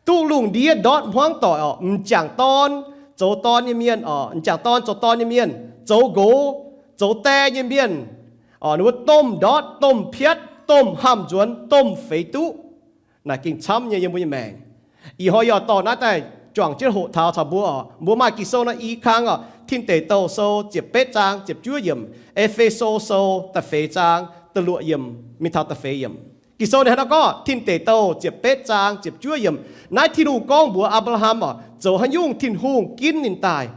duqv lungh ndiev ndortv hmuangv doic orqc, m'jangc dorn zoux dorn nyei mienh orqc, m'jangc dorn zoux dorn nyei mienh, zoux nqox, zoux die nyei mienh orqc, ninh mbuo domh ndortv, domh piatv, domh hamh nzuonx, domh feix duqv. Naaic gengh camv nyei yiem mbuo nyei maengc. Ih hnoi yie oix dorh naaiv daaih juangc jienv hoqc taux caux mbuo orqc. Mbuo maaih Ging-Sou nor i kang orqc, Tin Deic Douh Sou ziepc betv zaang ziepc juov yiemc, E^fe^so Sou da'feix zaang da'luoqc yiemc mingh taux da'feix yiemc. Ging-Sou ninh hnangv naaiv gorngv, Tin Deic Douh ziepc betv zaang ziepc juov yiemc, naaiv Tin-Hungh gorngv mbuox Apc^laa^ham orqc, zoux haaix nyungc Tin-Hungh ginv ninh daaih.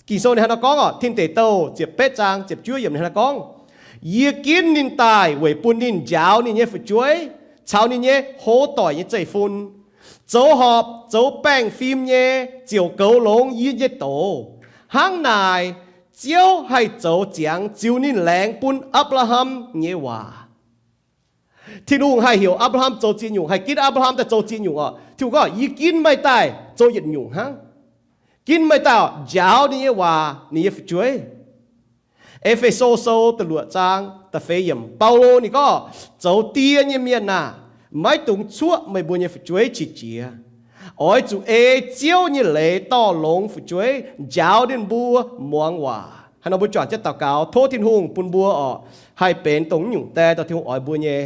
Ging-Sou ninh hnangv naaiv gorngv orqc, Tin Deic Douh ziepc betv zaang ziepc juov yiemc ninh hnangv naaiv gorngv, Yie ginv ninh daaih weic bun ninh njaaux ninh nyei fu'jueiv caux ninh nyei hoz doic nyei zeiv-fun, zoux horpc zoux baengh fim nyei ziouc goux longx yie nyei doz. Hnangv naaic, Ziouv haih zoux ziangx ziux ninh laengz bun Apc^laa^ham nyei waac. Tin-Hungh haih heuc Apc^laa^ham zoux ziex nyungc, haih ginv Apc^laa^ham daaih zoux ziex nyungc orqc. Tin-Hungh gorngv, Yie ginv meih daaih zoux yietc nyungc hnangv. Ginv meih daaih njaaux ninh nyei waac, ninh nyei fu'jueiv. E^fe^so Sou da'luoqc zaang da'feix yiemc, Baulo ninh gorngv, Zoux die nyei mienh aah! Maiv dungx cuoqv meih mbuo nyei fu'jueiv qiex jiez. Oix zuqc ei Ziouv nyei leiz dorh longx fu'jueiv njaaux ninh mbuo muangx waac. Hnangv nor mbuo juangc jienv daux gaux, tov Tin-Hungh bun mbuo orqc, haih benx dongh nyungc die, dongh Tin-Hungh oix mbuo nyei.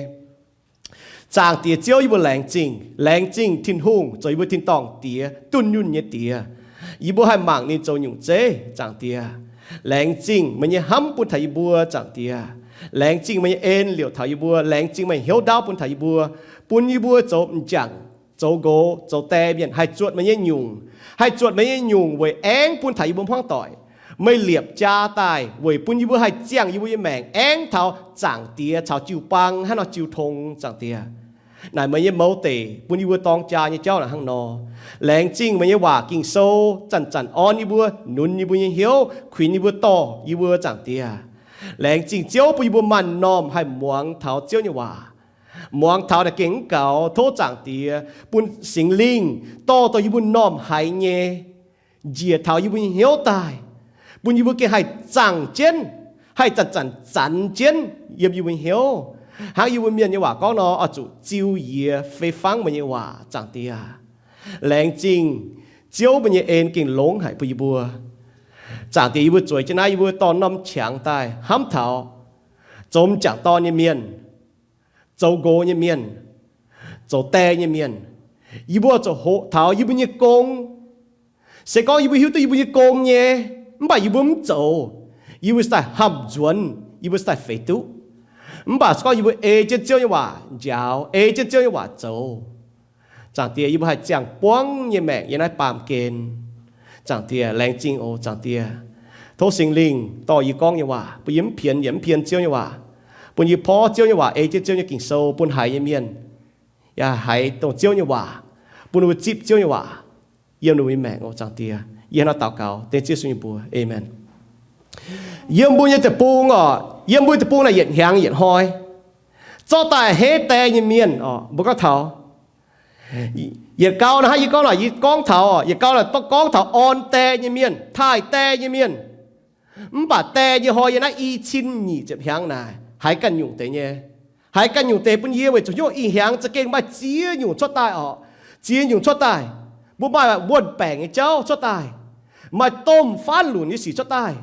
Zaangc Diex Ziouv, yie mbuo laengz zingh. Laengz zingh Tin-Hungh zoux yie mbuo tin-dorngh Diex, dunh yunh nyei Diex. Yie mbuo haih mangc ninh zoux nyungc zeiv, Zaangc Diex. Laengz zingh meih nyei hnamv bun taux yie mbuo, Zaangc Diex. Laengz zingh meih nyei en liouc taux yie mbuo. Laengz zingh meih hnyouv ndaauv bun taux yie mbuo, bun yie mbuo zoux m'jangc, zoux nqox, zoux die mienh haih zuotc meih nyei nyungc, haih zuotc meih nyei nyungc weic aengv bun taux yie mbuo hmuangv doic. Meih liepc jaa daaih weic bun yie mbuo haih ziangh yie mbuo nyei maengc aengv taux Zaangc Diex caux jiu-baang hnangv nor jiu tong, Zaangc Diex. Naaic meih nyei mouz deic bun yie mbuo dorng jaa nyei jauv naaic hnangv nor. Laengz zingh meih nyei waac Ging-Sou zanc-zanc orn yie mbuo, nunz yie mbuo nyei hnyouv, kuinx yie mbuo, dorh yie mbuo, Zaangc Diex. Laengz zingh Ziouv bun yie mbuo maaih m'normh haih muangx taux Ziouv nyei waac. Muangx taux naaic gengh mv gaux, tov Zaangc Diex bun Singx Lingh dorh dongh yie mbuo m'normh haiz nyei njiec taux yie mbuo nyei hnyouv daaih, bun yie mbuo gengh haih zaangc jienv, haih zanc-zanc zanx jienv yiem yie mbuo nyei hnyouv. Hnangv yie mbuo mienh nyei waac gorngv nor, oix zuqc ziu yie fei fangv meih nyei waac, Zaangc Diex. Laengz zingh Ziouv meih nyei en gengh longx haic bun yie mbuo. Zaangc Diex, yie mbuo zueiz jienv naaiv, yie mbuo dorh norm qangx daaih hnamv taux zoux m'jangc dorn nyei mienh, zoux nqox nyei mienh, zoux die nyei mienh. Yie mbuo zuqc hoqc taux yie mbuo nyei gong. Se gorngv yie mbuo hiuv duqv yie mbuo nyei gong nyei, mv baac yie mbuo mv zoux, yie mbuo se daaih hamh nzuonx, yie mbuo se daaih feix duqv. Mv baac se gorngv yie mbuo ei jienv Ziouv nyei waac njaaux, ei jienv Ziouv nyei waac zoux, Zaangc Diex, yie mbuo haih ziangh buangv nyei maengc yiem naaiv baamh gen. Zaangc Diex, laengz zingh oc, Zaangc Diex. Tov Singx Lingh dorh yie gorngv nyei waac bun yie mv pienx yietc mv pienx Ziouv nyei waac, bun yie porv Ziouv nyei waac, ei jienv Ziouv nyei Ging-Sou bun haiz nyei mienh, yaac haiz dongh Ziouv nyei waac, bun ninh mbuo zipv Ziouv nyei waac yiem ninh mbuo nyei maengc oc, Zaangc Diex. Yie hnangv naaiv daux gaux dengv Ziouv Yesu nyei mbuox, aamen. Yiem mbuo nyei deic-bung oc, yiem mbuo deic-bung naaic yietc hnyangx yietc hnoi zorqv daaih a'hneiv die nyei mienh oc, mbuo gorngv taux yietc gau naaic hnangv yie gorngv naaic, yie gorngv taux, yietc gau naaic gorngv taux orn die nyei mienh, taaih die nyei mienh. Mv baac die nyei hnoi yiem naaiv i cin nyic ziepc hnyangx naaic haiz ganh nyungc deix nyei. Haiz ganh nyungc deix bun yie weic zuqc hnyouv ih hnyangx za'gengh maaih ziex nyungc cuotv daaih oc. Ziex nyungc cuotv daaih. Mbuo maaih wuonh baengc nyei jauv cuotv daaih, maaih domh faanv lunc nyei sic cuotv daaih,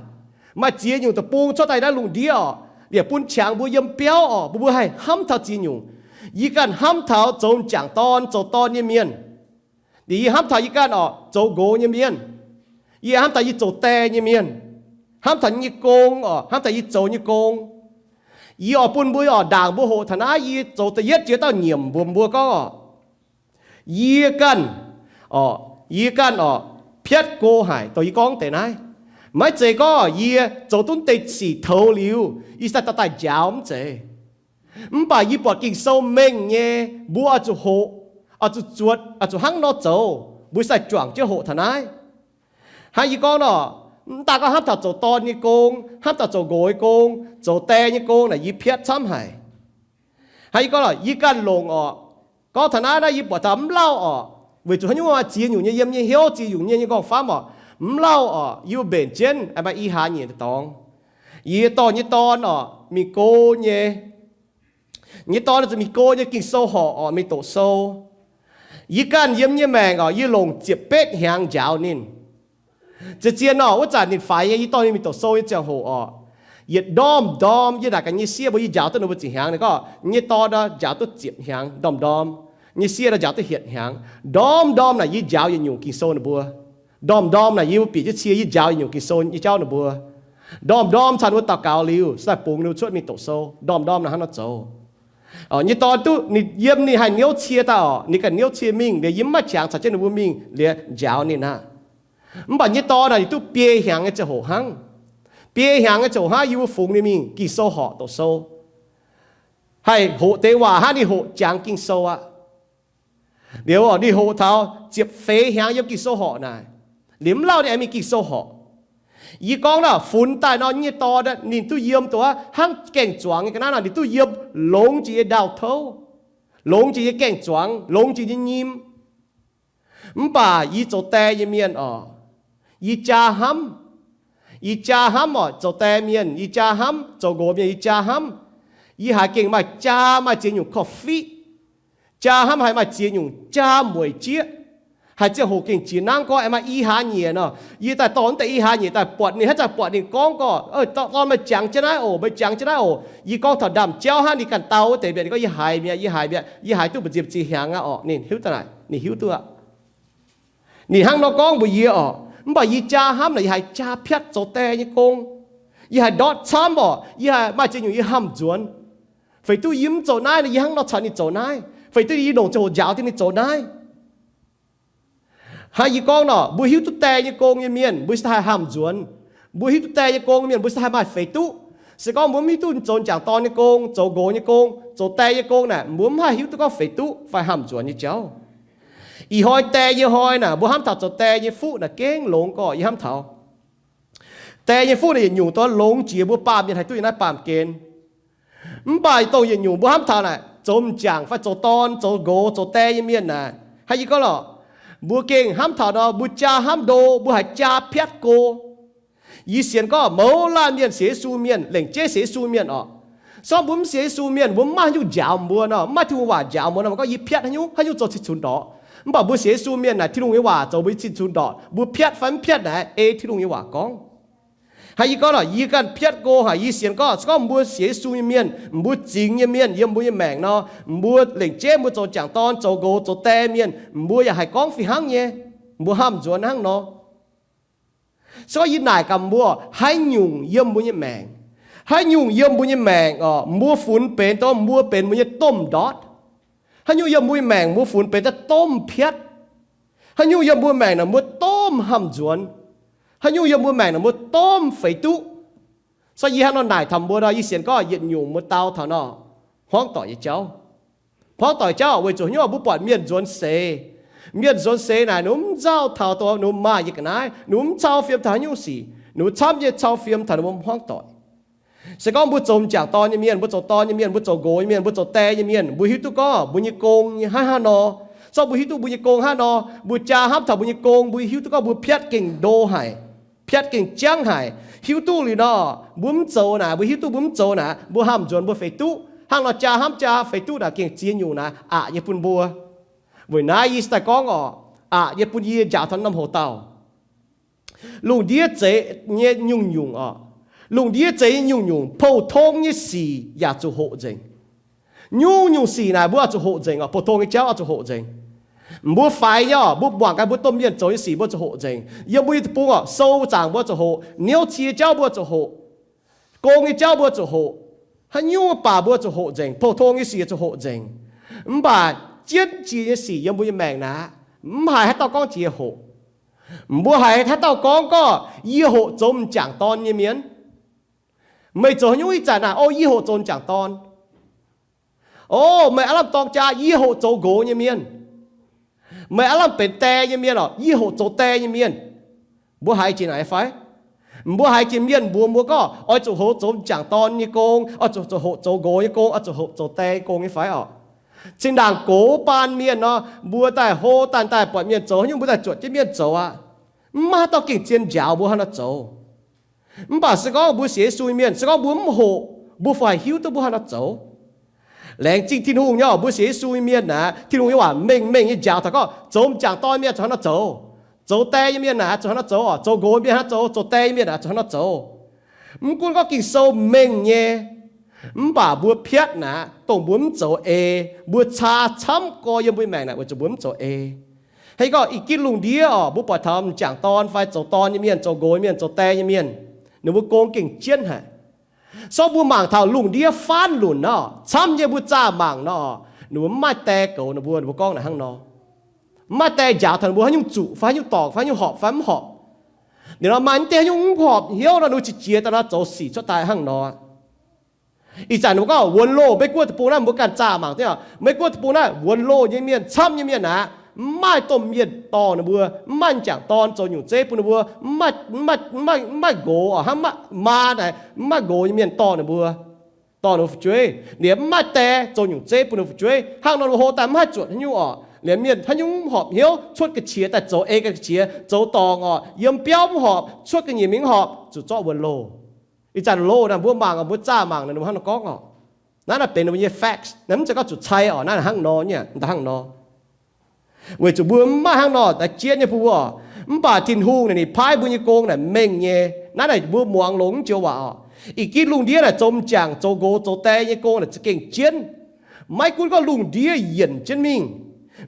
maaih ziex nyungc deic-bung cuotv daaih naaiv lungh ndiev oc, yaac bun qangx mbuo yiem biauv oc, mbuo mbuo haih hnamv taux ziex nyungc. Yie ganh hnamv taux zoux m'jangc dorn, zoux dorn nyei mienh. Yie hnamv taux yie ganh oc, zoux nqox nyei mienh. Yie hnamv taux yie zoux die nyei mienh. Hnamv taux yie nyei gong oc, hnamv taux yie zoux nyei gong. Yie oix bun mbuo oc, ndaangc mbuo hoqc taux naaiv, yie zoux da'yietv jiex dauh nyiemc mbuox mbuo gorngv oc, yie ganh oc, yie ganh oc, piatv go haic dongh yie gorngv deix naaiv. Maiv zeiz gorngv yie zoux duqv deix sic toux liuz, yie se daaih daaih njaaux, mv zeiz. Mv baac yie buatc Ging-Sou mengh nyei, mbuo oix zuqc hoqc, oix zuqc zuotc, oix zuqc hnangv nor zoux, mbuo se daaih juangc jienv hoqc taux naaiv. Hnangv yie gorngv nor, mv daaih gorngv hnamv taux zoux dorn nyei gong, hnamv taux zoux nqox nyei gong, zoux die nyei gong naaic yie piatv camv haic. Hnangv yie gorngv nor, yie ganh longc oc, gorngv taux naaiv naaiv yie buatc taux mv lauh oc, weic zuqc haaix nyungc ziex nyungc nyei yiem nyei hnyouv, ziex nyungc nyei nyei nqorngv-famv oc, mv lauh oc, yie mbenc jienv maaih i hlaax nyeic dorngx. Yie dorh nyei dorn oc mingh go nyei, nyei dorn zuqc mingh go nyei Ging-Sou horc oc, mingh doqc sou. Yie ganh yiem nyei maengc oc, yie longc ziepc betv hnyangx njaaux ninh. Zien-zien nor, wuov zanc ninh faix nyei, yie dorh ninh mingh doqc sou nyei ziangh hoc oc, yietc ndorm-ndorm yie naaic gaax nyei sieqv mbuo, yie njaaux duqv ninh mbuo ziepc hnyangx. Ninh gorngv nyei dorn nor njaaux duqv ziepc hnyangx ndorm-ndorm, nyei sieqv nor njaaux duqv hietc hnyangx. Ndorm-ndorm naaic yie njaaux yietc nyungc Ging-Sou ninh mbuo. Ndorm-ndorm naaic yie mbuo bieqc jienv cie, yie njaaux yietc nyungc Ging-Sou nyei jauv ninh mbuo. Ndorm-ndorm caux ninh mbuo daux gaux liuz, se daaih bungx ninh mbuo cuotv mingh doqc sou. Ndorm-ndorm naaic hnangv nor zoux. Nyei dorn duqv ninh yiem, ninh haih niouv cie daaih oc, ninh ganh niouv cie mingh liuz, yie mv maaih qangx caux jienv ninh mbuo mingh liuz njaaux ninh aqv. Mv baac nyei dorn naaic ninh duqv biei hnyangx nyei ziangh hoc hnangv. Biei hnyangx nyei ziangh hoc hnangv, yie mbuo fungx ninh mingh Ging-Sou horqc doqc sou, haih hoqc deix waac hnangv, ninh hoqc jangx Ging-Sou aqv. Liuz ninh hoqc taux ziepc feix hnyangx yiem Ging-Sou horqc naaic, liuz mv lauh ninh aengx mingh Ging-Sou horqc. Yie gorngv naaic, funx daaih nor nyei dorn ninh duqv yiem duqv hnangv gaeng-zuangx nyei ga'naaiv nor, ninh duqv yiem longx jiex nyei ndau-touv, longx jiex nyei gaeng-zuangx, longx jiex nyei nyim. Mv baac yie zoux die nyei mienh oc, yie jaa hnamv. Yie jaa hnamv oc, zoux die mienh yie jaa hnamv, zoux nqox mienh yie jaa hnamv. Yie haiz gengh maaih jaa, maaih ziex nyungc korv-fiqv. Jaa hnamv haiz maaih ziex nyungc jaa mueic jieqv. Haiz ziangh hoc gengh jiex nangv gorngv aengx maaih i hlaax nyieqc nor. Yie daaih dorh wuov deix i hlaax nyieqc daaih buatc ninh, haaix zanc buatc ninh gorngv gorqv, Dorn, meih jangx jienv naaiv oc, meih jangx jienv naaiv oc. Yie gorngv taux ndaamv-jauv hnangv, ninh ganh dau wuov deix mbiaatc, ninh gorngv, Yie haiz mi'aqv, yie haiz mi'aqv, yie haiz duqv mbu'ziex ziex hnyangx aqv orqc. Ninh hiuv daaih naaic, ninh hiuv duqv aqv. Ninh hnangv nor gorngv mbuox yie orqc. Mv baac yie jaa hnamv naaic, yie haiz jaa piatv zoux die nyei gong. Yie haiz ndortv camv orqc. Yie haiz maaih ziex nyungc yie hnamv nzuonx. Feix duqv yie mv zoux naaiv nor, yie hnangv nor caux ninh zoux naaiv. Feix duqv yie longc ziangh hoc njaaux dingc ninh zoux naaiv. Hnangv yie gorngv nor, mbuo hiuv duqv die nyei gong nyei mienh, mbuo se haih hnamv nzuonx. Mbuo hiuv duqv die nyei gong nyei mienh, mbuo se haih maaih feix duqv. Se gorngv mbuo mv hiuv duqv zoux m'jangc dorn nyei gong, zoux nqox nyei gong, zoux die nyei gong naaic, mbuo mv haih hiuv duqv gorngv feix duqv fai hnamv nzuonx nyei jauv. Ih hnoi die nyei hnoi naaic, mbuo hnamv taux zoux die nyei fuqv naaic gengh longx gorqv. Yie hnamv taux die nyei fuqv naaic yietc nyungc dongh longx jiex mbuo baamh mienh haih duqv yiem naaiv baamh gen. Mv baac dongh yietc nyungc mbuo hnamv taux naaic, zoux m'jangc fai zoux dorn, zoux nqox, zoux die nyei mienh naaic, hnangv yie gorngv lorqc, mbuo gengh hnamv taux nor, mbuo jaa hnamv ndo, mbuo haiz jaa piatv go. Yie sienx gorngv mouz laanh mienh sienx Yesu mienh, lengc jeiv sienx Yesu mienh orqc, se gorngv mbuo mv sienx Yesu mienh, mbuo mv maaih haaix nyungc njaaux mbuo nor, mv maaih Tin-Hungh waac njaaux mbuo nor, mbuo gorngv yie piatv haaix nyungc, haaix nyungc zoux cing-cunx ndorqc. Mv baac mbuo sienx Yesu mienh naaic, Tin-Hungh nyei waac zoux mbuo nyei cing-cunx ndorqc. Mbuo piatv fai mv piatv naaic, ei Tin-Hungh nyei waac gorngv. Hnangv yie gorngv lorqc, yie ganh piatv go haic. Yie sienx gorngv se gorngv mbuo sienx Yesu nyei mienh, mbuo zingx nyei mienh yiem mbuo nyei maengc nor, mbuo lengc jeiv mbuo zoux m'jangc dorn, zoux nqox, zoux die mienh, mbuo yaac haih gorngv fih hnangv nyei. Mbuo hnamv nzuonx hnangv nor. Se gorngv yie naaic gaax mbuo, haaix nyungc yiem mbuo nyei maengc, haaix nyungc yiem mbuo nyei maengc orqc, mbuo funx benx dongh mbuo benx mbuo nyei domh ndortv? Haaix nyungc yiem mbuo nyei maengc mbuo funx benx daaih domh piatv? Haaix nyungc yiem mbuo maengc naaic mbuo domh hnamv nzuonx? Haaix nyungc yiem mbuo maengc naaic mbuo domh feix duqv? Se yie hnangv nor naaic taux mbuo nor, yie sienx gorngv yietc nyungc mbuo dau taux nor, hmuangv doic nyei jauv. Hmuangv doic jauv weic zuqc haaix nyungc mbuo buatc mienh nzuonx seix. Mienh nzuonx seix naaic ninh mv nzauh taux dongh ninh maaih nyei ga'naaiv, ninh mv cau fiem taux haaix nyungc sic, ninh mbuo camv nyei cau fiem taux ninh mbuo hmuangv doic. Se gorngv mbuo zoux m'jangc dorn nyei mienh, mbuo zoux dorn nyei mienh, mbuo zoux nqox nyei mienh, mbuo zoux die nyei mienh, mbuo hiuv duqv gorngv mbuo nyei gong nyei hnangv haaix nor. Se gorngv mbuo hiuv duqv mbuo nyei gong hnangv haaix nor, mbuo jaa hnamv taux mbuo nyei gong, mbuo hiuv duqv gorngv mbuo piatv gengh ndo haic, piatv gengh jangv haic, hiuv duqv liuz nor, mbuo mv zoux naaic, mbuo hiuv duqv mbuo mv zoux naaic, mbuo hnamv nzuonx mbuo feix duqv. Hnangv nor jaa hnamv jaa feix duqv naaic gengh ziex nyungc naaic aqc nyei bun mbuo. Weic naaiv yie se daaih gorngv orqc, aqc nyei bun yie njaaux taux norm hoc dauh. Lungh ndiev zeiz nyei nyungc-nyungc orqc, lungh ndiev zeiz nyei nyungc-nyungc, pou-tong nyei sic yaac zuqc hoqc nzengc. Nyungc-nyungc sic naaic mbuo oix zuqc hoqc nzengc orqc. Pou-tong nyei jauv oix zuqc hoqc nzengc. Mbuo faix nyei orqc, mbuo muangx gaax mbuo domh mienh zoux nyei sic mbuo zuqc hoqc nzengc. Yiem mbuo nyei deic-bung orqc, sou zaangc mbuo zuqc hoqc, niouv cie jauv mbuo zuqc hoqc, gong nyei jauv mbuo zuqc hoqc, haaix nyungc baac mbuo zuqc hoqc nzengc. Pou-tong nyei sic zuqc hoqc nzengc. Mv baac jienv jiex nyei sic yiem mbuo nyei maengc naaic, mv haiz haaix dauh gorngv jiex hoqc. Mbuo haiz haaix dauh gorngv gorqv, Yie hoqc zoux m'jangc dorn nyei mienh. Meih zoux haaix nyungc ih zanc naaic? O, yie hoqc zoux m'jangc dorn. O, meih aav lamh dorng jaa, yie hoqc zoux nqox nyei mienh. Meih aav lamh benx die nyei mienh orqc, yie hoqc zoux die nyei mienh. Mbuo haiz jiex naaic fai? Mbuo haiz jiex mienh mbuox mbuo gorqv oix zuqc hoqc zoux m'jangc dorn nyei gong, oix zuqc hoqc zoux nqox nyei gong, oix zuqc hoqc zoux die nyei gong nyei fai orqc? Zinh ndaangc gox baan mienh nor, mbuo daaih hlo daaih daaih buatc mienh zoux haaix nyungc mbuo daaih zuotc jienv mienh zoux aqv. Mv maaih haaix dauh gengh zien njaaux mbuo hnangv nor zoux. Mv baac se gorngv mbuo sienx Yesu nyei mienh, se gorngv mbuo mv hoqc, mbuo fih haih hiuv duqv mbuo hnangv nor zoux. Laengz zingh Tin-Hungh nyei oc, mbuo sienx Yesu nyei mienh naaic, Tin-Hungh nyei waac mengh mengh nyei njaaux taux gorngv zoux m'jangc dorn mienh zuqc hnangv nor zoux, zoux die nyei mienh naaic zuqc hnangv nor zoux, zoux nqox mienh hnangv nor zoux, zoux die nyei mienh naaic zuqc hnangv nor zoux. Mv gunv gorngv Ging-Sou mengh nyei, mv baac mbuo piatv naaic, dongh mbuo mv zoux ei, mbuo caa camv gorx yiem mbuo nyei maengc naaic weic zuqc mbuo mv zoux ei. Hei gorngv ih ginv lungh ndiev oc, mbuo buatc taux m'jangc dorn fai zoux dorn nyei mienh, zoux nqox nyei mienh, zoux die nyei mienh, ninh mbuo gong gengh jienv haic. Sorng mbuo mangc taux lungh ndiev faanv lunc nor, camv nyei mbuo zaah mangc nor, ninh mbuo mv maaih die goux ninh mbuo, ninh mbuo gorngv naaic hnangv nor. Mv maaih die njaaux taux ninh mbuo haaix nyungc zuqc fai haaix nyungc dorngc fai haaix nyungc horpc fai mv horpc. Ninh mbuo maaih mv deix haaix nyungc mv horpc hnyouv nor, ninh mbuo qiex jiez daaih nor zoux sic cuotv daaih hnangv nor. Ih zanc ninh mbuo gorngv wuonx loh, Meiv Guoqv deic-bung naaiv mbuo ganh zaah mangc diuv, Meiv Guoqv deic-bung naaiv wuonx loh nyei mienh, camv nyei mienh aqv, mv maaih domh mienh dorh ninh mbuo, mv maaih m'jangc dorn zoux nyungc zeiv bun ninh mbuo, mv maaih, mv maaih nqox, hnangv mv maaih maa naaic, mv maaih nqox nyei mienh dorh ninh mbuo, dorh ninh mbuo fu'jueiv. Ninh mbuo mv maaih die zoux nyungc zeiv bun ninh mbuo fu'jueiv. Hnangv nor ninh mbuo hlo daaih mv haih zuotc haaix nyungc oc. Liemh mienh haaix nyungc mv horpc hnyouv, cuotv ga'qiex daaih zoux ei ga'qiex, zoux dorngc oc, yiem biauv mv horpc, cuotv ga'nyiec mingh mv horpc, zuqc zorqv wuonx loh. Ih zanc loh naaic mbuo mangc oc, mbuo zaah mangc naaic ninh mbuo hnangv nor gorngv oc. Naaiv naaic benx ninh mbuo nyei facts, naaiv mv zeiz gorngv zuqc cai oc, naaiv hnangv nor nyei, hnangv nor. Weic zuqc mbuo mv maaih hnangv nor daaih jienv nyei bun mbuo oc. Mv baac Tin-Hungh naaic ninh paaiv mbuo nyei gong naaic mengh nyei. Naaiv naaic mbuo muangx longx joux waac oc. Ih ginv lungh ndiev naaic zoux m'jangc zoux nqox zoux die nyei gong naaic za'gengh jienv. Maiv gunv gorngv lungh ndiev yienc jienv mingh,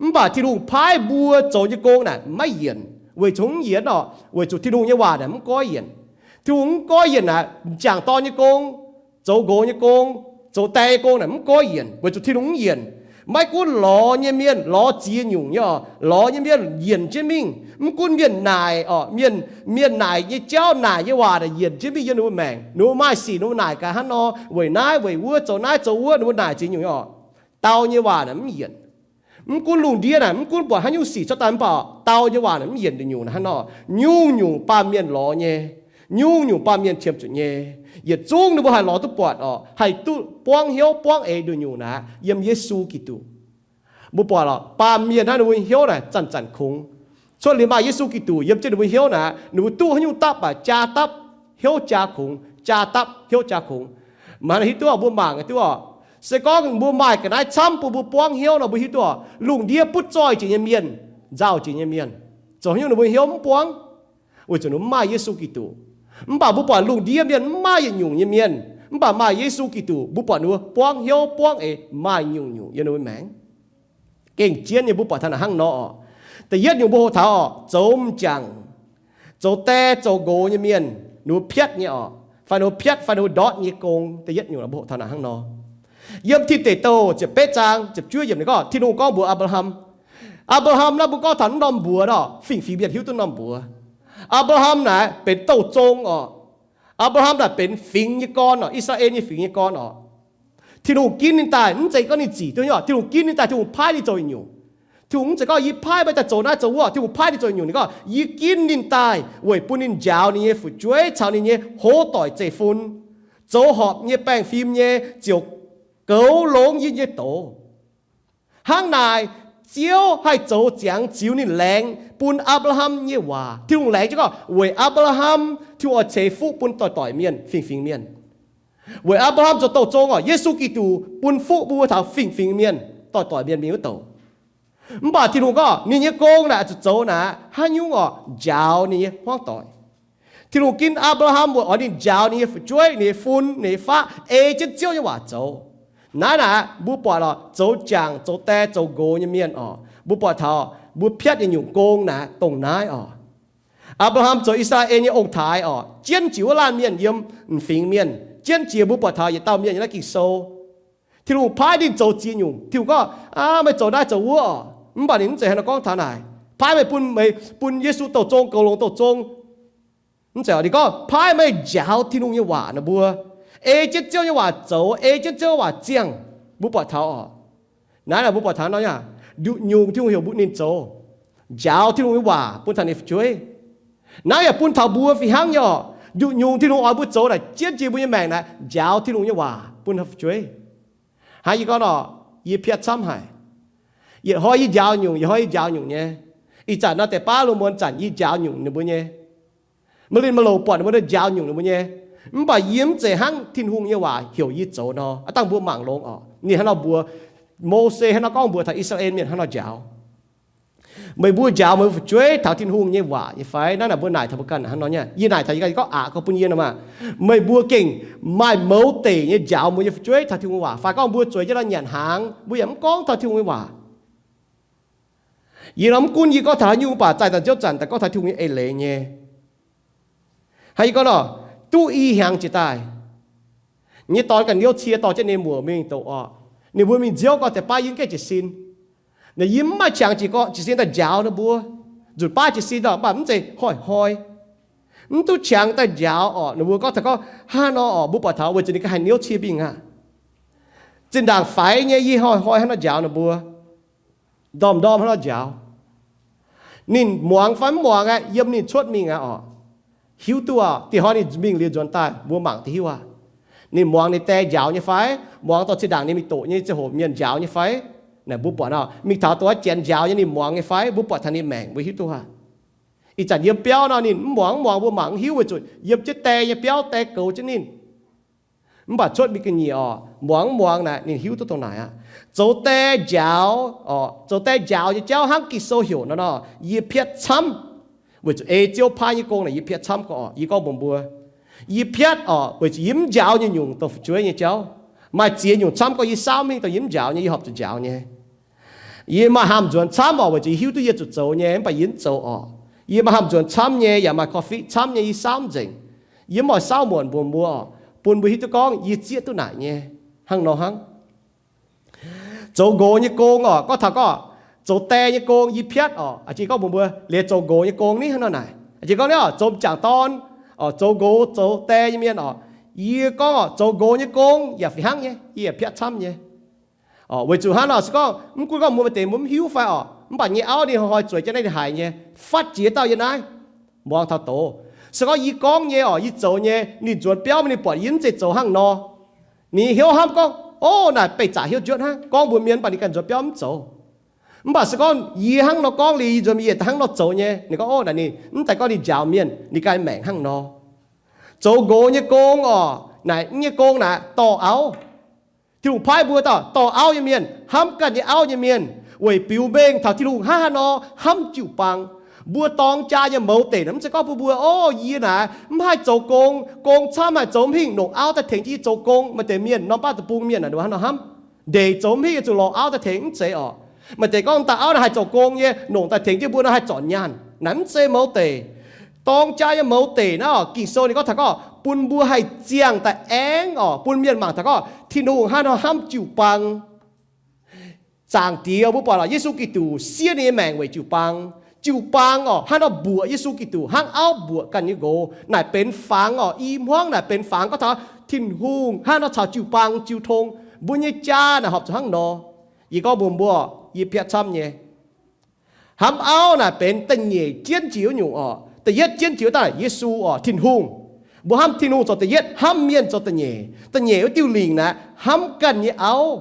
mv baac Tin-Hungh paaiv mbuo zoux nyei gong naaic maiv yienc. Weic zuqc mv yienc oc? Weic zuqc Tin-Hungh nyei waac naaic mv goiv yienc. Tin-Hungh mv goiv yienc naaic, m'jangc dorn nyei gong, zoux nqox nyei gong, zoux die nyei gong naaic mv goiv yienc, weic zuqc Tin-Hungh mv yienc. Maiv gunv lorz nyei mienh, lorz ziex nyungc nyei oc, lorz nyei mienh yienc jienv mingh. Mv gunv mienh naaic oc, mienh, mienh naaic nyei jauv, naaic nyei waac naaic yienc jienv mingh yiem ninh mbuo maengc. Ninh mbuo maaih sic ninh mbuo naaic gaax hnangv nor, weic naaiv weic wuov, zoux naaiv zoux wuov, ninh mbuo naaic ziex nyungc nyei oc. Dau nyei waac naaic mv yienc. Mv gunv lungh ndiev naaic, mv gunv buatc haaix nyungc sic cuotv daaih mv baac dau nyei waac naaic mv yienc nduqc nyungc hnangv nor. Nyungc-nyungc baamh mienh lorz nyei, nyungc-nyungc baamh mienh qiemx zuqc nyei. Yietc zungv ninh mbuo haih lorz duqv buatc oc, haih duqv buangv hnyouv buangv eix nduqc nyungc naaic yiem Yesu Giduc. Mbuo buatc oc, baamh mienh naaiv ninh mbuo hnyouv naaic zanc-zanc kungx. Cuotv liuz maaih Yesu Giduc yiem jienv ninh mbuo hnyouv naaic, ninh mbuo duqv haaix nyungc dapv baac jaa dapv hnyouv jaa kungx, jaa dapv hnyouv jaa kungx. Maaih hiuv duqv oc, mbuo mangc duqv oc, se gorngv mbuo maaih ga'naaiv camv bun mbuo buangv hnyouv nor, mbuo hiuv duqv oc, lungh ndiev butv zoih jiex nyei mienh, nzauh jiex nyei mienh, zoux haaix nyungc ninh mbuo hnyouv mv buangv, weic zuqc ninh mbuo mv maaih Yesu Giduc. Mv baac mbuo buatc lungh ndiev mienh mv maaih yietc nyungc nyei mienh, mv baac maaih Yesu Giduc, mbuo buatc ninh mbuo buangv hnyouv buangv eix maaih nyungc-nyungc yiem ninh mbuo maengc. Gengh jienv nyei, mbuo buatc taux naaic hnangv nor oc. Da'yietv nyungc mbuo hoqc taux oc, zoux m'jangc, zoux die zoux nqox nyei mienh, ninh mbuo piatv nyei oc, fai ninh mbuo piatv fai ninh mbuo ndortv nyei gong. Da'yietv nyungc mbuo hoqc taux naaic hnangv nor. Yiem Tin Deic Douh ziepc betv zaang ziepc juov yiemc ninh gorngv, Tin-Hungh gorngv mbuox Apc^laa^ham, Apc^laa^ham naaiv mbuo gorngv taux norm mbuox oc, fingx-fingx mienh hiuv duqv norm mbuox. Apc^laa^ham naaic benx douh zong oc. Apc^laa^ham naaic benx fingx nyei gorn oc, I^saa^laa^en nyei fingx nyei gorn oc. Tin-Hungh ginv ninh daaih, mv zeiz gorngv ninh zic duqv nyei oc. Tin-Hungh ginv ninh daaih, Tin-Hungh paaiv ninh zoux nyungc. Tin-Hungh mv zeiz gorngv, Yie paaiv meih daaih zoux naaiv zoux wuov. Tin-Hungh paaiv ninh zoux nyungc. Ninh gorngv, Yie ginv ninh daaih weic bun ninh njaaux ninh nyei fu'jueiv caux ninh nyei hoz doic zeiv-fun, zoux horpc nyei baengh fim nyei ziouc goux longx yie nyei doz. Hnangv naaic, Ziouv haih zoux ziangx ziux ninh laengz bun Apc^laa^ham nyei waac. Tin-Hungh laengz jienv gorngv weic Apc^laa^ham, Tin-Hungh oix ceix fuqv bun doic-doic mienh, fingx-fingx mienh. Weic Apc^laa^ham zoux douh zong oc, Yesu Giduc bun fuqv mbuo taux fingx-fingx mienh, doic-doic mienh mingh wuov douc. Mv baac Tin-Hungh gorngv ninh nyei gong naaic zuqc zoux naaic haaix nyungc oc? Njaaux ninh nyei hmuangv doic. Tin-Hungh ginv Apc^laa^ham weic oix ninh njaaux ninh nyei fu'jueiv, ninh nyei fun, ninh nyei faqv ei jienv Ziouv nyei waac zoux. Naaiv naaic mbuo buatc oc, zoux m'jangc, zoux die, zoux nqox nyei mienh oc, mbuo buatc taux mbuo piatv nyei nyungc gong naaic dongh naaiv oc. Apc^laa^ham zoux I^saa^laa^en nyei ong-taaix oc, jienv jiex wuov laanh mienh yiem m'fingx mienh, jienv jiex mbuo buatc taux yietc dauh mienh yiem naaiv Ging-Sou. Tin-Hungh paaiv ninh zoux ziex nyungc. Tin-Hungh gorngv, Aav, meih zoux naaiv zoux wuov oc. Mv baac ninh mv zeiz hnangv nor gorngv taux naaic, paaiv meih bun, meih bun Yesu douh zong, goux longx douh zong. Mv zeiz, ninh gorngv paaiv meih njaaux Tin-Hungh nyei waac ninh mbuo, ei jienv Ziouv nyei waac zoux, ei jienv Ziouv nyei waac ziangh. Mbuo buatc taux oc. Naaiv naaic mbuo buatc taux nor, nduqc nyungc Tin-Hungh heuc mbuo ninh zoux, njaaux Tin-Hungh nyei waac bun taux ninh fu'jueiv. Naaiv yaac bun taux mbuo fih hnangv nyei oc. Nduqc nyungc Tin-Hungh oix mbuo zoux naaic jienv jiex mbuo nyei maengc naaic, njaaux Tin-Hungh nyei waac bun taux fu'jueiv. Hnangv yie gorngv nor, yie piatv camv haic. Yietc hnoi yie njaaux nyungc, yietc hnoi yie njaaux nyungc nyei. Ih zanc nor deix baav lungh muonz zanc yie njaaux nyungc ninh mbuo nyei. Maaih linh maaih loz buatc ninh mbuo njaaux nyungc ninh mbuo nyei. Mv baac yie mv zeiz hnangv Tin-Hungh nyei waac heuc yie zoux nor. Aav dangh mbuo mangc longx oc. Ninh hnangv nor mbuox, Mose hnangv nor gorngv mbuox taux I^saa^laa^en Mienh hnangv nor njaaux. Meih mbuo njaaux meih mbuo fu'jueiv taux Tin-Hungh nyei waac nyei fai? Naaiv naaic mbuo naaic taux mbuo ganh hnangv nor nyei. Yie naaic taux yie ganh gorngv aqc gorngv bun yie nor maah, meih mbuo gengh maaih mouz deic nyei njaaux mbuo nyei fu'jueiv taux Tin-Hungh waac fai? Gorngv mbuo zueiz jienv nor nyanc hnaangx, mbuo yaac mv gorngv taux Tin-Hungh nyei waac. Yie nor mv gunv yie gorngv taux haaix nyungc, mv baac zaih zanc ziouv zanc daaih gorngv taux Tin-Hungh nyei eix leiz nyei. Hnangv yie gorngv nor, duqv i hnyangx jiex daaih, nyei dorn ganh niouv cie dorh jienv ninh muoc mingh doqc orqc. Ninh mbuo mingh nziouv gorngv deix baav yie mv gaengh jiez sin. Naaic yie mv maaih qangx jiez gorn jiez sin daaih njaaux ninh mbuo. Nzunc baav jiez sin orqc, mv baac mv zeiz hnoi-hnoi. Mv duqv qangx daaih njaaux orqc. Ninh mbuo gorngv taux gorngv hnangv nor orqc, mbuo buatc taux weic zuqc ninh ganh haih niouv cie mingh aqv. Zinh ndaangc faix nyei yie hnoi-hnoi hnangv nor njaaux ninh mbuo, ndorm-ndorm hnangv nor njaaux. Ninh muangx fai mv muangx aeqv, yiem ninh cuotv mingh aqv orqc. Hiuv duqv aqv, dih hnoi ninh mingh liuz nzuonx daaih mbuo mangc dih hiuv aqv. Ninh muangx ninh die njaaux nyei fai? Muangx dorh zinh ndaangc ninh mingh doqc nyei ziangh hoc mienh njaaux nyei fai? Naaic mbuo buatc nor, mingh taux doqc janx njaaux nyei ninh muangx nyei fai? Mbuo buatc taux ninh maengc, mbuo hiuv duqv aqv. Ih zanc yiem biauv nor ninh mv muangx, mv muangx mbuo mangc mv hiuv weic zuqc yiem jienv die nyei biauv, die goux jienv ninh. Mv baac cuotv mingh ga'nyiec orqc, muangx mv muangx naaic ninh hiuv duqv dongh naaic aqv. Zoux die njaaux orqc, zoux die njaaux nyei jauv hnangv Ging-Sou heuc nor nor, yie piatv camv. Weic zuqc ei Ziouv paaiv nyei gong naaic yie piatv camv gorqv orqc. Yie gorngv mbuox mbuo, yie piatv orqc weic zuqc yie mv njaaux nyungc-nyungc dongh fu'jueiv nyei jauv. Maaih ziex nyungc camv gorngv yie saauv mingh dongh yie mv njaaux nyei, yie horpc zuqc njaaux nyei. Yie maaih haamh nzuonx camv orqc weic zuqc yie hiuv duqv yie zuqc zoux nyei mv baac yie mv zoux orqc. Yie maaih haamh nzuonx camv nyei yaac maaih korv-fiqv camv nyei yie saauv nzengc. Yie mv oix saauv muonc mbuox mbuo orqc, bun mbuo hiuv duqv gorngv yie zieqv duqv naaic nyei. Hnangv nor hnangv. Zoux nqox nyei gong orqc, gorngv taux gorngv zoux die nyei gong yie piatv orqc. A'jiex gorngv mbuox mbuo liuz zoux nqox nyei gong ni hnangv nor naaic. A'jiex gorngv ni orqc, zoux m'jangc dorn orqc, zoux nqox zoux die nyei mienh orqc, yie gorngv orqc zoux nqox nyei gong yaac fih hnangv nyei, yie yaac piatv camv nyei. Weic zuqc hnangv nor se gorngv mv gunv gorngv mbuo maaih deix mbuo mv hiuv fai orqc, mv baac nyei auv ninh hnoi-hnoi zueiz jienv naaiv ninh haiz nyei, fatv jiex dauh yiem naaiv muangx taux doz. Se gorngv yie gorngv nyei orqc, yie zoux nyei, ninh nzuonx biauv mingh ninh buatc yie mv zeiz zoux hnangv nor, ninh hnyouv hnamv gorngv, ov, naaic beih zaqc hnyouv njuotv hnangv, gorngv mbuox mienh mv baac ninh ganh nzuonx biauv mv zoux. Mv baac se gorngv yie hnangv nor gorngv liuz, yie nzuonx mingh yie hnangv nor zoux nyei, ninh gorngv, ov, naaic ninh mv daaih gorngv ninh njaaux mienh, ninh ganh maengc hnangv nor. Zoux nqox nyei gong orqc, naaic nyei gong naaic dorh auv. Tin-Hungh paaiv mbuo dauh dorh auv nyei mienh, hnamv ganh nyei auv nyei mienh, weic biux mengh taux Tin-Hungh hnangv haaix nor hnamv jiu-baang. Mbuo dorng jaa nyei mouz deic naaic mv zeiz gorngv bun mbuo, ov, yie naaic mv haih zoux gong, gong camv haih zoux mv hingh, longc auv daaih tengx jienv yie zoux gong. Maaih deix mienh norm baav deic-bung mienh naaic ninh hnangv nor hnamv, ndeic zoux mv hingh yie zuqc lorz auv daaih tengx, mv zeiz orqc. Maaih deix gorngv dauh auv naaic haih zoux gong nyei, longc daaih tengx jienv mbuo nor haih zorc nyaanh. Naaic mv zeiz mouz deic. Dorng jaa nyei mouz deic naaiv orqc, Ging-Sou ninh gorngv taux gorngv bun mbuo haih ziangh daaih aengv orqc, bun mienh mangc taux gorngv Tin-Hungh hnangv haaix nor hnamv jiu-baang. Zaangc Diex, mbuo buatc lorqc, Yesu Giduc siev ninh nyei maengc weic jiu-baang. Jiu-baang orqc, hnangv nor mbuoqc Yesu Giduc hnangv auv mbuoqc ganh nyei nqox. Naaic benx fangx orqc, i hmuangv naaic benx fangx gorngv taux Tin-Hungh hnangv nor caux jiu-baang jiu tong. Mbuo nyei jaa naaic horpc zuqc hnangv nor. Yie gorngv mbuox mbuo, yie piatv camv nyei. Hnamv auv naaic benx da'nyeic jienv jiex wuov nyungc orqc. Da'yietv jienv jiex wuov daaih Yesu orqc, Tin-Hungh. Mbuo hnamv Tin-Hungh zoux da'yietv, hnamv mienh zoux da'nyeic. Da'nyeic wuov diuh lingc naaic hnamv ganh nyei auv.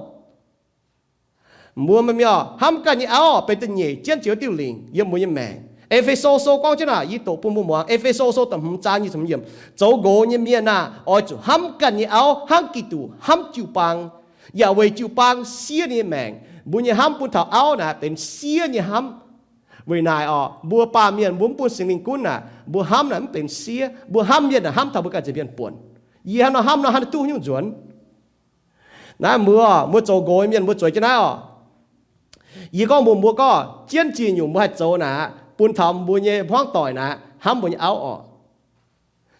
Mbuo mienh hnamv ganh nyei auv benx da'nyeic jienv jiex wuov diuh lingc yiem mbuo nyei maengc. E^fe^so Sou gorngv jienv naaic, yie doqc bun mbuo muangx. E^fe^so Sou da'hmz zaang nyic ziepc hmz yiemc, zoux nqox nyei mienh aah, oix zuqc hnamv ganh nyei auv hnangv Giduc hnamv jiu-baang, yaac weic jiu-baang siev ninh nyei maengc. Mbuo nyei hnamv bun taux auv naaic benx siev nyei hnamv. Weic naaic orqc, mbuo baamh mienh mbuo mv bun Singx Lingh gunv naaic, mbuo hnamv naaic mv benx siev. Mbuo hnamv mienh naaic hnamv taux mbuo ganh nzengc mienh buonc. Yie hnangv nor hnamv nor hnangv duqv nyungc nzuonx. Naaiv mbuo, mbuo zoux nqox mienh mbuo zueiz jienv naaiv orqc. Yie gorngv mbuox mbuo gorngv jienv ziex nyungc mbuo haih zoux naaic, bun taux mbuo nyei hmuangv doic naaic hnamv mbuo nyei auv orqc.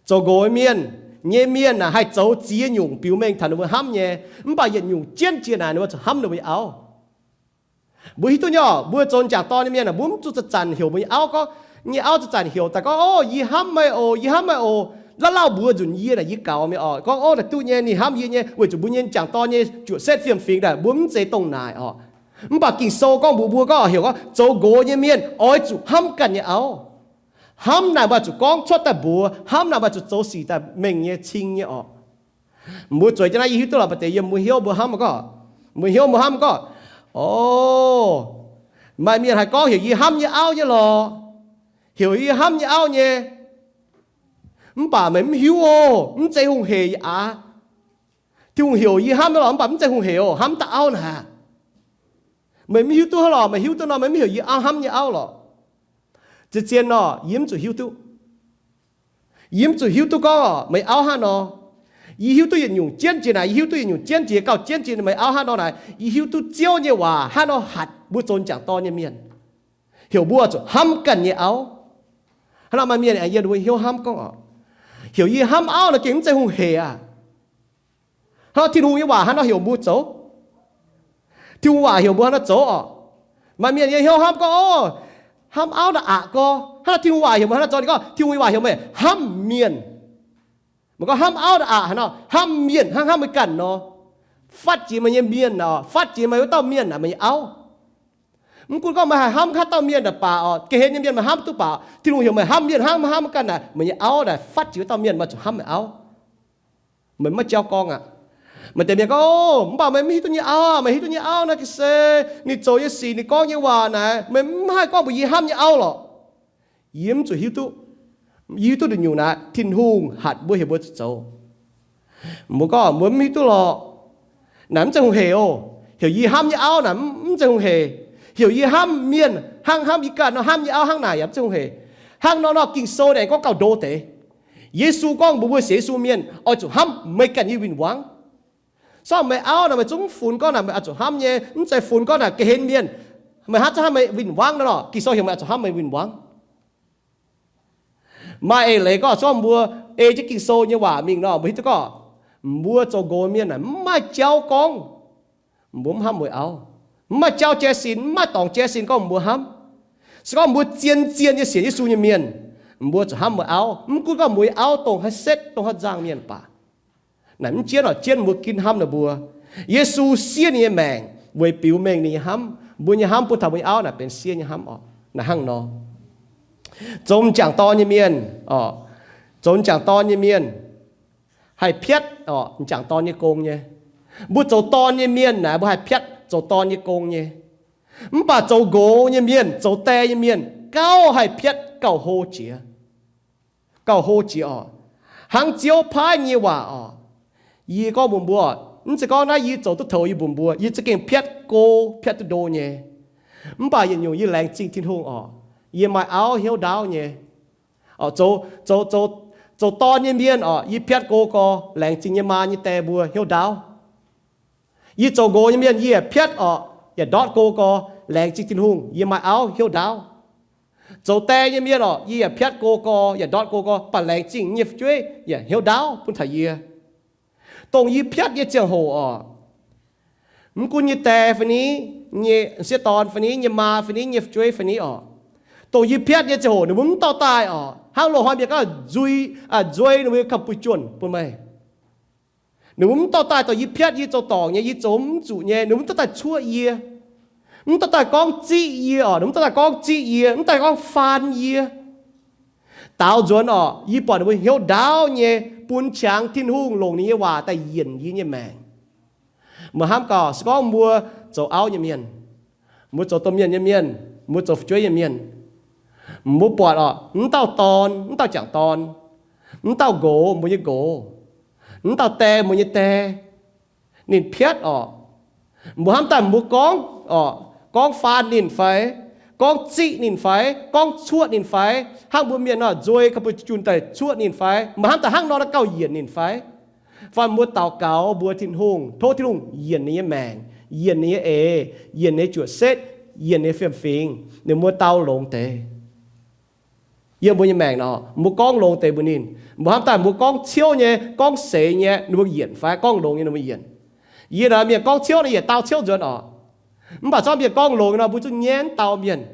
Zoux nqox mienh nyei mienh naaic haih zoux ziex nyungc biux mengh taux ninh mbuo hnamv nyei. Mv baac yietc nyungc jienv jiex naaic ninh mbuo zuqc hnamv ninh mbuo nyei auv. Mbuo hiuv duqv nyei orqc, mbuo zoux m'jangc dorn nyei mienh aah, mbuo mv zuqc zanc-zanc heuc mbuo nyei auv gorngv, nyei auv zanc-zanc heuc daaih gorngv, ov, yie hnamv meih oc, yie hnamv meih oc. Lauh lauh mbuox nzunc yie naaic yie gaux mingh orqc, gorngv, ov, naaic duqv nyei, ninh hnamv yie nyei, weic zuqc mbuo nyei m'jangc dorn nyei juoqc setv fiem-fingx daaih, mbuo mv zeiz dongh naaic orqc. Mv baac Ging-Sou gorngv mbuox mbuo gorngv, heuc gorngv zoux nqox nyei mienh oix zuqc hnamv ganh nyei auv. Hnamv naaic mbuo zuqc gorngv cuotv daaih mbuox, hnamv naaic mbuo zuqc zoux sic daaih mengh nyei cing nyei orqc. Mbuo zueiz jienv naaiv yie hiuv duqv lorqc, maaih deix yiem mbuo hnyouv mbuo hnamv gorngv, mbuo hnyouv mbuo hnamv gorngv, ov, maaih mienh haih gorngv heuc yie hnamv nyei auv nyei lorqc, heuc yie hnamv nyei auv nyei. Mv baac meih mv hiuv oc, mv zeiz hungh heic yie aqv. Tin-Hungh heuc yie hnamv nyei lorqc, mv baac mv zeiz hungh hec oc, hnamv daaih auv naaic. Meih mv hiuv duqv hnangv lorqc, meih hiuv duqv nor, meih mv heuc yie hnamv nyei auv lorqc. Zien-zien nor, yie mv zuqc hiuv duqv. Yie mv zuqc hiuv duqv gorngv meih auv hnangv nor. Yie hiuv duqv yietc nyungc jienv jiex naaic, yie hiuv duqv yietc nyungc jienv jiex, gauh jienv jiex meih auv hnangv nor naaic. Yie hiuv duqv Ziouv nyei waac hnangv nor hatc mbuo zoux m'jangc dorn nyei mienh, heuc mbuo zuqc hnamv ganh nyei auv. Hnangv nor maaih mienh aengx yiem ninh mbuo hnyouv hnamv gorngv oc, heuc yie hnamv auv naaic gengh mv zeiz hungh hec aqv. Hnangv nor Tin-Hungh nyei waac hnangv nor heuc mbuo zoux. Tin-Hungh waac heuc mbuo hnangv nor zoux oc. Maaih mienh yiem hnyouv hnamv gorngv, o, hnamv auv naaic aqc gorx. Hnangv nor Tin-Hungh waac heuc mbuo hnangv nor zoux. Ninh gorngv Tin-Hungh nyei waac heuc meih hnamv mienh. Meih gorngv hnamv auv naaic aqc, haaix nor hnamv mienh hnangv hnamv meih ganh nor. Fatv jiex meih nyei mienh oc, fatv jiex meih wuov dauh mienh naaic, meih nyei auv. Mv gunv gorngv meih haih hnamv haaix dauh mienh naaic baac oc, ga'hlen nyei mienh meih hnamv duqv baac, Tin-Hungh heuc meih hnamv mienh hnangv hnamv meih ganh naaic, meih nyei auv naaic fatv jiex wuov dauh mienh, meih zuqc hnamv meih auv. Meih maiv jauv gorngv aqv. Maaih deix mienh gorngv, o, mv baac meih mv hiuv duqv nyei auv, meih hiuv duqv nyei auv naaiv ga'sie, ninh zoux nyei sic, ninh gorngv nyei waac naaic, meih mv haih gorngv mbuox yie hnamv nyei auv lorqc. Yie mv zuqc hiuv duqv, yie hiuv duqv nduqc nyungc naaic Tin-Hungh hatc mbuo heuc mbuo zuqc zoux. Mbuo gorngv mbuo mv hiuv duqv lorqc. Naaic mv zeiz hungh hec oc. Heuc yie hnamv nyei auv naaic mv zeiz hungh hec. Heuc yie hnamv mienh hnangv hnamv yie ganh nor, hnamv nyei auv hnangv naaic yaac mv zeiz hungh hec. Hnangv nor nor Ging-Sou naaic gorngv gauh ndo deix. Yesu gorngv mbuox mbuo sienx Yesu mienh oix zuqc hnamv meih ganh nyei win-wangv. Sorng meih auv naaic meih zungv funx gorngv naaic meih oix zuqc hnamv nyei, mv zeiz funx gorngv naaic ga'hlen mienh, meih hnangv zungv hnamv meih win-wangv nor lorqc. Ging-Sou heuc meih oix zuqc hnamv meih win-wangv. Maaih eix leiz gorngv, se gorngv mbuo ei jienv Ging-Sou nyei waac mingh nor, mbuo hiuv duqv gorngv mbuo zoux nqox mienh naaic mv maaih jauv gorngv mbuo mv hnamv mbuo auv. Mv maaih jauv jaiv sin, mv maaih dorngx jaiv sin gorngv mbuo hnamv. Se gorngv mbuo zien-zien nyei sienx Yesu nyei mienh, mbuo zuqc hnamv mbuo auv, mv gunv gorngv mbuo nyei auv dongh haaix setv, dongh haaix nzangc mienh baac. Naaic mv jienv oc, jienv mbuo ginv hnamv ninh mbuo. Yesu siev ninh nyei maengc weic biux mengh ninh nyei hnamv. Mbuo nyei hnamv bun taux mbuo nyei auv naaic benx siev nyei hnamv oc. Naaic hnangv nor, zoux m'jangc dorn nyei mienh oc, zoux m'jangc dorn nyei mienh haih piatv oc m'jangc dorn nyei gong nyei. Mbuo zoux dorn nyei mienh naaic mbuo haih piatv zoux dorn nyei gong nyei. Mv baac zoux nqox nyei mienh, zoux die nyei mienh gauh haih piatv gauh hlo jiex. Gauh hlo jiex oc. Hnangv Ziouv paaiv nyei waac oc, yie gorngv mbuox mbuo, mv zeiz gorngv naaiv yie zoux duqv taux yie mbuox mbuo, yie za'gengh piatv go, piatv duqv ndo nyei. Mv baac yietc nyungc yie laengz zingh Tin-Hungh oc, yie maaih auv hnyouv ndaauv nyei. Zoux, zoux, zoux dorn nyei mienh oc, yie piatv go gorx, laengz zingh yie maa nyei die mbuo hnyouv ndaauv. Yie zoux nqox nyei mienh yie yaac piatv oc, yaac ndortv go gorx, laengz zingh Tin-Hungh yie maaih auv hnyouv ndaauv. Zoux die nyei mienh oc, yie yaac piatv go gorx, yaac ndortv go gorx, baac laengz zingh nyei fu'jueiv yaac hnyouv ndaauv bun taux yie. Dongh yie piatv nyei ziangh hoc oc, mv gunv nyei die fai ni, nyei m'sieqv dorn fai ni, nyei maa fai ni, nyei fu'jueiv fai ni oc, dongh yie piatv nyei ziangh hoc ninh mbuo mv dorh daaih oc, hnangv loz-hnoi mienh gorngv nzui, nzuei ninh mbuo nyei ganh buiv juonh bun meih. Ninh mbuo mv dorh daaih dongh yie piatv, yie zoux dorngc nyei, yie zoux mv zuqc nyei, ninh mbuo mv dorh daaih cuoqv yie, mv dorh daaih gorngv ziqv yie oc, ninh mv dorh daaih gorngv ziqv yie, mv dorh daaih gorngv faan yie. Daaux nzuonx oc, yie buatc ninh mbuo hnyouv ndaauv nyei, bun qangx Tin-Hungh longc ninh nyei waac daaih yienc yie nyei maengc. Meih hnamv gaax, se gorngv mbuo zoux auv nyei mienh, mbuo zoux domh mienh nyei mienh, mbuo zoux fu'jueiv nyei mienh, mbuo buatc oc, mv dauh dorn, mv dauh jangc dorn, mv dauh nqox, mbuo nyei nqox, mv dauh die, mbuo nyei die, ninh piatv oc, mbuo hnamv daaih mbuo gorngv oc, gorngv faan ninh fai, gorngv ziqv ninh fai, gorngv cuoqv ninh fai, hnangv mbuo mienh nor nzuei ganh buiv juonh daaih cuoqv ninh fai, mbuo hnamv daaih hnangv nor gauh yienc ninh fai? Fai mbuo daux gaux mbuox Tin-Hungh, tov Tin-Hungh yienc ninh nyei maengc, yienc ninh nyei eix, yienc ninh nyei juoqc setv, yienc ninh nyei fiem-fingx, ninh mbuo dau longx deix. Yiem mbuo nyei maengc nor, mbuo gorngv longx deix mbuox ninh, mbuo hnamv daaih mbuo gorngv ciouv nyei, gorngv seix nyei, ninh mbuo yienc fai? Gorngv longx nyei ninh mbuo yienc. Yie naaic mienh gorngv ciouv nor, yietc dauh ciouv nzuonx oc. Mv baac zorqv mienh gorngv longx nyei nor, mbuo zungv nyaiv dau mienh.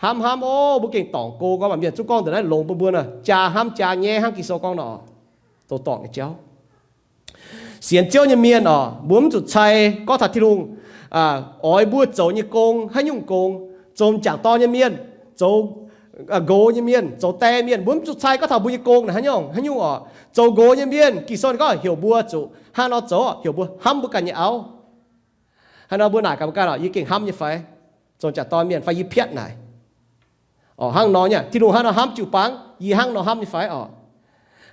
Hnamv hnamv, o, mbuo gengh dorngc go gorngv, mv baac mienh zungv gorngv deix naaiv longx bun mbuo nor, jaa hnamv jaa nyaiv hnangv Ging-Sou gorngv nor, zoux dorngc nyei jauv. Sienx Ziouv nyei mienh oc, mbuo mv zuqc cai gorngv taux Tin-Hungh oix mbuo zoux nyei gong, haaix nyungc gong, zoux m'jangc dorn nyei mienh, zoux nqox nyei mienh, zoux die mienh, mbuo mv zuqc cai gorngv taux mbuo nyei gong naaic haaix nyungc, haaix nyungc oc. Zoux nqox nyei mienh, Ging-Sou gorngv heuc mbuo zuqc hnangv nor zoux, heuc mbuo hnamv mbuo ganh nyei auv. Hnangv nor mbuo naaic gaax mbuo ganh oc, yie gengh hnamv nyei fai? Zoux m'jangc dorn mienh fai yie piatv naaic oc, hnangv nor nyei, Tin-Hungh hnangv nor hnamv jiu-baang, yie hnangv nor hnamv nyei fai oc?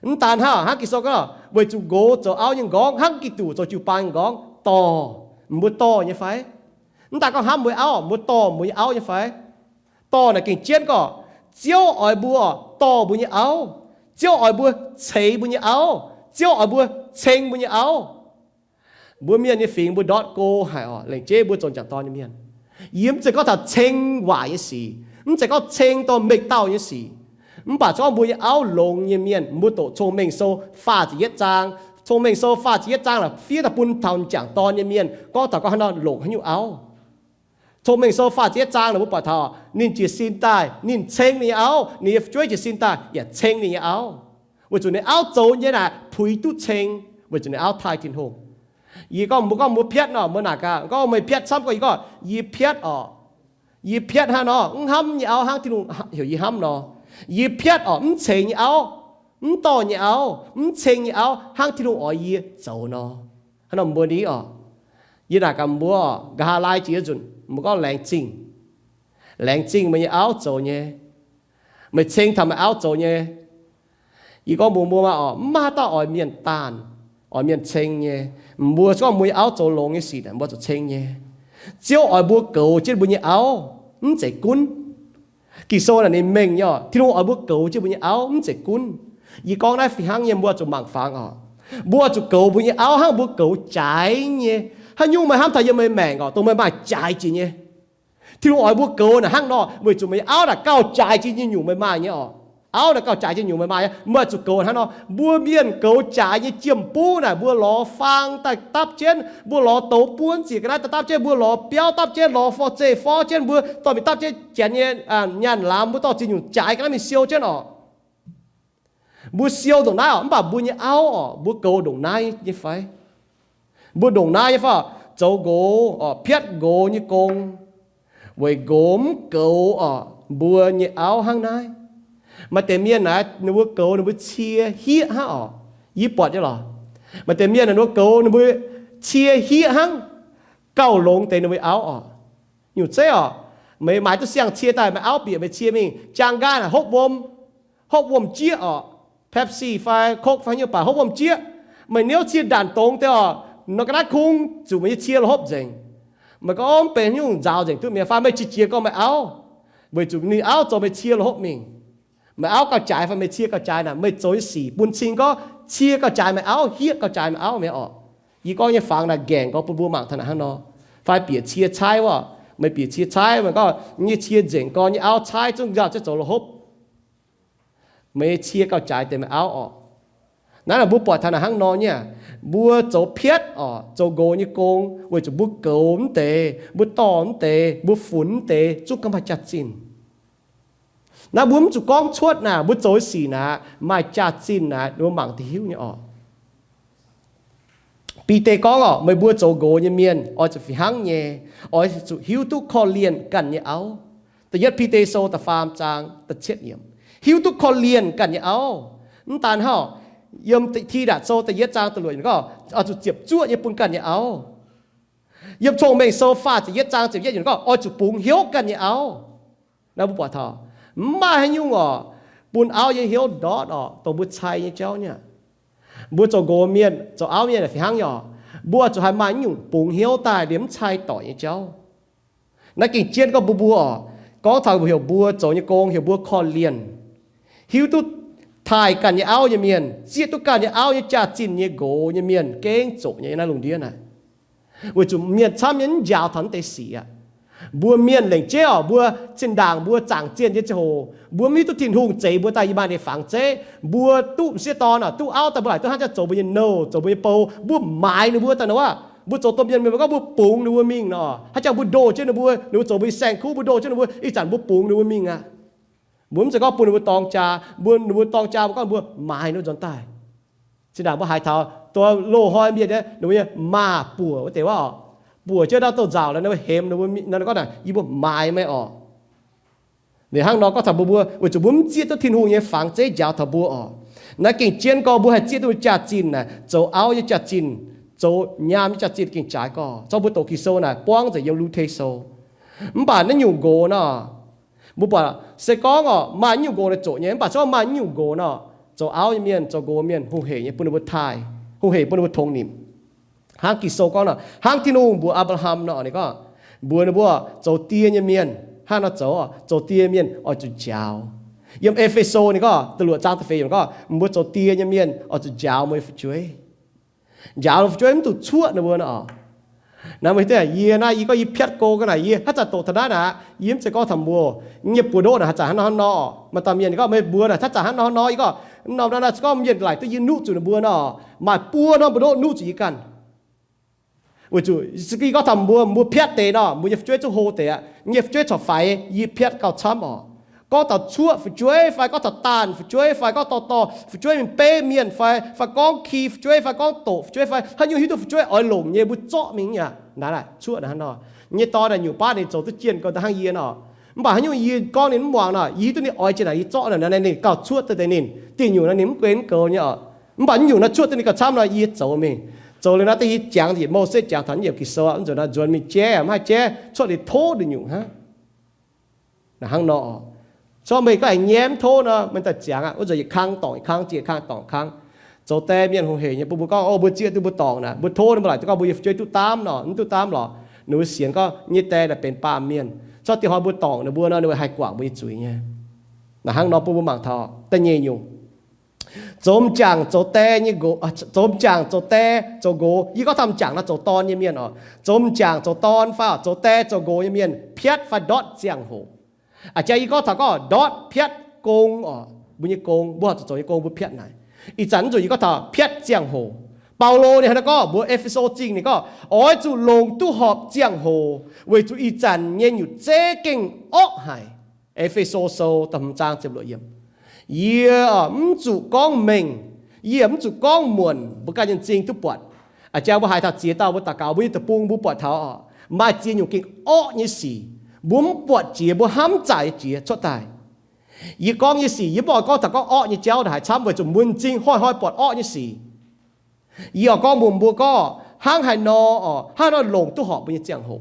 Mv daan hnangv, hnangv Ging-Sou gorngv, weic zuqc nqox zoux auv nyei nqorngv hnangv giduc zoux jiu-baang nyei nqorngv, dorh, mbuo dorh nyei fai? Mv daan gorngv hnamv mbuo nyei auv, mbuo dorh mbuo nyei auv nyei fai? Dorh naaic gengh jienv gorngv, Ziouv oix mbuo dorh mbuo nyei auv. Ziouv oix mbuo ceix mbuo nyei auv. Ziouv oix mbuo ceng mbuo nyei auv. Mbuo mienh nyei fingx mbuo ndortv go haic oc, lengc jeiv mbuo zoux m'jangc dorn nyei mienh. Yie mv zeiz gorngv taux ceng waaic nyei sic, mv zeiz gorngv ceng dorh mengh dauh nyei sic. Mv baac gorngv mbuo nyei auv longx nyei mienh, mbuo doqc Cong-Mengh Sou faah ziepc yietv zaang. Cong-Mengh Sou faah ziepc yietv zaang naaic fiev daaih bun taux m'jangc dorn nyei mienh gorngv taux gorngv haaix nor longc haaix nyungc auv. Cong-Mengh Sou faah ziepc yietv zaang naaic mbuo buatc taux ninh jiez sin daaih, ninh ceng ninh nyei auv, ninh nyei fu'jueiv jiez sin daaih yaac ceng ninh nyei auv, weic zuqc ninh auv zoux nyei naaic puix duqv ceng, weic zuqc ninh auv taaih Tin-Hungh. Yie gorngv mbuo, gorngv mbuo piatv nor, mbuo naaic gaax, gorngv meih piatv camv gorngv yie gorngv, yie piatv oc. Yie piatv hnangv nor, mv hnamv nyei auv hnangv Tin-Hungh heuc yie hnamv nor. Yie piatv oc, mv cengx nyei auv, mv dorh nyei auv, mv ceng nyei auv hnangv Tin-Hungh oix yie zoux nor. Hnangv nor mbuo ni oc, yie naaic gaax mbuo, nqa'haav laai jiex nzunc mbuo gorngv laengz zingh. Laengz zingh meih nyei auv zoux nyei. Meih ceng taux meih auv zoux nyei. Yie gorngv mbuox mbuo maah oc, mv maaih haaix dauh oix mienh daanh, oix mienh ceng nyei. Mbuo gorngv mbuo nyei auv zoux longx nyei sic, mbuo zuqc ceng nyei. Ziouv oix mbuo goux jienv mbuo nyei auv, mv zeiz gunv. Ging-Sou naaic ninh mengh nyei oc, Tin-Hungh oix mbuo goux jienv mbuo nyei auv, mv zeiz gunv. Yie gorngv naaiv fih hnangv nyei, mbuo zuqc mangc fangx oc. Mbuo zuqc goux mbuo nyei auv hnangv mbuo goux jaaix nyei. Haaix nyungc meih hnamv taux yiem meih maengc oc, dongh meih maaih jaaix jiex nyei. Tin-Hungh oix mbuo goux naaic hnangv nor, weic zuqc meih nyei auv naaic gauh jaaix jiex nyei nyungc meih maaih nyei oc. Auv naaic gauh jaaix jiex nyungc meih maaih nyei, meih zuqc goux hnangv nor. Mbuo mienh goux jaaix nyei jiem-buv naaic, mbuo lorz faang daaih dapv jienv, mbuo lorz douz buonv ziec ga'naaiv daaih dapv jienv, mbuo lorz biauv dapv jienv, lorz forv-zeih forv jienv, mbuo dorh mingh dapv jienv janx nyei nyaanh lamz, mbuo dorh ziex nyungc jaaix ga'naaiv mingh siou jienv oc. Mbuo siou ndongc naaiv oc, mv baac mbuo nyei auv oc, mbuo goux ndongc naaiv nyei fai? Mbuo ndongc naaiv nyei fai? Zoux nqox oc, piatv nqox nyei gong, weic nqox mv goux oc mbuo nyei auv hnangv naaiv. Maaih deix mienh naaic ninh mbuo goux ninh mbuo cie hieqv hnangv oc. Yie buatc nyei lorqc. Maaih deix mienh naaic ninh mbuo goux ninh mbuo cie hieqv hnangv, gauh longx deix ninh mbuo auv oc. Nyungc zeiv oc, meih maaiz duqv siang-cie daaih, meih auv bieqc meih cie mingh, jaang nqaai naaic hopv wuom, hopv wuom-jieqv oc, Pepsi fai Coke fai haaix nyungc baac hopv wuom-jieqv. Meih niouv cie ndanc dongz deix oc, nor ga'naaiv kungx zuqc meih nyei cie la'hopv nzengc. Meih gorngv, Ov, mv benx haaix nyungc nzaaux nzengc duqv mi'aqv fai? Meih qiex jiez gorngv meih auv, weic zuqc ninh auv zoux meih cie la'hopv mingh. Meih auv gauh jaaix fai meih cie gauh jaaix naaic, meih zoux nyei sic bun cing gorngv cie gauh jaaix meih auv, hieqv gauh jaaix meih auv mi'aqv oc. Yie gorngv nyei fangx naaic nqaengc gorx bun mbuo mangc taux naaic hnangv nor. Fai bieqc cie caaiv wuov, meih bieqc cie caaiv, meih gorngv nyei cie nzengc gorn nyei auv caaiv zungv nzaaux jienv zoux la'hopv. Meih cie gauh jaaix deix meih auv oc. Naaiv naaic mbuo buatc taux naaic hnangv nor nyei aqv. Mbuo zoux piatv oc, zoux nqox nyei gong weic zuqc mbuo goux mv deix, mbuo dorh mv deix, mbuo funx mv deix, zungv gauh maaih jaax-zinh. Naaiv mbuo mv zuqc gorngv cuotv naaic, mbuo zoux nyei sic naaic maaih jaax-zinh naaic, mbuo mangc duqv hiuv nyei oc. Bide gorngv oc, meih mbuo zoux nqox nyei mienh oix zuqc fih hnangv nyei, oix zuqc hiuv duqv korv-lienh ganh nyei auv. Da'yietv Bide Sou da'faam zaang da'cietv yiemc, hiuv duqv korv-lienh ganh nyei auv. Mv daan hnangv, yiem Tidatc Sou da'yietv zaang da'luoqc yiemc gorngv, oix zuqc ziepc zuoqv nyei bun ganh nyei auv. Yiem Cong-Mengh Sou faah ziepc yietv zaang ziepc yietv yiemc gorngv, oix zuqc bungx hnyouv ganh nyei auv. Naaiv mbuo buatc taux, mv maaih haaix nyungc oc, bun auv nyei hnyouv ndortv oc, dongh mbuo cai nyei jauv nyei aqv. Mbuo zoux nqox mienh, zoux auv mienh fih hnangv nyei oc. Mbuo zuqc haih maaih nyungc bungx hnyouv daaih liemh mv cai doic nyei jauv. Naaiv gengh jienv gorngv mbuo, mbuo oc, gorngv taux heuc mbuo zoux nyei gong, heuc mbuo korv-lienh, hiuv duqv taaih ganh nyei auv nyei mienh, zieqv duqv ganh nyei auv nyei jaax-zinh nyei nqox nyei mienh gengh zoqc nyei naaiv lungh ndiev naaic. Weic zuqc mienh camv nyei mv njaaux taux naaiv deix sic aqv. Mbuo mienh lengc jeiv oc, mbuo zinh ndaangc mbuo zaangc zienh nyei ziangh hoc, mbuo mv hiuv duqv Tin-Hungh zeix mbuo daaih yiem naaiv deix fangx zeiv. Mbuo duqv m'sieqv dorn oc, duqv auv daaih mbuo laaic duqv hnangv jangx zoux mbuo nyei nouh, zoux mbuo nyei bou, mbuo maaiz ninh mbuo daaih nor aqv. Mbuo zoux domh mienh mienh mbuo gorngv mbuo bungx ninh mbuo mingh nor, hnangv jangx mbuo ndoh jienv ninh mbuo, ninh mbuo zoux mbuo nyei saeng-kuv, mbuo ndoh jienv ninh mbuo, ih zanc mbuo bungx ninh mbuo mingh aqv. Mbuo mv zeiz gorngv bun ninh mbuo dorng jaa, mbuo ninh mbuo dorng jaa mbuo gorngv mbuo maaiz ninh mbuo nzuonx daaih. Zinh ndaangc mbuo haiz taux dongh loz-hnoi mienh ninh mbuo nyei maah buoc wuov deix wuov oc, buoc jienv ndau douz-nzauc la'nor hemx ninh mbuo, ninh gorngv naaic, yie mbuo maaiz meih oc. Ninh hnangv nor gorngv taux mbuo, mbuo weic zuqc mbuo mv zieqv duqv Tin-Hungh nyei fangx zeiv njaaux taux mbuo oc. Naaiv gengh jienv gorngv mbuo haih zieqv duqv jaax-zinh naaic, zoux auv nyei jaax-zinh, zoux nyaam nyei jaax-zinh gengh jaaix gorx. Zorqv mbuo doqc Ging-Sou naaic buangv nzengc yiem Lu^te Sou. Mv baac naaiv nyungc nqox nor, mbuo buatc se gorngv oc maaih nyungc nqox naaic zoqc nyei, mv baac se gorngv maaih nyungc nqox nor, zoux auv nyei mienh, zoux nqox mienh, hungh heic nyei bun ninh mbuo taaih, hungh heic bun ninh mbuo tongx nimc. Hnangv Ging-Sou gorngv nor, hnangv Tin-Hungh mbuox Apc^laa^ham nor, ninh gorngv, mbuox ninh mbuo, zoux die nyei mienh hnangv nor zoux, zoux die mienh oix zuqc njaaux. Yiem E^fe^so ninh gorngv, da'luoqc zaang da'feix yiemc gorngv, mbuo zoux die nyei mienh oix zuqc njaaux meih fu'jueiv. Njaaux meih fu'jueiv, mv zuqc cuoqv ninh mbuo nor. Naaiv meih hiuv duqv, yie naaiv, yie gorngv yie piatv go ga'naaiv, yie haaix zanc doqc taux naaiv aqv, yie mv zeiz gorngv taux mbuo, yie nyei buoz-ndoqv naaic haaix zanc hnangv nor hnangv nor. Maaih dauh mienh ninh gorngv, meih mbuox naaic haaix zanc hnangv nor hnangv nor, yie gorngv, norm naaiv naaiv se gorngv mienh laaic duqv yie nuqv zuqc ninh mbuo nor, maaih buo norm buoz-ndoqv nuqv zuqc yie ganh. Weic zuqc se gorngv taux mbuo, mbuo piatv deix nor, mbuo nyei fu'jueiv zungv hlo deix aqv. Nyei fu'jueiv corc faix, yie piatv gauh camv oc. Gorngv taux cuoqv fu'jueiv fai gorngv taux daanh fu'jueiv fai gorngv dorh dorh fu'jueiv mingh beiv mienh fai, fai gorngv ki fu'jueiv fai gorngv doqc fu'jueiv fai haaix nyungc, hiuv duqv fu'jueiv oix longc nyei, mbuo zorqv mingh aqv. Naaiv cuoqv naaiv hnangv nor. Nyei dorn naaic nyungc baav ninh zoux duqv jienh gau hnangv yie nor, mv baac haaix nyungc yie gorngv ninh mv muangx nor, yie hiuv duqv ninh oix jiex naaic, yie zorqv naaic, ninh gauh cuoqv deix ninh. Diuh nyungc naaiv ninh mv guen mv goux nyei oc. Mv baac nyungc naaiv cuoqv deix ninh gauh camv nor, yie zoux mingh. Zoux liuz naaiv deix yie jangx yietc Mose jangx taux yiemc Ging-Sou, mv nzunc naaiv nzuonx mingh jaiv, mv haih jaiv, cuoqv ninh tov nduqc nyungc hnangv. Hnangv nor, corc meih gorngv aengx nyei mv tov nor, meih daaih ziangx aqv. Wuov nzunc yietc kang dorngc yietc kang, ziex kang dorngc kang. Zoux die mienh hungh heic nyei bun mbuo gorngv, o, mbuo zieqv duqv mbuo dorngc naaic, mbuo tov ninh mbuo laaic duqv gorngv mbuo nyei fu'jueiv duqv daamv nor, mv duqv daamv lorqc. Ninh mbuo sienx gorngv nyei die naaic benx baamh mienh. Corc dieh hnoi mbuo dorngc ninh mbuo nor, ninh mbuo haih guangc mbuo nyei zuiz nyei. Naaiv hnangv nor bun mbuo mangc taux da'nyeic nyungc, zoux m'jangc zoux die nyei nqox, zoux m'jangc zoux die zoux nqox. Yie gorngv taux m'jangc nor zoux dorn nyei mienh oc. Zoux m'jangc zoux dorn fai zoux die zoux nqox nyei mienh piatv fai ndortv ziangh hoc. A'jang yie gorngv taux gorngv ndortv piatv gong oc, mbuo nyei gong, mbuo horpc zuqc zoux nyei gong mbuo piatv naaic. Ih zanc mv zuqc yie gorngv taux piatv ziangh hoc. Baulo ninh hnangv naaiv gorngv mbuox E^fe^so Zingh ninh gorngv, oix zuqc longc duqv horpc ziangh hoc, weic zuqc ih zanc nyei nyutc zeiv gengh orqv haic. E^fe^so Sou da'hmz zaang ziepc luoqc yiemc. Yie mv zuqc gorngv mengh, yie mv zuqc gorngv muonc, mbuo ganh nyei m'zing duqv buatc. A'jang mbuo haiz taux ziex dauh mbuo daux gaux, mbuo nyei deic-bung mbuo buatc taux maaih ziex nyungc gengh orqv nyei sic, mbuo mv buatc jiex, mbuo hnamv zaic jiex cuotv daaih. Yie gorngv nyei sic yie mv oix gorngv taux gorngv orqv nyei jauv haic camv weic zuqc mbuo m'zing hnoi-hnoi buatc orqv nyei sic. Yie oix gorngv mbuox mbuo gorngv hnangv haaix nor oc, hnangv haaix nor longc duqv horpc mbuo nyei ziangh hoc,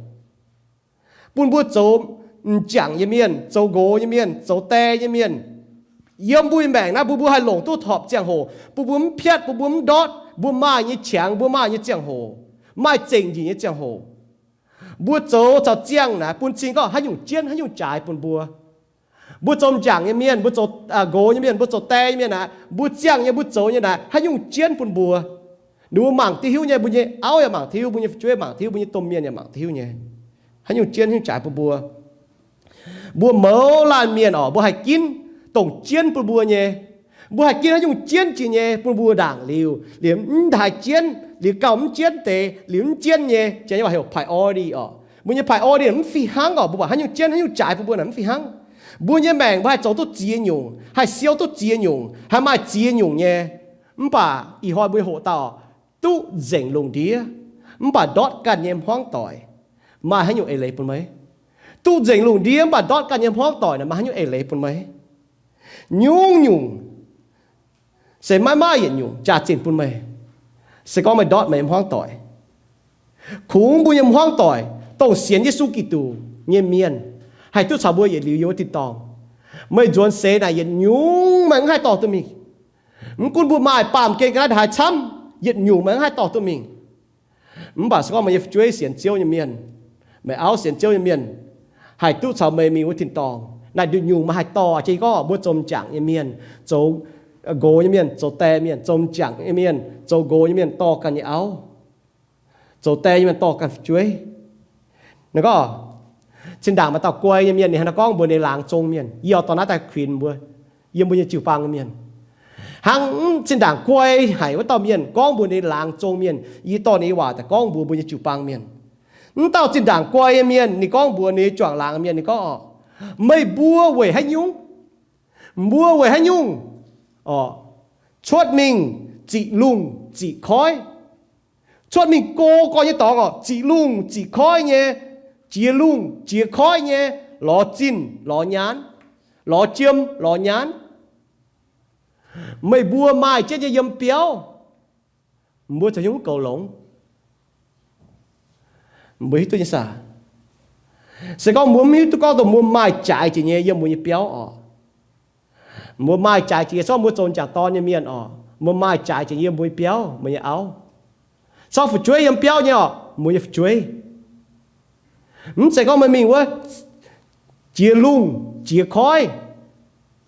bun mbuo zoux m'jangc nyei mienh, zoux nqox nyei mienh, zoux die nyei mienh. Yiem mbuo nyei maengc naaiv bun mbuo haih longc duqv horpc ziangh hoc, bun mbuo mv piatv, bun mbuo mv ndortv, mbuo maaih nyei qangx, mbuo maaih nyei ziangh hoc, maaih zengc njiec nyei ziangh hoc. Mbuo zoux caux ziangh naaic bun cing gorngv haaix nyungc jienv haaix nyungc jaaix bun mbuo. Mbuo zoux m'jangc nyei mienh, mbuo zoux nqox nyei mienh, mbuo zoux die nyei mienh naaic, mbuo ziangh nyei, mbuo zoux nyei naaic haaix nyungc jienv bun mbuo. Ninh mbuo mangc duqv hiuv nyei, mbuo nyei auv yaac mangc duqv hiuv, mbuo nyei fu'jueiv mangc duqv hiuv, mbuo nyei domh mienh yaac mangc duqv hiuv nyei. Haaix nyungc jienv haaix nyungc jaaix bun mbuo. Mbuo mouz laanh mienh oc, mbuo haih ginv dongh jienv bun mbuo nyei. Mbuo haih ginv haaix nyungc jienv jiex nyei bun mbuo ndaangc liuz, liuz mv haih jienv, liuz gauh mv jienv deix, liuz mv jienv nyei, jiex nyei waac heuc priority oc. Mbuo nyei priority mv fih hnangv oc, mbuo buatc haaix nyungc jienv haaix nyungc jaaix bun mbuo naaic mv fih hnangv. Mbuo nyei maengc mbuo haih zoux duqv ziex nyungc, haih siou duqv ziex nyungc, haih maaih ziex nyungc nyei. Mv baac ih hnoi mbuo nyei hoqc dauh duqv nzengc lungh ndiev, mv baac ndortv ganh nyei hmuangv doic, maaih haaix nyungc eix leiz bun meih? Duqv nzengc lungh ndiev mv baac ndortv ganh nyei hmuangv doic naaic maaih haaix nyungc eix leiz bun meih? Nyungc-nyungc se maiv maaih yietc nyungc jaax-zinh bun meih, se gorngv meih ndortv meih nyei hmuangv doic. Kungx mbuo nyei hmuangv doic, dongh sienx Yesu Giduc nyei mienh, haih duqv caux mbuo yietc liuz yiem wuov tin-dorngh. Meih nzuonx seix naaic yietc nyungc meih mv haih dorh duqv mingh. Mv gunv mbuo maaih baamh gen ga'naaiv haaix camv, yietc nyungc meih mv haih dorh duqv mingh. Mv baac se gorngv meih nyei fu'jueiv sienx Ziouv nyei mienh, meih auv sienx Ziouv nyei mienh, haih duqv caux meih mingh wuov tin-dorngh, naaic nduqc nyungc meih haih dorh. Jiex gorngv mbuo zoux m'jangc nyei mienh, zoux nqox nyei mienh, zoux die mienh, zoux m'jangc nyei mienh, zoux nqox nyei mienh dorh ganh nyei auv, zoux die nyei mienh dorh ganh fu'jueiv. Ninh gorngv, zinh ndaangc maaih dauh guai nyei mienh, ninh hnangv naaiv gorngv mbuox ninh laangz zong mienh, yie oix dorh naaiv daaih kuinx mbuo, yiem mbuo nyei jiu-baang nyei mienh. Hnangv zinh ndaangc guai haic wuov dauh mienh gorngv mbuox ninh laangz zong mienh, yie dorh ninh nyei waac daaih gorngv mbuox mbuo nyei jiu-baang mienh. Mv dauh zinh ndaangc guai nyei mienh ninh gorngv mbuox ninh nyei juangc laangz mienh, ninh gorngv, meih mbuo weic haaix nyungc, mbuo weic haaix nyungc cuotv mingh ziqc lungh ziqc koiv, cuotv mingh go gorn nyei dorngx oc, ziqc lungh ziqc koiv nyei, jiex lungh jiex koiv nyei, lorz zinh lorz nyaanh, lorz jiem lorz nyaanh. Meih mbuo maaih jienv nyei yiem biauv, mbuo caux hnyouv goux longx. Mbuo hiuv duqv nyei saah? Se gorngv mbuo mv hiuv duqv gorngv dongh mbuo maaih jaaix jiex nyei yiem mbuo nyei biauv oc, Mbuo maaih jaaix jiex, se gorngv mbuo zoux m'jangc dorn nyei mienh oc, mbuo maaih jaaix jiex yiem mbuo nyei biauv, mbuo nyei auv, se gorngv fu'jueiv yiem biauv nyei oc, mbuo nyei fu'jueiv. Mv zeiz gorngv meih mingh wuov jiex lungh jiex koiv,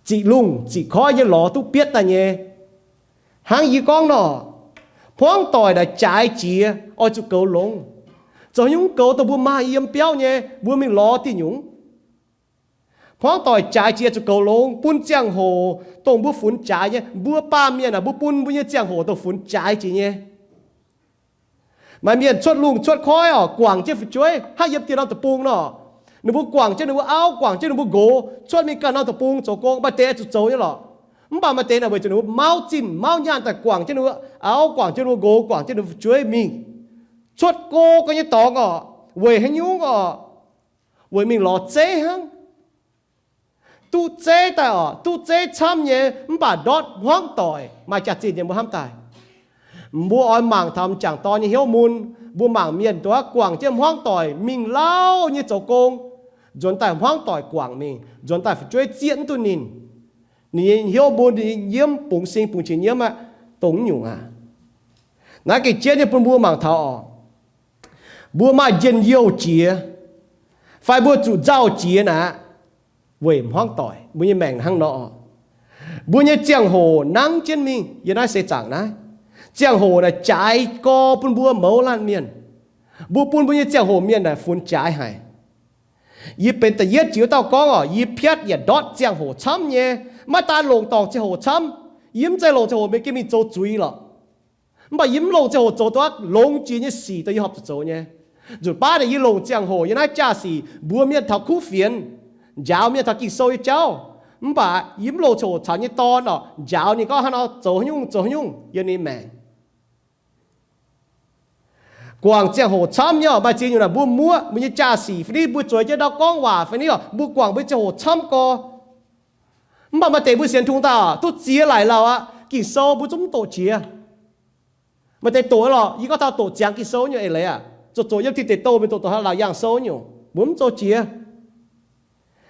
ziqc lungh ziqc koiv nyei lorz duqv bietv daaih nyei. Hnangv yie gorngv nor, hmuangv doic naaic jaaix jiex oix zuqc goux longx. Zoux haaix nyungc goux dongh mbuo maaih yiem biauv nyei, mbuo mingh lorz diuh nyungc. Hmuangv doic jaaix jiex zuqc goux longx, bun ziangh hoc dongh mbuo funx jaaix nyei. Mbuo baamh mienh aah, mbuo bun mbuo nyei ziangh hoc dongh funx jaaix jiex nyei. Maaih mienh cuotv lungh cuotv koiv oc, guangc jienv fu'jueiv hnangv yiem dieh norm deic-bung nor. Ninh mbuo guangc jienv ninh mbuo auv, guangc jienv ninh mbuo nqox, cuotv mingh ganh norm deic-bung zoux gong. Maaih deix zuqc zoux nyei lorqc. Mv baac maaih deix naaic weic zuqc ninh mbuo mauv zinh mauv nyaanh daaih guangc jienv ninh mbuo auv, guangc jienv ninh mbuo nqox, guangc jienv ninh mbuo fu'jueiv mingh cuotv go ga'nyei dorngx oc. Weic haaix nyungc oc? Weic mingh lorz zeiv hnangv. Duqv zeiv daaih oc, duqv zeiv camv nyei, mv baac ndortv hmuangv doic maaih jaax-zinh nyei mbuo hnamv daaih. Mbuo oix mangc taux m'jangc dorn nyei hnyouv mun. Mbuo mangc mienh nduov guangc jienv hmuangv doic mingh lauh nyei zoux gong, nzuonx daaih hmuangv doic guangc mingh, nzuonx daaih fu'jueiv zieqv mv duqv ninh. Ninh nyei hnyouv mun, ninh nyei nyiemv bungx sing bungx qiex nyiemv aqv, dongh naaiv nyungc aqv. Naaiv gengh jienv nyei bun mbuo mangc taux oc, mbuo maaih njien-youh jiex fai mbuo zuqc nzauh jiex naaic, weic hmuangv doic. Mbuo nyei maengc hnangv nor oc, mbuo nyei ziangh hoc nangv jienv mingh yiem naaiv seix zaangc naaiv. Ziangh hoc naaic jaaix gorx bun mbuo mouz laanh mienh. Mbuo bun mbuo nyei ziangh hoc mienh naaic funx jaaix haic. Yie benx da'yietv jiex wuov dauh gorngv oc, yie piatv yaac ndortv ziangh hoc camv nyei. Maiv daan longc dorngc ziangh hoc camv, yie mv zeiz longc ziangh hoc mienh gengh mingh zoux zuiz lorqc. Mv baac yie mv longc ziangh hoc zoux duqv longx jiex nyei sic dongh yie horpc zuqc zoux nyei. Nzunc baav naaic yie longc ziangh hoc yiem naaiv jaa-sic mbuox mienh taux kuv fienx, njaaux mienh taux Ging-Sou nyei jauv. Mv baac yie mv longc ziangh hoc caux nyei dorn oc, njaaux ninh gorngv hnangv nor zoux haaix nyungc zoux haaix nyungc yiem ninh maengc. Guangc ziangh hoc camv nyei oc, maaih ziex nyungc naaic mbuo muoqv mbuo nyei jaa-sic fai niv mbuo zueiz jienv ndau gorngv waac fai niv oc, mbuo guangc mbuo nyei ziangh hoc camv gorx. Mv baac maaih deix mbuo sienx tungx daaih duqv ziex laaic lauh aqv, Ging-Sou mbuo zungv mv doqc jiex. Maaih deix doqc lorqc, yie gorngv taux doqc ziangx Ging-Sou nyungc eix leiz aqv, zoqc zoqc yiem Tin Deic Douh mingh doqc doqc haaix Laauc Yaangh Sou nyungc, mbuo mv zoux jiex.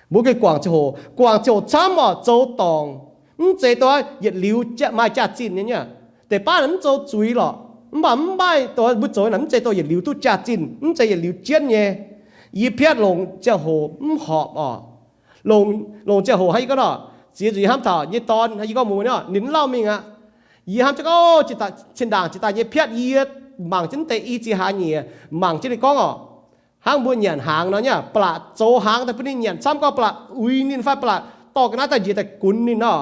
Mbuo gengh guangc ziangh hoc, guangc ziangh hoc camv oc, zoux dorngc, mv zeiz dongh yietc liuz maaih jaax-zinh nyei nyei. Deix baav naaic mv zoux zuiz lorqc, mv baac mv maaih dongh mbuo zoux naaic mv zeiz dongh yietc liuz duqv jaax-zinh, mv zeiz yietc liuz jienv nyei. Yie piatv longc ziangh hoc mv horpc oc. Longc, longc ziangh hoc hnangv yie gorngv nor, ziex nzunc yie hnamv taux nyei dorn, yie gorngv mbuox ninh, ninh mv lauh mingh aqv. Yie hnamv jienv gorngv, o, zinh ndaangc jiex daaih nyei piatv yie mangc jienv deix i ziex hlaax nyieqc, mangc jienv ninh gorngv oc, hnangv mbuo nyanc hnaangx nor nyei, ba'laqc zoux hnaangx daaih bun ninh nyanc camv gorx, ba'laqc uix ninh fai ba'laqc dorh ga'naaiv daaih njiec daaih gunx ninh nor,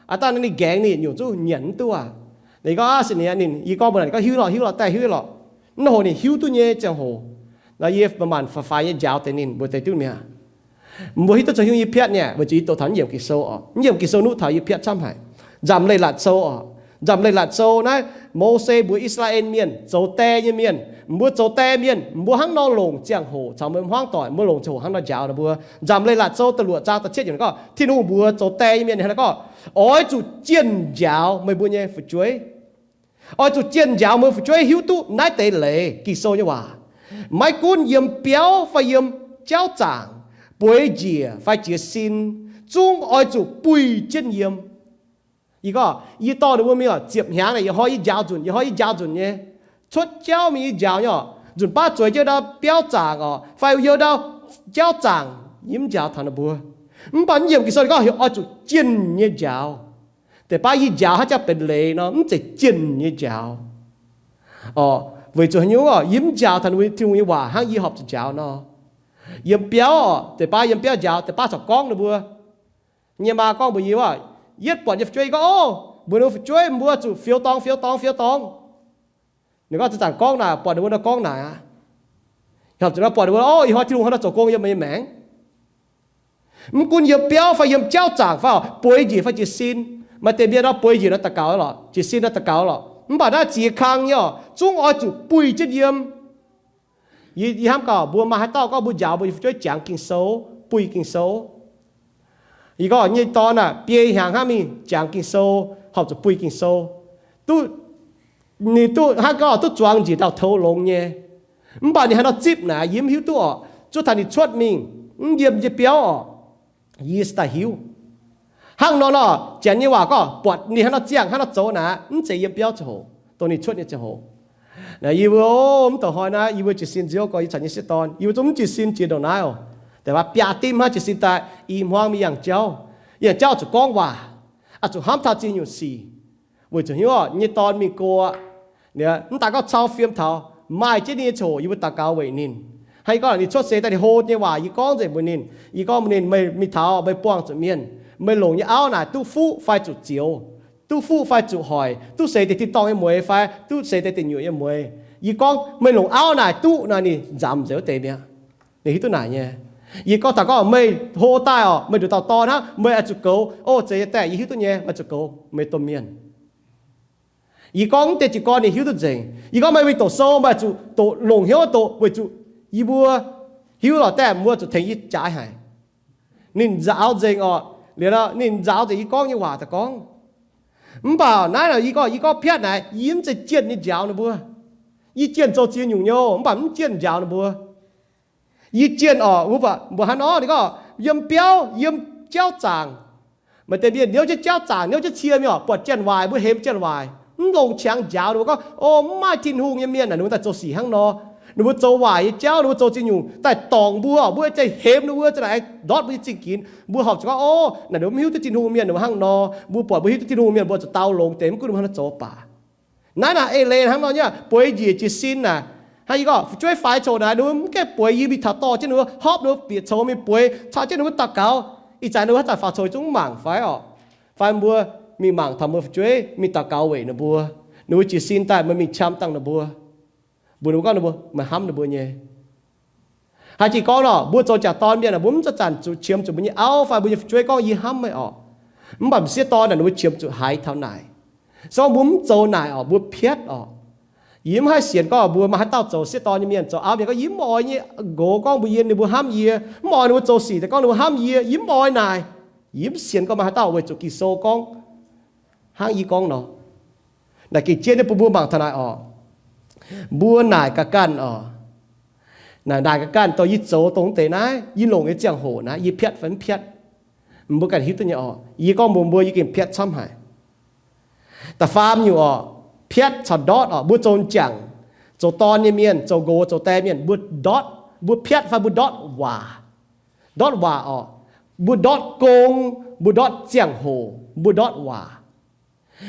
aav dangh ninh gaengh ninh nyungc zungv nyanc mv duqv aqv. Ninh gorngv, aa, se ninh, ninh, yie gorngv mbuox ninh gorngv, hiuv lorqc, hiuv lorqc, daaih hiuv lorqc. Mv horpc ninh hiuv duqv nyei ziangh hoc. Nor yie manc-manc faix-faix nyei njaaux deix ninh mbuo deix duqv mi'aqv. Mbuo hiuv duqv zoux haaix nyungc yie piatv nyei, weic zuqc yie doqc taux naaiv yiemc Ging-Sou oc. Naaiv yiemc Ging-Sou nuqv taux yie piatv camv haic. Nzamc Leiz-Latc Sou oc. Nzamc Leiz-Latc Sou naaiv Mose mbuox I^saa^laa^en Mienh, zoux die nyei mienh, mbuo zoux die mienh, mbuo hnangv nor longc ziangh hoc caux mbuo hmuangv doic, mbuo longc ziangh hoc hnangv nor njaaux ninh mbuo. Nzamc Leiz-Latc Sou da'luoqc zaang da'cietv yiemc gorngv, Tin-Hungh mbuox zoux die nyei mienh hnangv naaiv gorngv, oix zuqc jienh njaaux meih mbuo nyei fu'jueiv. Oix zuqc jienh njaaux meih fu'jueiv hiuv duqv naaiv deix leiz, Ging-Sou nyei waac. Maiv gunv yiem biauv fai yiem jauv zaangc, bueix njiec fai jiez sin, zungv oix zuqc buih jienv yiem. Yie gorngv, yie dorh ninh mbuo mingh ziepc hnyangx naaic, yietc hnoi yie njaaux nzunc, yietc hnoi yie njaaux nzunc nyei. Cuotv jauv mingh yie njaaux nyei oc. Nzunc baav zueiz jienv ndau biauv zaangc oc, fai yiem ndau jauv zaangc, yie mv njaaux taux ninh mbuo. Mv baac naaiv yiemc Ging-Sou ninh gorngv oix zuqc jienh nyei njaaux. Deix baav yie njaaux hnangv jangx benx leiz nor, mv zeiz jienh nyei njaaux. Oc, weic zuqc haaix nyungc oc? Yie mv njaaux taux Tin-Hungh nyei waac hnangv yie horpc zuqc njaaux nor. Yiem biauv oc, deix baav yiem biauv njaaux, deix baav corc gorngv ninh mbuo. Yie maa gorngv mbuox yie, yietv buatc yie fu'jueiv, yie gorngv, o, mbuox ninh mbuo fu'jueiv, mbuo zuqc fiou dorng, fiou dorng, fiou dorng. Ninh gorngv, zanc-zanc gorngv naaic, buatc ninh mbuo nor gorngv naaic aqv. Horpc zuqc nor buatc ninh mbuo, o, ih hnoi Tin-Hungh hnangv nor zoux gong yiem meih nyei maengc. Mv gunv yiem biauv fai yiem jauv zaangc fai bueix njiec fai jiez sin, maaih deix mienh nor bueix njiec nor daux gaux lorqc, jiez sin nor daux gaux lorqc. Mv baac naaiv ziex kang nyei oc, zungv oix zuqc buih jienv yiem. Yie, yie hnamv gaax, mbuo maaih haaix dauh gorngv mbuo njaaux mbuo nyei fu'jueiv jangx Ging-Sou, buih Ging-Sou? Yie gorngv nyei dorn aah, biei hnyangx hnangv mingh jangx Ging-Sou, horpc zuqc buih Ging-Sou. Duqv, ninh duqv hnangv gorngv duqv zuangx njiec ndau-tou longx nyei. Mv baac ninh haaix nor zipv naaic, yie mv hiuv duqv oc. Zuov taux ninh cuotv mingh, mv yiem nyei biauv oc, yie se daaih hiuv. Hnangv nor nor, janx nyei waac gorngv buatc ninh hnangv nor ziangh, hnangv nor zoux naaic, mv zeiz yiem biauv ziangh hoc, dongh ninh cuotv nyei ziangh hoc. Naaic yie mbuo, mv douc hnoi naaiv yie mbuo jiez sin nziouv gorx yie caux nyei sieqv dorn, yie mbuo zungv mv jiez sin jiex ndongc naaiv oc. Deix waac biaac dimv hnangv jiez sin daaih, i hmuangv mingh yangh jauv, yangh jauv zuqc gorngv waac, oix zuqc hnamv taux ziex nyungc sic, weic zuqc hnyouv nyei dorn mingh go aqv. Mv daaih gorngv cau fiem taux maaih jienv ninh nyei ziangh hoc yie mbuo daux gaux weic ninh. Hnangv yie gorngv ninh cuotv seix daaih ninh hlo nyei waac yie gorngv nzengc mbuox ninh. Yie gorngv mbuox ninh, meih mingh taux meih buangh zuqc mienh, meih longc nyei auv naaic duqv fuqv fai zuqc zioux, duqv fuqv fai zuqc hoic, duqv seix deix tin-dorngh nyei mueix fai duqv seix deix deic nyuoqc nyei mueix. Yie gorngv meih longc auv naaic duqv nor ninh nzamc nzengc wuov deix mi'aqv. Ninh hiuv duqv naaic nyei. Yie gorngv taux gorngv meih hlo daaih oc, meih nduqc dauh dorn hnangv, meih oix zuqc goux. O, zeiz nyei daeh, yie hiuv duqv nyei, meih zuqc goux meih domh mienh. Yie gorngv mv deix jiez gorn ninh hiuv duqv nzengc. Yie gorngv meih mingh doqc sou, meih oix zuqc doqc longc hnyouv doqc weic zuqc yie mbuo hiuv lorqc daeh mbuo zuqc tengx yie jaaix haic. Ninh nzaaux nzengc oc. Liuz nor ninh nzaaux nzengc yie gorngv nyei waac daaih gorngv. Mv baac naaiv yie gorngv, yie gorngv piatv naaic, yie mv zeiz jienh nyei njaaux ninh mbuo. Yie jienh zoux ziex nyungc nyouh, mv baac mv jienh njaaux ninh mbuo. Yie jienh oc, mbuo hnangv nor, ninh gorngv yiem biauv, yiem jauv zaangc. Maaih deix mienh niouv jienv jauv zaangc, niouv jienv cie mingh oc, buatc janx waaic, mbuo hemx janx waaic, mv longc qangx njaaux ninh mbuo gorngv, o, mv maaih Tin-Hungh nyei mienh naaic, ninh mbuo daaih zoux sic hnangv nor. Ninh mbuo zoux waaic nyei jauv, ninh mbuo zoux ziex nyungc daaih dorngc mbuo oc, mbuo za'gengh hemx ninh mbuo, za'gengh ndortv mbuo nyei zingh ginx. Mbuo horpc zuqc gorngv, o, naaic ninh mbuo mv hiuv duqv Tin-Hungh mienh ninh mbuo hnangv nor. Mbuo buatc mbuo hiuv duqv Tin-Hungh mienh mbuo zuqc dau longx deix, mv gunv ninh mbuo hnangv nor zoux baac. Naaiv naaic eix leiz hnangv nor nyei, bueix njiec jiez sin naaic. Hnangv yie gorngv fu'jueiv faix coux naaic, ninh mbuo mv gaengh bueix yie mingh taux dorh jienv ninh mbuo, hopv ninh mbuo bieqc coux mingh bueix, caux jienv ninh mbuo daux gaux. Ih zanc ninh mbuo haaix zanc faaux coux zungv mv mangc fai oc. Fai mbuo mingh mangc taux mbuo fu'jueiv mingh daux gaux weic ninh mbuo. Ninh mbuo jiez sin daaih meih mingh qam dangh ninh mbuo, mbuox ninh mbuo gorngv ninh mbuo, meih hnamv ninh mbuo nyei. Haaix jih gorngv nor, mbuo zoux jangc dorn mienh, mbuo mv zanc-zanc zuqc qiemx zuqc mbuo nyei auv fai mbuo nyei fu'jueiv gorngv yie hnamv meih oc. Mv baac sieqv dorn naaic ninh mbuo qiemx zuqc haiz taux naaic. Se gorngv mbuo mv zoux naaic oc, mbuo piatv oc. Yie mv haih sienx gorngv mbuo maaih haaix dauh zoux sieqv dorn nyei mienh, zoux auv mienh gorngv yie mv oix nyei nqox gorngv mbuox yie ninh mbuo hnamv yie, mv oix ninh mbuo zoux sic daaih gorngv ninh mbuo hnamv yie. Yie mv oix naaic. Yie mv sienx gorngv maaih haaix dauh weic zuqc Ging-Sou gorngv hnangv yie gorngv nor. Naaic gengh jienv nyei bun mbuo mangc taux naaic oc. Mbuo naaic ga'ganh oc. Naaic, naaic ga'ganh dorh yie zoux dongh deix naaiv, yie longc nyei ziangh hoc naaiv, yie piatv fai mv piatv, mbuo ganh hiuv duqv nyei oc. Yie gorngv mbuox mbuo, yie gengh piatv camv haic. Da'faam nyungc oc, piatv caux ndortv oc. Mbuo zoux m'jangc, zoux dorn nyei mienh, zoux nqox, zoux die mienh, mbuo ndortv, mbuo piatv fai mbuo ndortv waac. Ndortv waac oc. Mbuo ndortv gong, mbuo ndortv ziangh hoc, mbuo ndortv waac.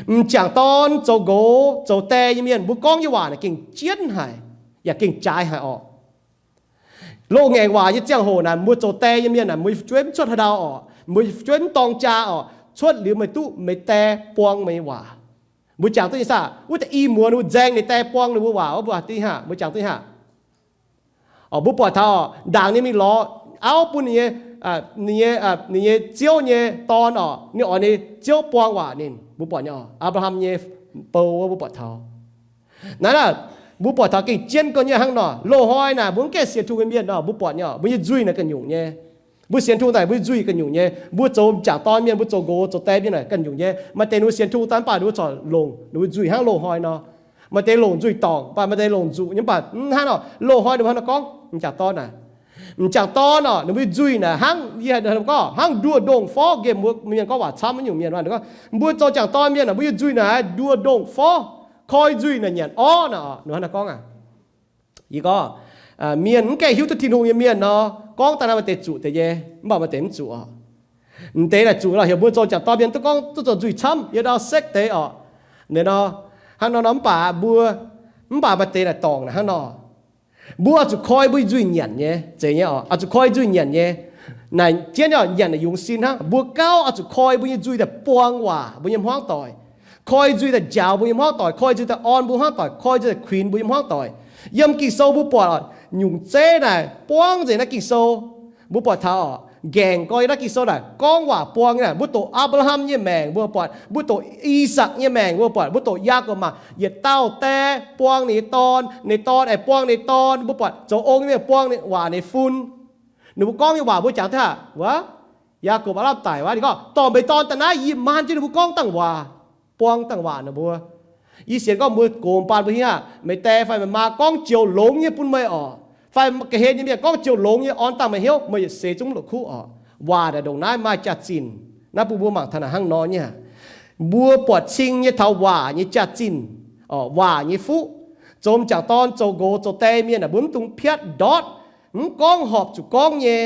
M'jangc dorn zoux nqox zoux die nyei mienh, mbuo gorngv nyei waac naaic gengh jienv haic, yaac gengh jaaix haic oc. Loz-ngaengc waac nyei ziangh hoc naaic, mbuo zoux die nyei mienh naaic, mbuo nyei fu'jueiv mv cuotv haaix ndau oc, mbuo nyei fu'jueiv mv dorng jaa oc, cuotv liuz meih duqv meih die buang meih nyei waac. Mbuo jangx duqv nyei saah? Wuov deix i muoz ninh mbuo nzaeng ninh die buang ninh mbuo waac, mbuo jangx duqv nyei hnangv. Mbuo buatc taux ndaangc ninh mingh lorz auv bun ninh nyei, ninh nyei, ninh nyei ziouv nyei dorn oc, ninh oix ninh ziouv buang waac ninh. Mbuo buatc nyei, Apc^laa^ham nyei bou wuov mbuo buatc taux. Naaiv, mbuo buatc taux gengh jienv gau nyei hnangv nor. Loz-hnoi naaic mbuo mv gaengh sienx Tin-Hungh nyei mienh nor, mbuo buatc nyei, mbuo nyei nzuih naaic ganh nyungc nyei. Mbuo sienx Tin-Hungh daaih mbuo nyei nzuih ganh nyungc nyei. Mbuo zoux m'jangc dorn mienh, mbuo zoux nqox zoux die mienh naaic ganh nyungc nyei. Maaih deix ninh mbuo sienx Tin-Hungh daaih mv baac ninh mbuo corc longc ninh mbuo nzuih hnangv loz-hnoi nor. Maaih deix longc nzuih dorngc, mv baac maaih deix longc nzuqc nyei, mv baac hnangv nor, loz-hnoi ninh mbuo hnangv nor gorngv, m'jangc dorn naaic, m'jangc dorn oc, ninh mbuo nyei nzuih naaic hnangv yie gorngv, hnangv nduoh ndongh forv. Nqemh mbuo mienh gorngv waac camv nyungc mienh gorngv, mbuo zoux m'jangc dorn mienh naaic, mbuo nyei nzuih naaic nduoh ndongh forv, koi nzuih naaic nyanc orv naaic oc, ninh hnangv nor gorngv aqv. Yie gorngv, mienh mv gaengh hiuv duqv Tin-Hungh nyei mienh nor, gorngv daaih naaiv maaih deix zuqc deix nyei, mv baac maaih deix mv zuqc oc. M'deix naaic zuqc lorqc, heuc mbuo zoux m'jangc dorn mienh duqv gorngv duqv zoux nzuih camv, yie ndau sekv deix oc. Ninh nor, hnangv nor nor mv baac mbuo, mv baac maaih deix naaic dorngc naaic hnangv nor. Mbuo oix zuqc koi mbuo nyei nzuih nyanc nyei, zeiz nyei oc, oix zuqc koi nzuih nyanc nyei. Naaic jienv oc, nyanc naaic yungz sin hnangv. Mbuo gauh oix zuqc koi mbuo nyei nzuih daaih buang waac mbuo nyei hmuangv doic, koi nzuih daaih njaaux mbuo nyei hmuangv doic, koi nzuih daaih orn mbuo hmuangv doic, koi nzuih daaih kuinx mbuo nyei hmuangv doic. Yiem Ging-Sou mbuo buatc oc, nyungc zeiv naaic buangv nzengc naaiv Ging-Sou. Mbuo buatc taux oc, nqaengc gorx yiem naaiv Ging-Sou naaic gorngv waac buang nyei naaic, mbuo doqc Apc^laa^ham nyei maengc mbuo buatc, mbuo doqc I^sakc nyei maengc mbuo buatc, mbuo doqc Yaakopv maah, yietc dauh die buang ninh nyei dorn, ninh nyei dorn aengx buang ninh nyei dorn. Mbuo buatc zoux ong nyei mienh buang ninh, waac ninh fun. Ninh mbuo gorngv nyei waac mbuo jangx duqv aqv. Wuov, Yaakopv aav lamh daic wuov, ninh gorngv, dorh meih dorn daaih naaiv, yie maan jienv ninh mbuo gorngv dangh waac, buang dangh waac ninh mbuo. Yie sienx gorngv mbuo gox baan mbuo hiuv aqv, meih die fai meih maa gorngv joux longx nyei bun meih oc, fai ga'hlen nyei mienh gorngv joux longx nyei orn dangh meih hnyouv, meih yietc seix zungv la'kuqv oc. Waac naaic ndongc naaiv maaih jaax-zinh. Naaiv bun mbuo mangc taux naaic hnangv nor nyei. Mbuo buatc cing nyei taux waac nyei jaax-zinh, waac nyei fuqv, zoux m'jangc dorn, zoux nqox, zoux die mienh aah, mbuo mv dungx piatv ndortv, mv gorngv horpc zuqc gorngv nyei,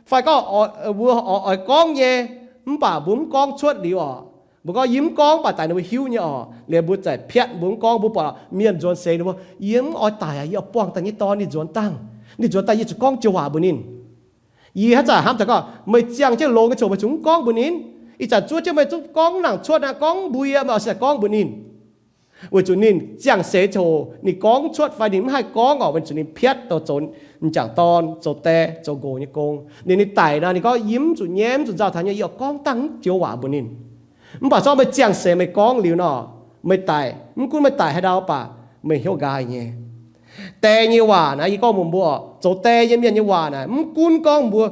fai gorngv mbuo oix gorngv nyei, mv baac mbuo mv gorngv cuotv liuz oc. Mbuo gorngv yie mv gorngv, mv baac daaih ninh mbuo hiuv nyei oc. Liuz mbuo zaqc piatv, mbuo mv gorngv, mbuo buatc mienh nzuonx seix ninh mbuo, yie mv oix daic aqv, yie oix buangh daaih nyei dorn, ninh nzuonx dangh. Ninh nzuonx daaih yie zuqc gorngv joux waac mbuox ninh. Yie haaix zanc hnamv taux gorngv meih ziangh jienv longx nyei ziouc meih zuqc mv gorngv mbuox ninh. Ih zanc zuov jienv meih zungv gorngv nangc cuotv aqv, gorngv mbuo yie, meih oix se gorngv mbuox ninh. Weic zuqc ninh ziangh seix ziouc ninh gorngv cuotv fai ninh mv haih gorngv oc, weic zuqc ninh piatv dongh zoux m'jangc dorn, zoux die, zoux nqox nyei gong. Ninh, ninh daic nor, ninh gorngv yie mv zuqc nyei, mv zuqc nzauh taux nyei, yie oix gorngv dangh joux waac mbuox ninh. Mv baac zorqv meih ziangh seix meih gorngv liuz nor, meih daic, mv gunv meih daic haaix ndau baac meih hnyouv nqaai nyei. Die nyei waac naaiv, yie gorngv mbuox mbuo, zoux die nyei mienh nyei waac naaic, mv gunv gorngv mbuo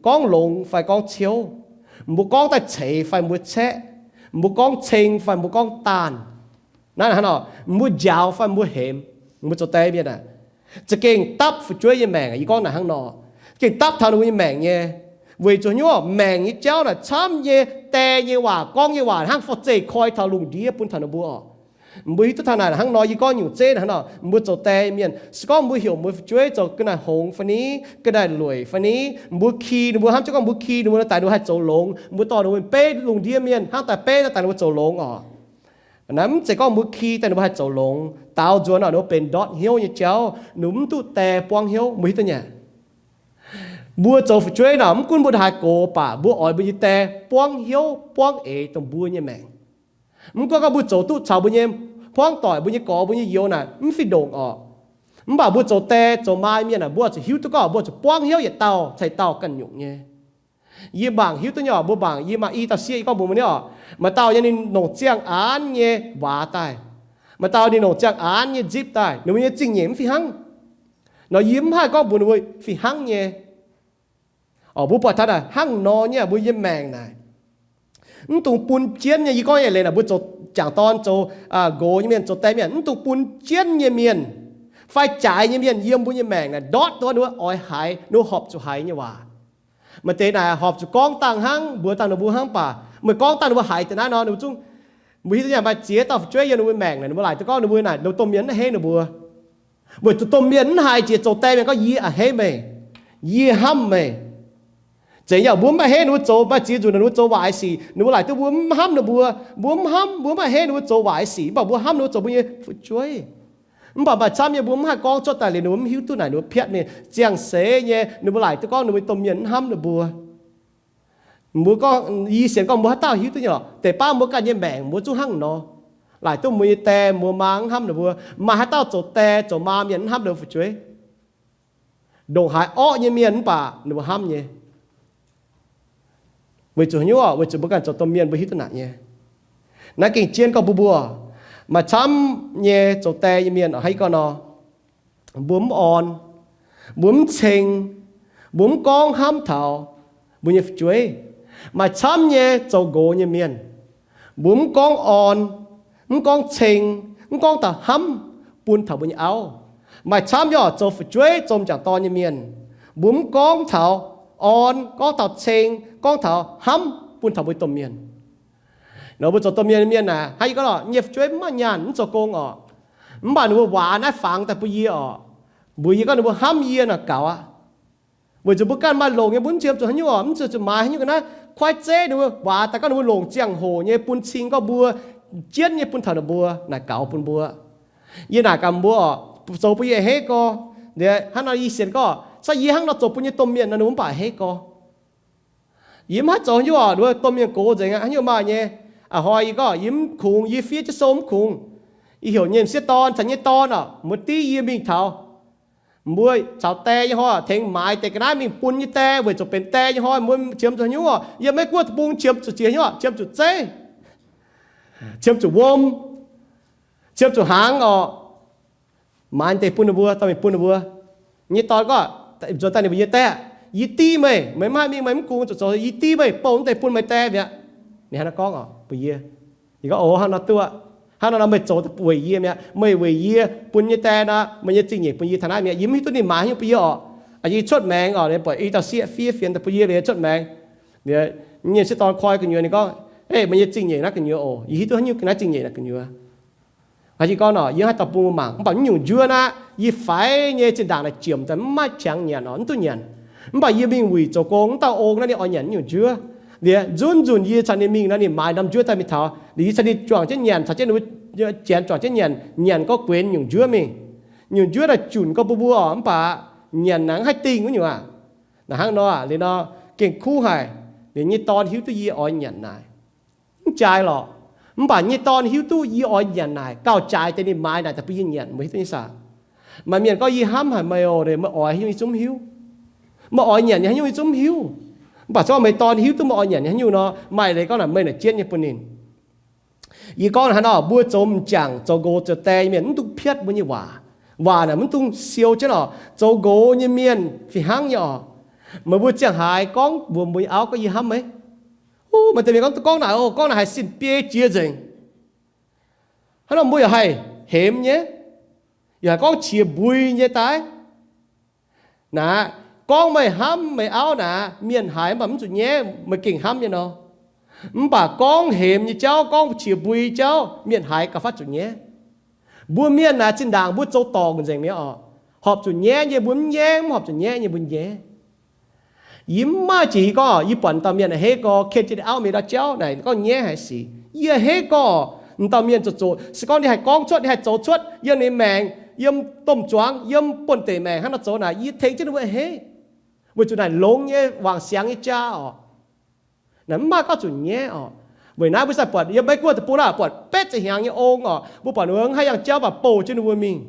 gorngv longx fai gorngv ciouv, mbuo gorngv daaih ceix fai mbuo caeqv, mbuo gorngv ceng fai mbuo gorngv daanh, naaiv hnangv nor, mbuo njaaux fai mbuo hemx, mbuo zoux die mienh aah, za'gengh dapv fu'jueiv nyei maengc. Yie gorngv naaic hnangv nor, gengh dapv taux ninh mbuo nyei maengc nyei. Weic zuqc hnyouv maengc nyei jauv naaic camv nyei, die nyei waac, gorngv nyei waac hnangv forv-zeih koi taux lungh ndiev bun taux ninh mbuo oc. Mbuo hiuv duqv taux naaic hnangv nor, yie gorngv nyungc zeiv hnangv nor, mbuo zoux die mienh, se gorngv mbuo heuc mbuo fu'jueiv zoux ga'naaiv hngongx fai ni, ga'naaiv lueic fai ni, mbuo ki ninh mbuo, hnamv jienv gorngv mbuo ki ninh mbuo nor, daaih ninh mbuo haih zoux longx, mbuo dorh ninh mbuo beiv lungh ndiev mienh hnangv daaih beiv nor, daaih ninh mbuo zoux longx oc. Naaiv mv zeiz gorngv mbuo ki daaih ninh mbuo haih zoux longx. Daaux nzuonx oc, ninh mbuo benx ndortv hnyouv nyei jauv, ninh mbuo mv duqv die buangv hnyouv, mbuo hiuv duqv nyei. Mbuo zoux fu'jueiv naaic, mv gunv mbuo haaix gox baac mbuo oix mbuo nyei die buangv hnyouv buangv eix dongh mbuo nyei maengc. Mv gunv gorngv mbuo zoux duqv caux mbuo nyei hmuangv doic, mbuo nyei gorx, mbuo nyei youz naaic mv fih ndongc oc. Mv baac mbuo zoux die zoux maa mienh naaic, mbuo zuqc hiuv duqv gorngv mbuo zuqc buangv hnyouv yietc dauh caux yietc dauh ganh nyungc nyei. Yie mangc hiuv duqv nyei oc, mbuo mangc yie maaih i dauh sieqv, yie gorngv mbuox mbuo nyei oc, maaih dauh nyei ninh longc ziangh aanv nyei waac daaih, maaih dauh ninh longc ziangh aanv nyei nzipc daaih, ninh mbuo nyei zingh nyeic mv fih hnangv. Nor yie mv haih gorngv mbuox ninh mbuo fih hnangv nyei. Oc, mbuo buatc taux naaic hnangv nor nyei, mbuo nyei maengc naaic mv dungx bun jienv nyei. Yie gorngv nyei leiz naaic, mbuo zoux jangc dorn, zoux nqox nyei mienh, zoux die mienh, mv dungx bun jienv nyei mienh fai jaaix nyei mienh yiem mbuo nyei maengc naaic ndortv dongh ninh mbuo oix haiz, ninh mbuo horpc zuqc haiz nyei waac. Maaih deix naaic horpc zuqc gorngv dangh hnangv, mbuox dangh ninh mbuo hnangv, mv baac meih gorngv dangh ninh mbuo haiz deix naaiv nor, ninh mbuo zungv, mbuo hiuv duqv nyei maaih ziex dauh fu'jueiv yiem ninh mbuo maengc naaic, ninh mbuo laaic duqv gorngv ninh mbuo naaic, ninh mbuo domh mienh mv henv ninh mbuo. Weic zuqc domh mienh mv haih jiex zoux die mienh gorngv, yie a'hneiv meih, yie hnamv meih. Zeiz nyei, mbuo mv haih henv ninh mbuo zoux, maaih ziex nzunc ninh mbuo zoux waaic sic, ninh mbuo laaic duqv mbuo mv hnamv ninh mbuo. Mbuo mv hnamv, mbuo mv haih henv ninh mbuo zoux waaic sic, mv baac mbuo hnamv ninh mbuo zoux mbuo nyei fu'jueiv. Mv baac maaih camv nyei mbuo mv haih gorngv cuotv daaih liuz ninh mbuo mv hiuv duqv naaic ninh mbuo piatv mingh. Ziangh seix nyei ninh mbuo laaic duqv gorngv ninh mbuo domh mienh mv hnamv ninh mbuo. Mbuo gorngv, yie sienx gorngv mbuo haaix dauh hiuv duqv nyei lorqc. Deix baav mbuo ganh nyei maengc mbuo zungv hnangv nor. Laaic duqv mbuo nyei die mbuo maa mv hnamv ninh mbuo. Maaih haaix dauh zoux die zoux maa mienh mv hnamv ninh mbuo fu'jueiv? Ndongc haaix orqv nyei mienh mv baac ninh mbuo hnamv nyei. Weic zuqc haaix nyungc? Weic zuqc mbuo ganh zoux domh mienh mbuo hiuv duqv naaic nyei. Naaiv gengh jienv gorngv mbuo mbuo, maaih camv nyei zoux die nyei mienh haaix gorngv nor, mbuo mv orn, mbuo mv ceng, mbuo mv gorngv hnamv taux mbuo nyei fu'jueiv. Maaih camv nyei zoux nqox nyei mienh, mbuo mv gorngv orn, mv gorngv ceng, mv gorngv taux hnamv bun taux mbuo nyei auv. Maaih camv nyei oc, zoux fu'jueiv, zoux m'jangc dorn nyei mienh, mbuo mv gorngv taux orn, gorngv taux ceng, gorngv taux hnamv bun taux mbuo domh mienh. Nor mbuo zoux domh mienh mienh naaic, hnangv yie gorngv lorqc, nyei fu'jueiv mv maaih nyaanh, mv zoux gong oc. Mv baac ninh mbuo waac naaiv fangx daaih bun yie oc. Mbuox yie gorngv ninh mbuo hnamv yie naaic gaux aqv. Weic zuqc mbuo ganh maaih longc nyei, mbuo mv qiemx zuqc haaix nyungc oc, mv qiemx zuqc maaiz haaix nyungc ga'naaiv. Kuaaiv zeiv ninh mbuo waac daaih gorngv ninh mbuo longc ziangh hoc nyei bun cing gorngv mbuo, jienv nyei bun taux ninh mbuo naaic gaux bun mbuo. Yie naaic gaax mbuo oc, zoux bun yie a'hneiv gorx. Hnangv nor yie sienx gorngv, se yie hnangv nor zoux bun nyei domh mienh nor, ninh mbuo mv baac a'hneiv gorx. Yie mv haih zoux haaix nyungc oc, ninh mbuo domh mienh gox nzengc aqv, haaix nyungc maaih nyei. A'hnoi yie gorngv yie mv kungx, yie fiev jienv sou mv kungx. Yie heuc nyei m'sieqv dorn caux nyei dorn oc, mbuo div yie mingh taux, mbuo caux die nyei hnoi tengx maaiz deix ga'naaiv mingh bun nyei die, weic zuqc benx die nyei hnoi mbuo qiemx zuqc haaix nyungc oc. Yiem Meiv Guoqv deic-bung qiemx zuqc ziex haaix nyungc oc, qiemx zuqc zeiv, qiemx zuqc wuom, qiemx zuqc hnaangx oc. Maaiz deix bun ninh mbuo, dorh mingh bun ninh mbuo. Nyei dorn gorngv, nzuonx daaih ninh mbuo nyei die, yie div meih, meih mv haih mingh, meih mv kungx zuqc zoux, yie div meih bouh mv deix bun meih die mi'aqv. Ninh hnangv naaiv gorngv oc bun yie. Yie gorngv, o, hnangv nor duqv. Hnangv nor nor meih zoux weic yie mi'aqv. Meih weic yie bun nyei die nor, meih nyei zingh nyeic bun yie taux naaiv mi'aqv. Yie mv hiuv duqv ninh maaiz haaix nyungc bun yie oc. Yie cuotv maengx oc, buatc i dauh sieqv fiev fienx daaih bun yie, liuz cuotv maengx. Liuz Ninh nyei sieqv dorn koi gu'nyuoz, ninh gorngv, Ei, meih nyei zingh nyeic naaiv gu'nyuoz oc. Yie hiuv duqv haaix nyungc naaiv zingh nyeic naaiv gu'nyuoz. Aa, yie gorngv nor, yie haih daaih bun mbuo mangc, mv baac mv nyungc njuov naaiv yie faix nyei zinh ndaangc naaic ziemx daaih mv maaih qangx nyanc oc, mv duqv nyanc. Mv baac yie mingh wuic zoux gong, mv dauh ong naaiv ninh oix nyanc mv nyungc njuov. Liuz nzunc nzunc yie caux ninh mingh nor, ninh maaiz norm njuov daaih mingh taux. Liuz yie caux ninh juangc jienv nyanc, caux jienv ninh mbuo janx juangc jienv nyanc, nyanc gorngv guenx nyungc njuov mingh. Nyungc njuov naaic junc gorngv bun mbuo oc, mv baac nyanc naaic mv haih dingh wuov nyungc aqv. Naaic hnangv nor, liuz nor, gengh kuv haic. Liuz nyei dorn hiuv duqv yie oix nyanc naaic, mv jaaix lorqc. Mv baac nyei dorn hiuv duqv yie oix nyanc naaic, gauh jaaix deix ninh maaiz naaic daaih bun yie nyanc, meih hiuv duqv nyei saah? Maaih mienh gorngv, Yie hnamv haic meih oc. Meih oix haaix nyungc yie zungv hiuv. Meih oix nyanc nyei haaix nyungc yie zungv hiuv. Mv baac se gorngv meih dorn hiuv duqv meih oix nyanc nyei haaix nyungc nor, maaih leiz gorngv naaic meih naaic jienv nyei bun ninh. Yie gorngv hnangv nor, mbuo zoux m'jangc zoux nqox zoux die mienh mv dungx piatv mbuo nyei waac. Waac naaic mv dungx siou jienv oc. Zoux nqox nyei mienh fih hnangv nyei oc. Meih mbuo ziangh haaix gorngv mbuox mbuo nyei auv gorngv, Yie hnamv meih. Maaih deix mienh gorngv, gorngv naaic, gorngv naaic haiz sin biei jiex nzengc. Hnangv nor mbuo yaac haih hemx nyei, yaac haih gorngv qiex mbui nyei daaih. Naaic, gorngv meih hnamv meih auv naaic, mienh haiz mv baac mv zuqc nyaiv, meih gengh hnamv nyei nor. Mv baac gorngv hemx nyei jauv, gorngv qiex mbui jauv, mienh haiz gauh fatv zuqc nyaiv. Mbuo mienh naaic zinh ndaangc mbuo zoux dorngc nzengc mi'aqv oc. Horpc zuqc nyaiv nyei mbuo mv nyaiv, mv horpc zuqc nyaiv nyei mbuo nyaiv. Yie mv maaih jiex yie gorngv, yie buatc dauh mienh a'hneiv gorx ken jienv ninh auv mingh ndau jauv naaic gorngv nyaiv haic sic. Yie a'hneiv gorngv, m'dauh mienh zoqc zoqc, se gorngv ninh haih gorngv cuotv, ninh haih zoux cuotv yiem ninh maengc, yiem domh zuangx, yiem buonv-deic maengc hnangv nor zoux naaic, yie tengx jienv ninh mbuo a'hneiv. Weic zuqc naaic longx nyei, wangc siangx nyei jaa oc. Naaic mv maaih gorngv zuqc nyaiv oc. Weic naaiv mbuo sai buatc yiem Meiv Guoqv deic-bung naaic buatc betv ziepc hnyangx nyei ong oc, mbuo buatc ninh mbuo mv haih yangh jauv baac bouh jienv ninh mbuo mingh.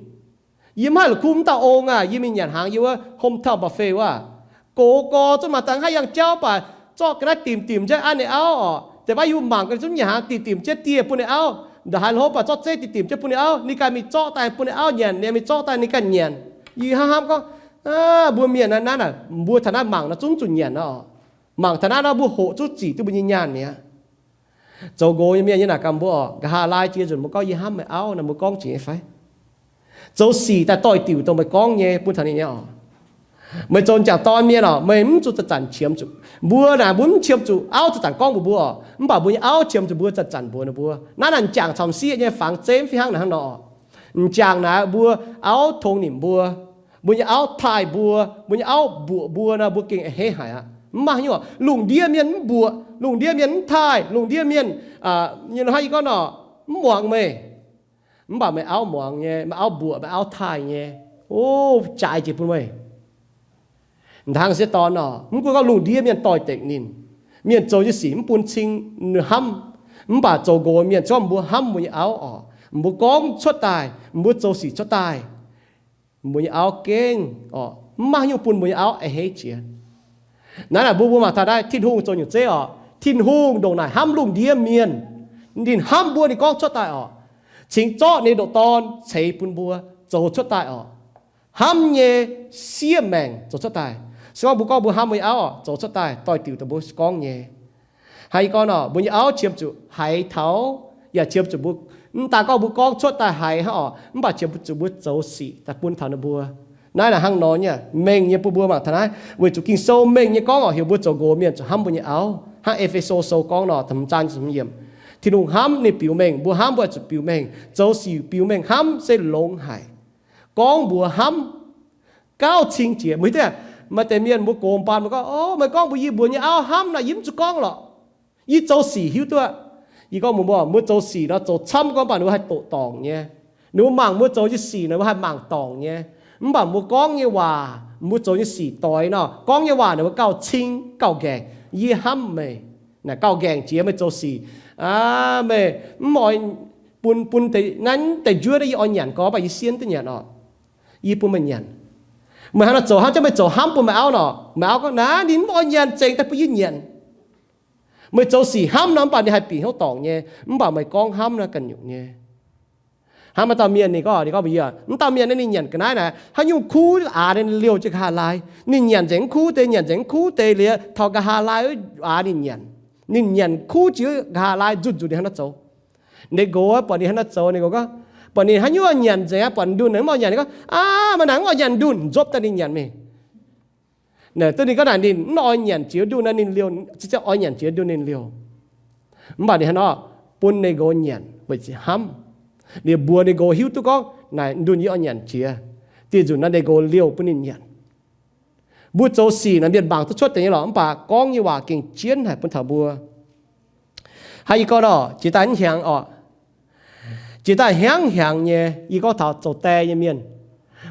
Yie mv haih la'kuqv mv dauh ong aac, yie mingh nyanc hnaangx yiem wuov hometown buffet wuov, gox gorx zunv maaih dangh haih yangh jauv baac zorqv ga'naaiv dimc dimc jienv an ninh auv oc. Deix baav yie mangc gaax ninh zungv nyanc hnaangx dimc dimc jienv dieh bun ninh auv. Ndongc haaix hlo baac zorqv zeiv dimc dimc jienv bun ninh auv, ninh ganh mingh zorqv daaih bun ninh auv nyanc, ninh mingh zorqv daaih ninh ganh nyanc. Yie hnamv hnamv gorngv, mbuo mienh naaiv naaic, mbuo taux naaiv mangc nor zungv zuqc nyanc nor. Mangc taux naaiv nor mbuo hoqc zungv zic duqv mbuo nyei nyaanh mi'aqv. Zoux nqox nyei mienh nyei naaic gaax mbuo oc, nqa'haav laai jiex nzunc mbuo gorngv, Yie hnamv meih auv nor, mbuo gorngv jiex nyei fai? Zoux sic daaih doix-diuc dongh meih gorngv nyei bun taux ninh nyei oc. Meih zoux m'jangc dorn mienh oc, meih mv zuqc zanc-zanc qiemx zuqc. Mbuo naaic mbuo mv qiemx zuqc auv zanc-zanc gorngv mbuox mbuo oc, mv baac mbuo nyei auv qiemx zuqc mbuo zanc-zanc mbuox ninh mbuo. Naaiv naaic m'jangc caux m'sieqv nyei fangx zeiv fih hnangv naaiv hnangv nor oc. M'jangc naaic mbuo auv tong nimc mbuo, mbuo nyei auv taaih mbuo, mbuo nyei auv mbuoqc mbuo nor, mbuo gengh a'hneiv haic aqv. Mv maaih haaix nyungc oc. Lungh ndiev mienh mv mbuoqc, lungh ndiev mienh mv taaih, lungh ndiev mienh, aa, nyei hnangv yie gorngv nor, mv muangx meih. Mv baac meih auv muangx nyei, meih auv mbuoqc, meih auv taaih nyei, o, jaaix jiex bun meih. Hnangv sieqv dorn nor, mv gunv gorngv lungh ndiev mienh doix-dekc ninh, mienh zoux nyei sic mv bun cing ninh hnamv, mv baac zoux nqox mienh zorqv mbuo hnamv mbuo nyei auv oc. Mbuo gorngv cuotv daaih, mbuo zoux sic cuotv daaih, mbuo nyei auv gengh oc, mv maaih haaix nyungc bun mbuo nyei auv a'hneiv jiex. Naaiv naaic mbuo mbuo mangc taux naaiv Tin-Hungh zoux nyungc zeiv oc. Tin-Hungh ndongc naaic hnamv lungh ndiev mienh. Ninh hnamv mbuo ninh gorngv cuotv daaih oc. Cingx zorqv ninh ndoqc Dorn ceix bun mbuo zoux cuotv daaih oc. Hnamv nyei siev maengc zoux cuotv daaih. Se gorngv mbuo gorngv mbuo hnamv mbuo nyei auv oc, zoux cuotv daaih doix-diuc dongh mbuo gorngv nyei. Hnangv yie gorngv nor, mbuo nyei auv qiemx zuqc haiz taux, yaac qiemx zuqc mbuo, mv daan gorngv mbuo gorngv cuotv daaih haiz hnangv oc, mv baac qiemx zuqc mbuo zoux sic daaih bun taux ninh mbuo. Naaiv naaic hnangv nor nyei, mengh nyei bun mbuo mangc taux naaiv. Weic zuqc Ging-Sou mengh nyei gorngv oc, heuc mbuo zoux nqox mienh zuqc hnamv mbuo nyei auv. Hnangv E^fe^so Sou gorngv nor, da'hmz zaang nyei ziepc yiemc, Tin-Hungh hnamv ninh biux mengh, mbuo hnamv mbuo zuqc biux mengh. Zoux sic biux mengh hnamv se longx haic. Gorngv mbuox hnamv gauh cing jiex. Meih hiuv duqv, maaih deix mienh mbuo gox baan mbuo gorngv, o, meih gorngv mbuox yie mbuox nyei auv hnamv naaic yie mv zuqc gorngv lorqc. Yie zoux sic hiuv duqv. Yie gorngv mbuox mbuo, mbuo zoux sic nor zoux camv gorngv baac ninh mbuo haih doqc dorngc nyei. Ninh mbuo mangc mbuo zoux nyei sic nor mbuo haih mangc dorngc nyei. Mv baac mbuo gorngv nyei waac, mbuo zoux nyei sic doix nor, gorngv nyei waac ninh mbuo gauh cing gauh nqaengc. Yie hnamv meih. Naaic gauh nqaengc jiex meih zoux sic. Aa, meih mv oix bun, bun deix, naaiv deix njuov naaiv yie oix nyanc gorx baac yie sienv duqv nyanc oc. Yie bun meih nyanc. Meih hnangv nor zoux hnangv, meih zoux hnamv bun meih auv nor, meih auv gorngv, naaiv ninh mv oix nyanc, zengx daaih bun yie nyanc. Meih zoux sic hnamv nor, mv baac ninh haih bieqc hnyouv dorngc nyei. Mv baac meih gorngv hnamv nor ganh nyungc nyei. Hnangv maaih dauh mienh ninh gorngv, ninh gorngv mbuox yie, mv dauh mienh naaiv ninh nyanc ga'naaiv naaiv, haaix nyungc kuv aax ninh liouh jienv nqa'haav laai. Ninh nyanc nzengc mv kuv deix, nyanc nzengc mv kuv deix liuz, taux nqa'haav laai aax ninh nyanc. Ninh nyanc kuv jiex nqa'haav laai nzunc nzunc ninh hnangv nor zoux. Ninh nqox buatc ninh hnangv nor zoux, ninh nqox gorngv, buatc ninh haaix nyungc nyanc nzengc, buatc ndunh mv oix nyanc, ninh gorngv, aa, maaih naaic mv oix nyanc ndunh, nzopv daaih ninh nyanc mingh. Duqv ninh gorngv naaic ninh mv oix nyanc jiex ndunh naaiv ninh liouh, ziouc oix nyanc jiex ndunh ninh liouh. Mv baac ninh hnangv nor bun ninh nqox nyanc weic zuqc hnamv. Liuz mbuox ninh nqox hiuv duqv gorngv naaic ndunh yie oix nyanc jiex. Dieh nzunc naaiv ninh nqox liouh bun ninh nyanc. Mbuo zoux sic naaic mienh mangc duqv cuotv deix nyei lorqc, mv baac gorngv nyei waac gengh jienv haic bun taux mbuo. Hnangv yie gorngv nor, jiex daaih mv hnyangx orqc, jiex daaih hnyangx-hnyangx nyei, yie gorngv taux zoux die nyei mienh.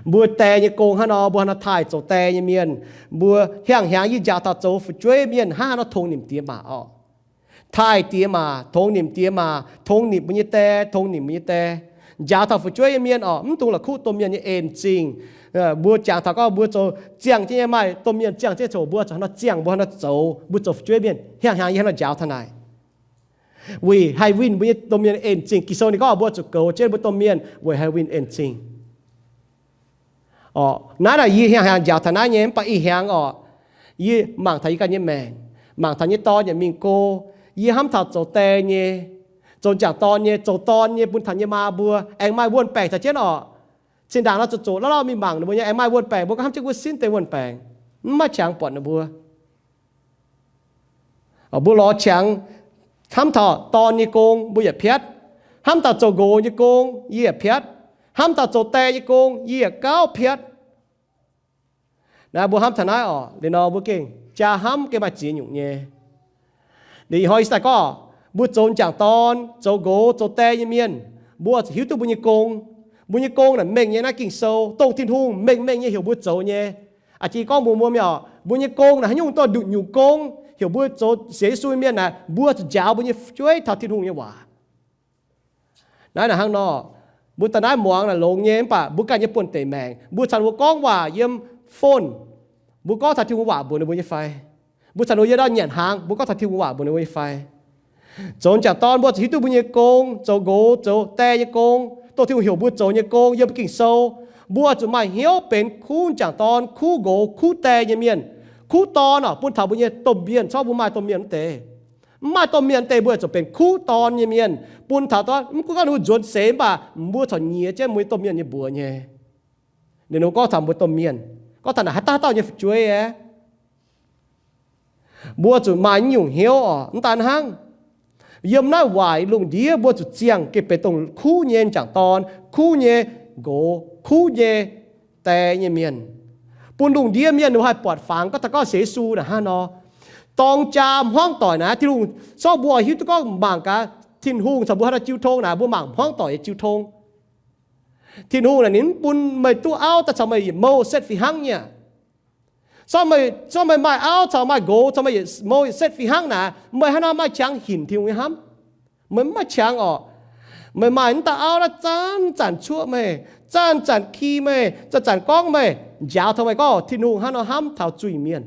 Mbuo die nyei gong hnangv nor, mbuo hnangv nor taaih zoux die nyei mienh. Mbuo hnyangx-hnyangx yie njaaux taux zoux fu'jueiv mienh hnangv haaix nor tongx nimc diex maac orqc. Taaih diex maac, tongx nimc diex maac, tongx nimc mbuo nyei die, tongx nimc mbuo nyei die. Njaaux taux fu'jueiv nyei mienh orqc, mv dungx la'kuqv domh mienh nyei en zingh. Mbuo jangx taux gorngv mbuo zoux ziangh jienv nyei, maaih domh mienh ziangh jienv zoux, mbuo zuqc hnangv nor ziangh, mbuo hnangv nor zoux, mbuo zoux fu'jueiv mienh. Hnyangx-hnyangx yie hnangv nor njaaux taux naaic. Weic haih winh mbuo nyei domh mienh en zingh. Ging-Sou ninh gorngv mbuo zuqc goux jienv mbuo domh mienh weic haih winh en zingh. Orqc, naaiv naaic yie hnyangx-hnyangx njaaux taux naaiv nyei, mv baac ih hnyangx orqc, yie mangc taux yie ganh nyei maengc, mangc taux nyei dorn yaac mingh go, yie hnamv taux zoux die nyei, zoux m'jangc dorn nyei, zoux dorn nyei bun taux nyei maa mbuo aengx maaih wuon-baengc taux jienv orqc. Zinh ndaangc nor zuqc zoqc lauh lauh mingh mangc ninh mbuo nyei, aengx maaih wuon-baengc, mbuo gorngv hnamv jienv wuov sin deix wuon-baengc, mv maaih qangx buatc ninh mbuo. Mbuo lorz qangx, hnamv taux dorn nyei gong mbuo yaac piatv, hnamv taux zoux nqox nyei gong yie yaac piatv, hnamv taux zoux die nyei gong yie yaac gauh piatv. Naaiv mbuo hnamv taux naaiv orqc, liuz nor mbuo gengh jaa hnamv gengh maaih ziex nyungc nyei. Liuz ih hnoi yie daaih gorngv, mbuo zoux m'jangc dorn, zoux nqox, zoux die nyei mienh, mbuo zuqc hiuv duqv mbuo nyei gong. Mbuo nyei gong naaic mengh nyei naaiv Ging-Sou, dongh Tin-Hungh mengh mengh nyei heuc mbuo zoux nyei. A'jang gorngv mbuox mbuo mi'aqv, mbuo nyei gong naaic haaix nyungc dongh nduqc nyungc gong, heuc mbuo zoux sienx Yesu nyei mienh naaic, mbuo zuqc njaaux mbuo nyei fu'jueiv taux Tin-Hungh nyei waac. Naaiv naaic hnangv nor, mbuo daaih naaiv muangx naaic longx nyei, mv baac mbuo ganh nyei buonv-deic maengc, mbuo caux ninh mbuo gorngv waac yiem phone, mbuo gorngv taux Tin-Hungh waac mbuox ninh mbuo nyei fai? Mbuo caux ninh mbuo yiem ndau nyanc hnaangx, mbuo gorngv taux Tin-Hungh waac mbuox ninh mbuo nyei fai? Zoux m'jangc dorn mbuo zuqc hiuv duqv mbuo nyei gong, zoux nqox zoux die nyei gong, dongh Tin-Hungh heuc mbuo zoux nyei gong yiem Ging-Sou. Mbuo zuqc maaih hnyouv benx kuv m'jangc dorn, kuv nqox, kuv die nyei mienh. Kuv dorn orqc, bun taux mbuo nyei domh mienh, corc mbuo maaih domh mienh wuov deix. Mv maaih domh mienh deix mbuo zuqc benx kuv dorn nyei mienh, bun taux dorn, mv gunv gorngv ninh mbuo nzuonx seix mv baac mbuo corc nyiex jienv mbuo nyei domh mienh nyei mbuox nyei. Ninh mbuo gorngv taux mbuo domh mienh, gorngv taux naaic haaix dauh haaix dauh nyei fu'jueiv aeqv, mbuo zuqc maaih nyungc hnyouv orqc. Mv daan hnangv, yiem naaiv waaic lungh ndiev mbuo zuqc ziangh gengh benx dongh kuv nyei m'jangc dorn, kuv nyei nqox, kuv nyei die nyei mienh, bun lungh ndiev mienh ninh mbuo haih buatc fangx gorngv taux gorngv sienx Yesu naaic hnangv nor. Dorng jaa hmuangv doic naaic, Tin-Hungh, corc mbuo hiuv duqv gorngv mangc gaax Tin-Hungh caux mbuo haaix nor jiu tong naaic, mbuo mangc hmuangv doic nyei jiu tong. Tin-Hungh naaic ninh mv bun meih duqv auv daaih caux meih yietc mouh setv fih hnangv nyei. Corc meih, corc meih maaih auv caux maaih nqox caux meih yietc mouh yietc setv fih hnangv naaic, meih haaix nor maaih qangx hinc Tin-Hungh nyei hnamv? Meih mv maaih qangx orqc. Meih maaih mv dauh auv naaiv zanc-zanc cuoqv meih, zanc-zanc ki meih, zanc-zanc gorngv meih, njaaux taux meih gorngv Tin-Hungh hnangv nor hnamv taux zuiz-mienh,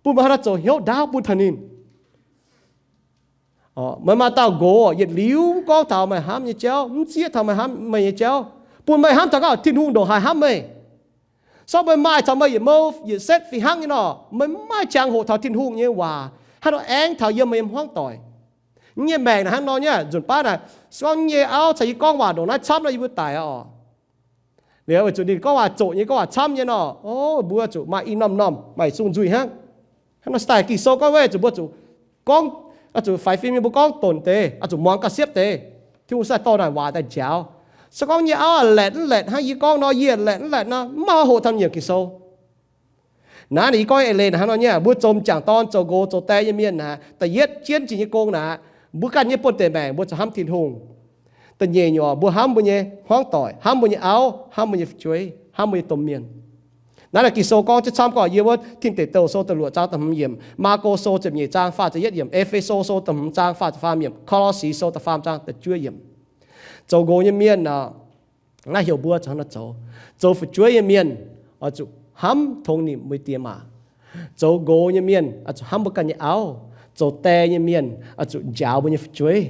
bun meih hnangv nor zoux hnyouv ndaauv bun taux ninh. Meih maaih dauh nqox yietc liuz mv gorngv taux meih hnamv nyei jauv, mv zieqv taux meih hnamv meih nyei jauv, bun meih hnamv taux gorngv Tin-Hungh ndongc haaix hnamv meih. Corc meih maaih caux meih yietc mouh yietc setv fih hnangv nyei nor, meih mv maaih qangx hoqc taux Tin-Hungh nyei waac hnangv nor aengx taux yiem meih nyei hmuangv doic. Yie nyei maengc naaic hnangv nor nyei, nzunc baav naaic, se gorngv yie nyei auv caux yie gorngv waac ndongc naaiv camv nor, yie mbuo daic orqc. Liuz weic zuqc ninh gorngv waac zoqc nyei, gorngv waac camv nyei nor, o, mbuo zuqc maaih i norm-norm maaih sung nzuih hnangv. Hnangv nor se daaih Ging-Sou gorngv weic zuqc mbuo zuqc gorngv, zuqc faix fim nyei mbuo gorngv donc deix, zuqc muangx gauh siepv deix. Tin-Hungh se daaih dorh naaic waac daaih njaaux. Se gorngv yie nyei auv laetc mv laetc hnangv yie gorngv nor, yie laetc mv laetc nor, mv maaih hoqc taux nyiemc Ging-Sou. Naaiv yie gorngv eix leiz hnangv nor nyei, mbuo zoux m'jangc dorn, zoux nqox, zoux die nyei mienh naaic, da'yietv jienv jiex nyei gong naaic, mbuo ganh nyei buonv-deic maengc mbuo zuqc hnamv Tin-Hungh. Da'nyeic nyungc, mbuo hnamv mbuo nyei hmuangv doic, hnamv mbuo nyei auv, hnamv mbuo nyei fu'jueiv, hnamv mbuo nyei domh mienh. Naaiv naaic Ging-Sou gorngv jienv camv gorngv yiem wuov Tin Deic Douh Sou da'luoqc zaang da'hmz yiemc, Maako Sou ziepc nyeic zaang faah ziepc yietv yiemc, E^fe^so Sou da'hmz zaang faah ziepc faam yiemc, Ko^lo^si Sou da'faam zaang da'juov yiemc. Zoux nqox nyei mienh naaiv heuc mbuo zuqc hnangv nor zoux. Zoux fu'jueiv nyei mienh oix zuqc hnamv tongx nimc mbuo nyei diex maac. Zoux nqox nyei mienh oix zuqc hnamv mbuo ganh nyei auv. Zoux die nyei mienh oix zuqc njaaux mbuo nyei fu'jueiv.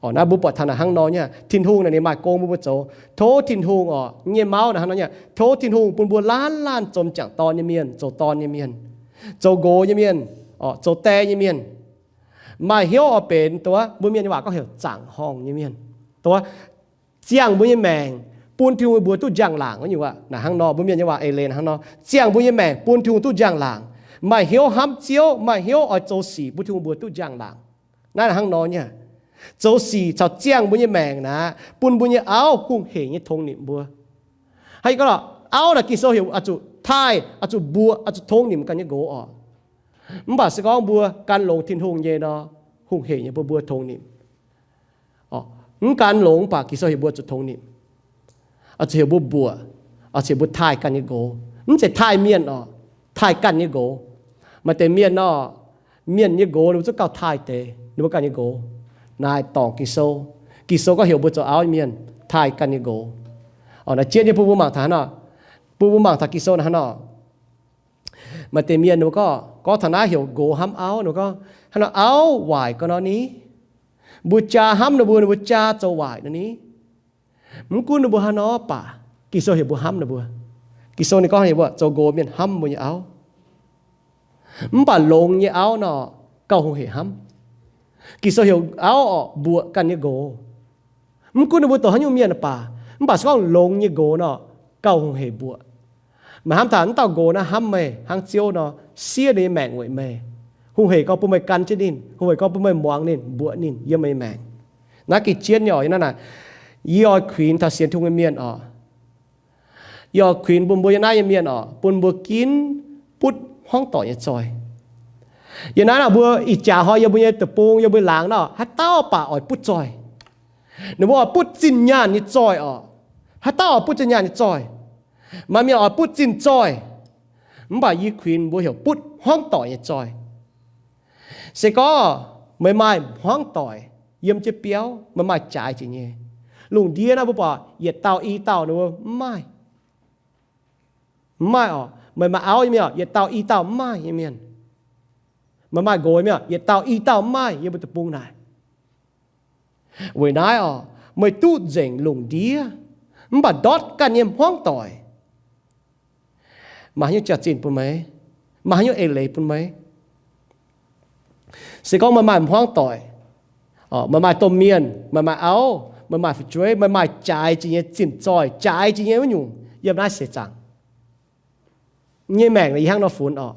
Naaiv mbuo buatc taux naaic hnangv nor nyei, Tin-Hungh naaic ninh maaih gong bun mbuo zoux. Tov Tin-Hungh orqc, nyei mauv naaic hnangv nor nyei, tov Tin-Hungh bun mbuo laanh laanh zoux m'jangc dorn nyei mienh, zoux dorn nyei mienh, zoux nqox nyei mienh, zoux die nyei mienh, maaih hnyouv oix benx dongh mbuo mienh nyei waac gorngv heuc zaangc horngh nyei mienh, dongh ziangh mbuo nyei maengc, bun Tin-Hungh mbuo duqv njang-laangc wuov nyungc aqv. Naaic hnangv nor, mbuo mienh nyei waac eix leiz hnangv nor, ziangh mbuo nyei maengc bun Tin-Hungh duqv njang-laangc, maaih hnyouv hnamv Ziouv, maaih hnyouv oix zoux sic bun Tin-Hungh mbuo duqv njang-laangc. Naaiv hnangv nor nyei, zoux sic caux ziangh mbuo nyei maengc naaic, bun mbuo nyei auv hungh hec nyei tongx nimc mbuo. Hnangv gorngv auv naaic Ging-Sou heuc oix zuqc taaih, oix zuqc mbuoqc, oix zuqc tongx nimc ganh nyei nqox oc. Mv baac se gorngv mbuo gan longx Tin-Hungh nyei nor, hungh hec nyei bun mbuo tongx nimc. Mv gan longx mv baac Ging-Sou heuc mbuo zuqc tongx nimc, oix zuqc heuc mbuo mbuoqc, oix zuqc heuc mbuo taaih ganh nyei nqox. Mv zeiz taaih mienh oc, taaih ganh nyei nqox. Maaih deix mienh nor, mienh nyei nqox ninh mbuo zungv gauh taaih deix ninh mbuo ganh nyei nqox. Naaiv dorngc Ging-Sou. Ging-Sou gorngv heuc mbuo zoux auv mienh taaih ganh nyei nqox. Naaiv jienv nyei bun mbuo mangc taux hnangv nor, bun mbuo mangc taux Ging-Sou naaiv hnangv nor. Maaih deix mienh ninh mbuo gorngv, gorngv taux naaiv heuc nqox hnamv auv, ninh mbuo gorngv, hnangv nor auv waaic ga'naaiv ni? Mbuo jaa hnamv ninh mbuo, ninh mbuo jaa zoux waaic nor ni? Mv gunv ninh mbuo hnangv nor baac, Ging-Sou heuc mbuo hnamv ninh mbuo. Ging-Sou ninh gorngv heuc mbuo zoux nqox mienh hnamv mbuo nyei auv. Mv baac longx nyei auv nor, gauh hungh hec hnamv. Ging-Sou heuc auv oc mbuoqc ganh nyei nqox. Mv gunv ninh mbuo doqc haaix nyungc mienh baac, mv baac se gorngv longx nyei nqox nor, gauh hungh hec mbuoqc. Meih hnamv taux wuov dauh nqox naaiv hnamv meih hnangv Ziouv nor, siev ninh nyei maengc weic meih, hungh hec gorngv bun meih gan jienv ninh, hungh hec gorngv bun meih muangx ninh, mbuoqc ninh yiem meih nyei maengc. Naaiv gengh jienv nyei oc. Yie naaiv naaic, yie oix kuinx taux sienx Tin-Hungh nyei mienh oc. Yie oix kuinx bun mbuo yiem naaiv nyei mienh oc, bun mbuo ginv butv hmuangv doic nyei zoih. Yiem naaiv naaic mbuo ih jaax hnoi yiem mbuo nyei deic-bung, yiem mbuo laangz nor, haaix dauh baac oix butv zoih. Ninh mbuo oix butv zinh nyaanh nyei zoih oc. Haaix dauh oix butv zinh nyaanh nyei zoih. Maaih mienh oix butv zinh zoih. Mv baac yie kuinx mbuo heuc butv hmuangv doic nyei zoih. Se gorngv meih maaih hmuangv doic yiem jienv biauv, meih maaih jaaix jiex nyei. Lungh ndiev naaiv mbuo buatc yietc dauh i dauh ninh mbuo mv maaih. Mv maaih oc. Meih maaih auv nyei mienh, yietc dauh i dauh mv maaih nyei mienh. Meih maaih nqox nyei mienh, yietc dauh i dauh mv maaih yiem mbuo deic-bung naaic. Weic naaiv oc, meih duqv nzengc lungh ndiev, mv baac ndortv ganh nyei hmuangv doic, maaih haaix nyungc jaax-zinh bun meih? Maaih haaix nyungc eix leiz bun meih? Se gorngv meih maaih hmuangv doic, meih maaih domh mienh, meih maaih auv, meih maaih fu'jueiv, meih maaih jaaix jiex nyei zinh zoih, jaaix jiex nyei wuov nyungc yiem naaiv seix zaangc nyei maengc, yie hnangv nor funx oc.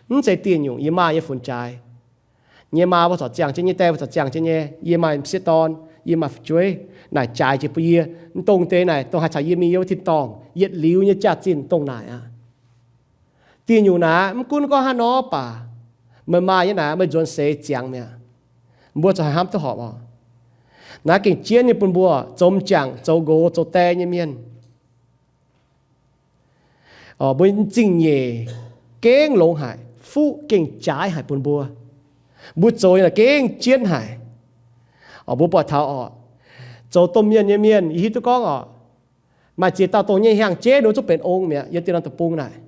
Mv zeiz dieh nyungc yie maaih nyei funx jaaix. Yie nyei maa mbuo corc ziangh jienv, yie nyei die mbuo corc ziangh jienv nyei, yie maaih m'sieqv dorn, yie maaih fu'jueiv, naaic jaaix jiex bun yie. M'dongh deix naaic dongh haih caux yie mingh yiem wuov tin-dorngh yietc liuz nyei jaax-zinh dongh naaic aqv. Dieh nyungc naaic mv gunv gorngv haaix nor baac, meih maaih nyei naaic meih nzuonx seix ziangx mi'aqv. Mbuo zuqc haih hnamv duqv horpc oc. Naaiv gengh jienv nyei bun mbuo zoux m'jangc, zoux nqox, zoux die nyei mienh. Mbuo zingh nyeic gengh longx haic, fuqv gengh jaaix haic bun mbuo. Mbuo zoux nyei naaic gengh jienv haic. Mbuo buatc taux oc, zoux domh mienh nyei mienh yie hiuv duqv gorngv oc, maaih ziex dauh dongh nyei hnyangx-jeiv ninh mbuo zungv benx ong mi'aqv yiem dieh norm deic-bung naaic.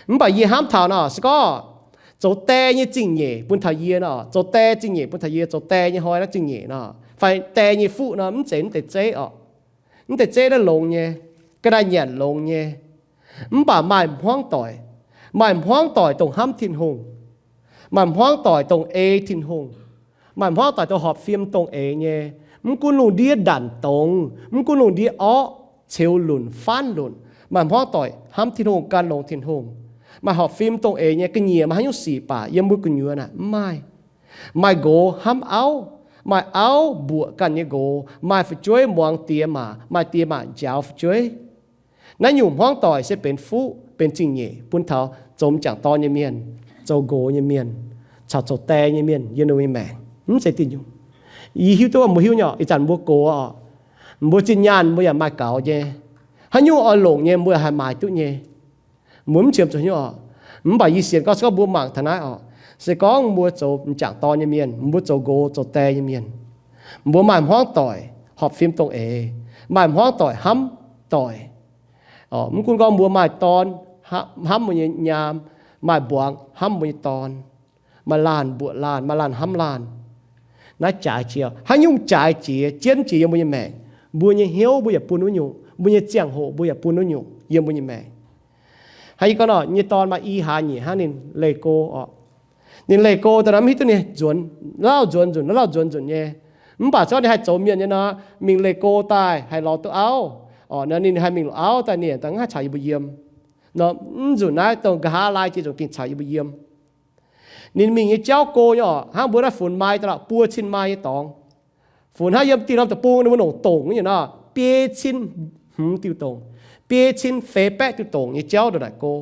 Mv baac yie hnamv taux nor, se gorngv zoux die nyei zingh nyeic bun taux yie nor, zoux die zingh nyeic bun taux yie, zoux die nyei hnoi naaiv zingh nyeic nor, fai die nyei fuqv nor, mv zeiz mv deix zeiv oc. Mv deix zeiv naaiv longx nyei, ga'naaiv nyanc longx nyei. Mv baac maaih hmuangv doic, maaih hmuangv doic dongh hnamv Tin-Hungh, maaih hmuangv doic dongh ei Tin-Hungh, maaih hmuangv doic dongh horpc fim dongh eix nyei. Mv gunv lungh ndiev ndanc dongz, mv gunv lungh ndiev orqv, ceux lunc, faanv lunc, maaih hmuangv doic hnamv Tin-Hungh, gan longx Tin-Hungh, maaih horpc fim dongh eix nyei. Ga'nyiec maaih haaix nyungc sic baac yiem mbuo gu'nyuoz naaic mv maaih. Maaih nqox hnamv auv, maaih auv mbuoqc ganh nyei nqox, maaih fu'jueiv muangx diex maac, maaih diex maac njaaux fu'jueiv. Naaiv nyungc hmuangv doic se benx fuqv benx zingh nyeic bun taux zoux m'jangc dorn nyei mienh, zoux nqox nyei mienh, caux zoux die nyei mienh yiem ninh mbuo nyei maengc. Mv zeiz dieh nyungc. Yie hiuv duqv mbuo hiuv nyei oc, ih zanc mbuo gox oc, mbuo zinh nyaanh mbuo yaac maaih gaux nyei. Haaix nyungc oix longc nyei mbuo yaac haih maaiz duqv nyei. Mbuo mv qiemx zuqc haaix nyungc oc. Mv baac yie sienx gorngv se gorngv mbuo mangc taux naaiv oc, se gorngv mbuo zoux m'jangc dorn nyei mienh, mbuo zoux nqox zoux die nyei mienh, mbuo maaih hmuangv doic horpc fim dongh eix, maaih hmuangv doic hnamv doic. Mv gunv gorngv mbuo maaih dorn, hnamv mbuo nyei nyaam, maaih mbuangz hnamv mbuo nyei dorn, maaih laanh mbuoqc laanh, maaih laanh hnamv laanh. Naaiv jaaix jiex, haaix nyungc jaaix jiex, jienv jiex yiem mbuo nyei maengc. Mbuo nyei hnyouv mbuo yaac bun wuov nyungc, mbuo nyei ziangh hoc mbuo yaac bun wuov nyungc yiem mbuo nyei maengc. Hnangv yie gorngv nor, nyei dorn maaih i hlaax nyeic hnangv ninh leih go oc. Ninh leih go daaih nor mv hiuv duqv ninh nzuonx, lauh nzuonx nzunc, lauh nzuonx nzunc nyei. Mv baac se gorngv ninh haih zoux mienh nyei nor, mingh leih go daaih haih lorz duqv auv. Orqc, ninh haih mingh longc auv daaih, ninh daaih mv haih caux yie mbuo yiem. Nor mv nzunc naaiv dongh nqa'haav laai jiex nzunc gengh caux yie mbuo yiem. Ninh mingh nyei jauv go nyei orqc, hnangv mbuo naaiv funx mai daaih lorqc, buo cin mai nyei dorngx. Funx hnangv yiem diuh norm deic-bung ninh mbuo longc dongc nyei nor, biei cin hmz diuh dongc, biei cin feix baeqv diuh dongc nyei jauv ndongc naaic go.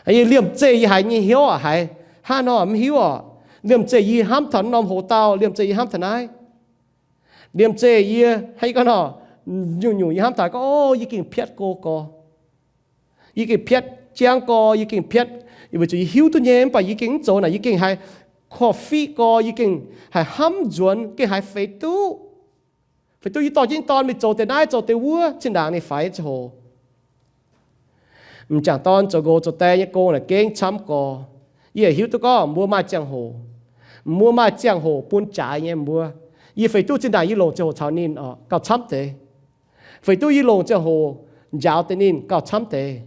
Yie liemh zeih yie haiz nyei hnyouv haiz hnangv nor mv hiuv orqc. Liemh zeih yie hnamv taux norm hoc dauh, liemh zeih yie hnamv taux naaiv. Liemh zeih yie hnangv yie gorngv nor, nyungc-nyungc yie hnamv taux gorngv, o, yie gengh piatv go gorx. Yie gengh piatv jangv gorx, yie gengh piatv, weic zuqc yie hiuv duqv nyei, mv baac yie gengh mv zoux naaic, yie gengh haiz korv-fiqv gorx, yie gengh haiz hnamv nzuonx, gengh haiz feix duqv. Feix duqv yie dorh jienv nyei dorn mingh zoux deix naaiv zoux deix wuov, zinh ndaangc ninh faix ziangh hoc. M'jangc dorn zoux nqox zoux die nyei gong naaic gengh camv gorx. Yie hiuv duqv gorngv mbuo maaih ziangh hoc, mbuo maaih ziangh hoc bun jaaix nyei mbuo. Yie feix duqv zinh ndaangc yie longc ziangh hoc caux ninh orqc, gauh camv deix. Feix duqv yie longc ziangh hoc njaaux deix ninh gauh camv deix.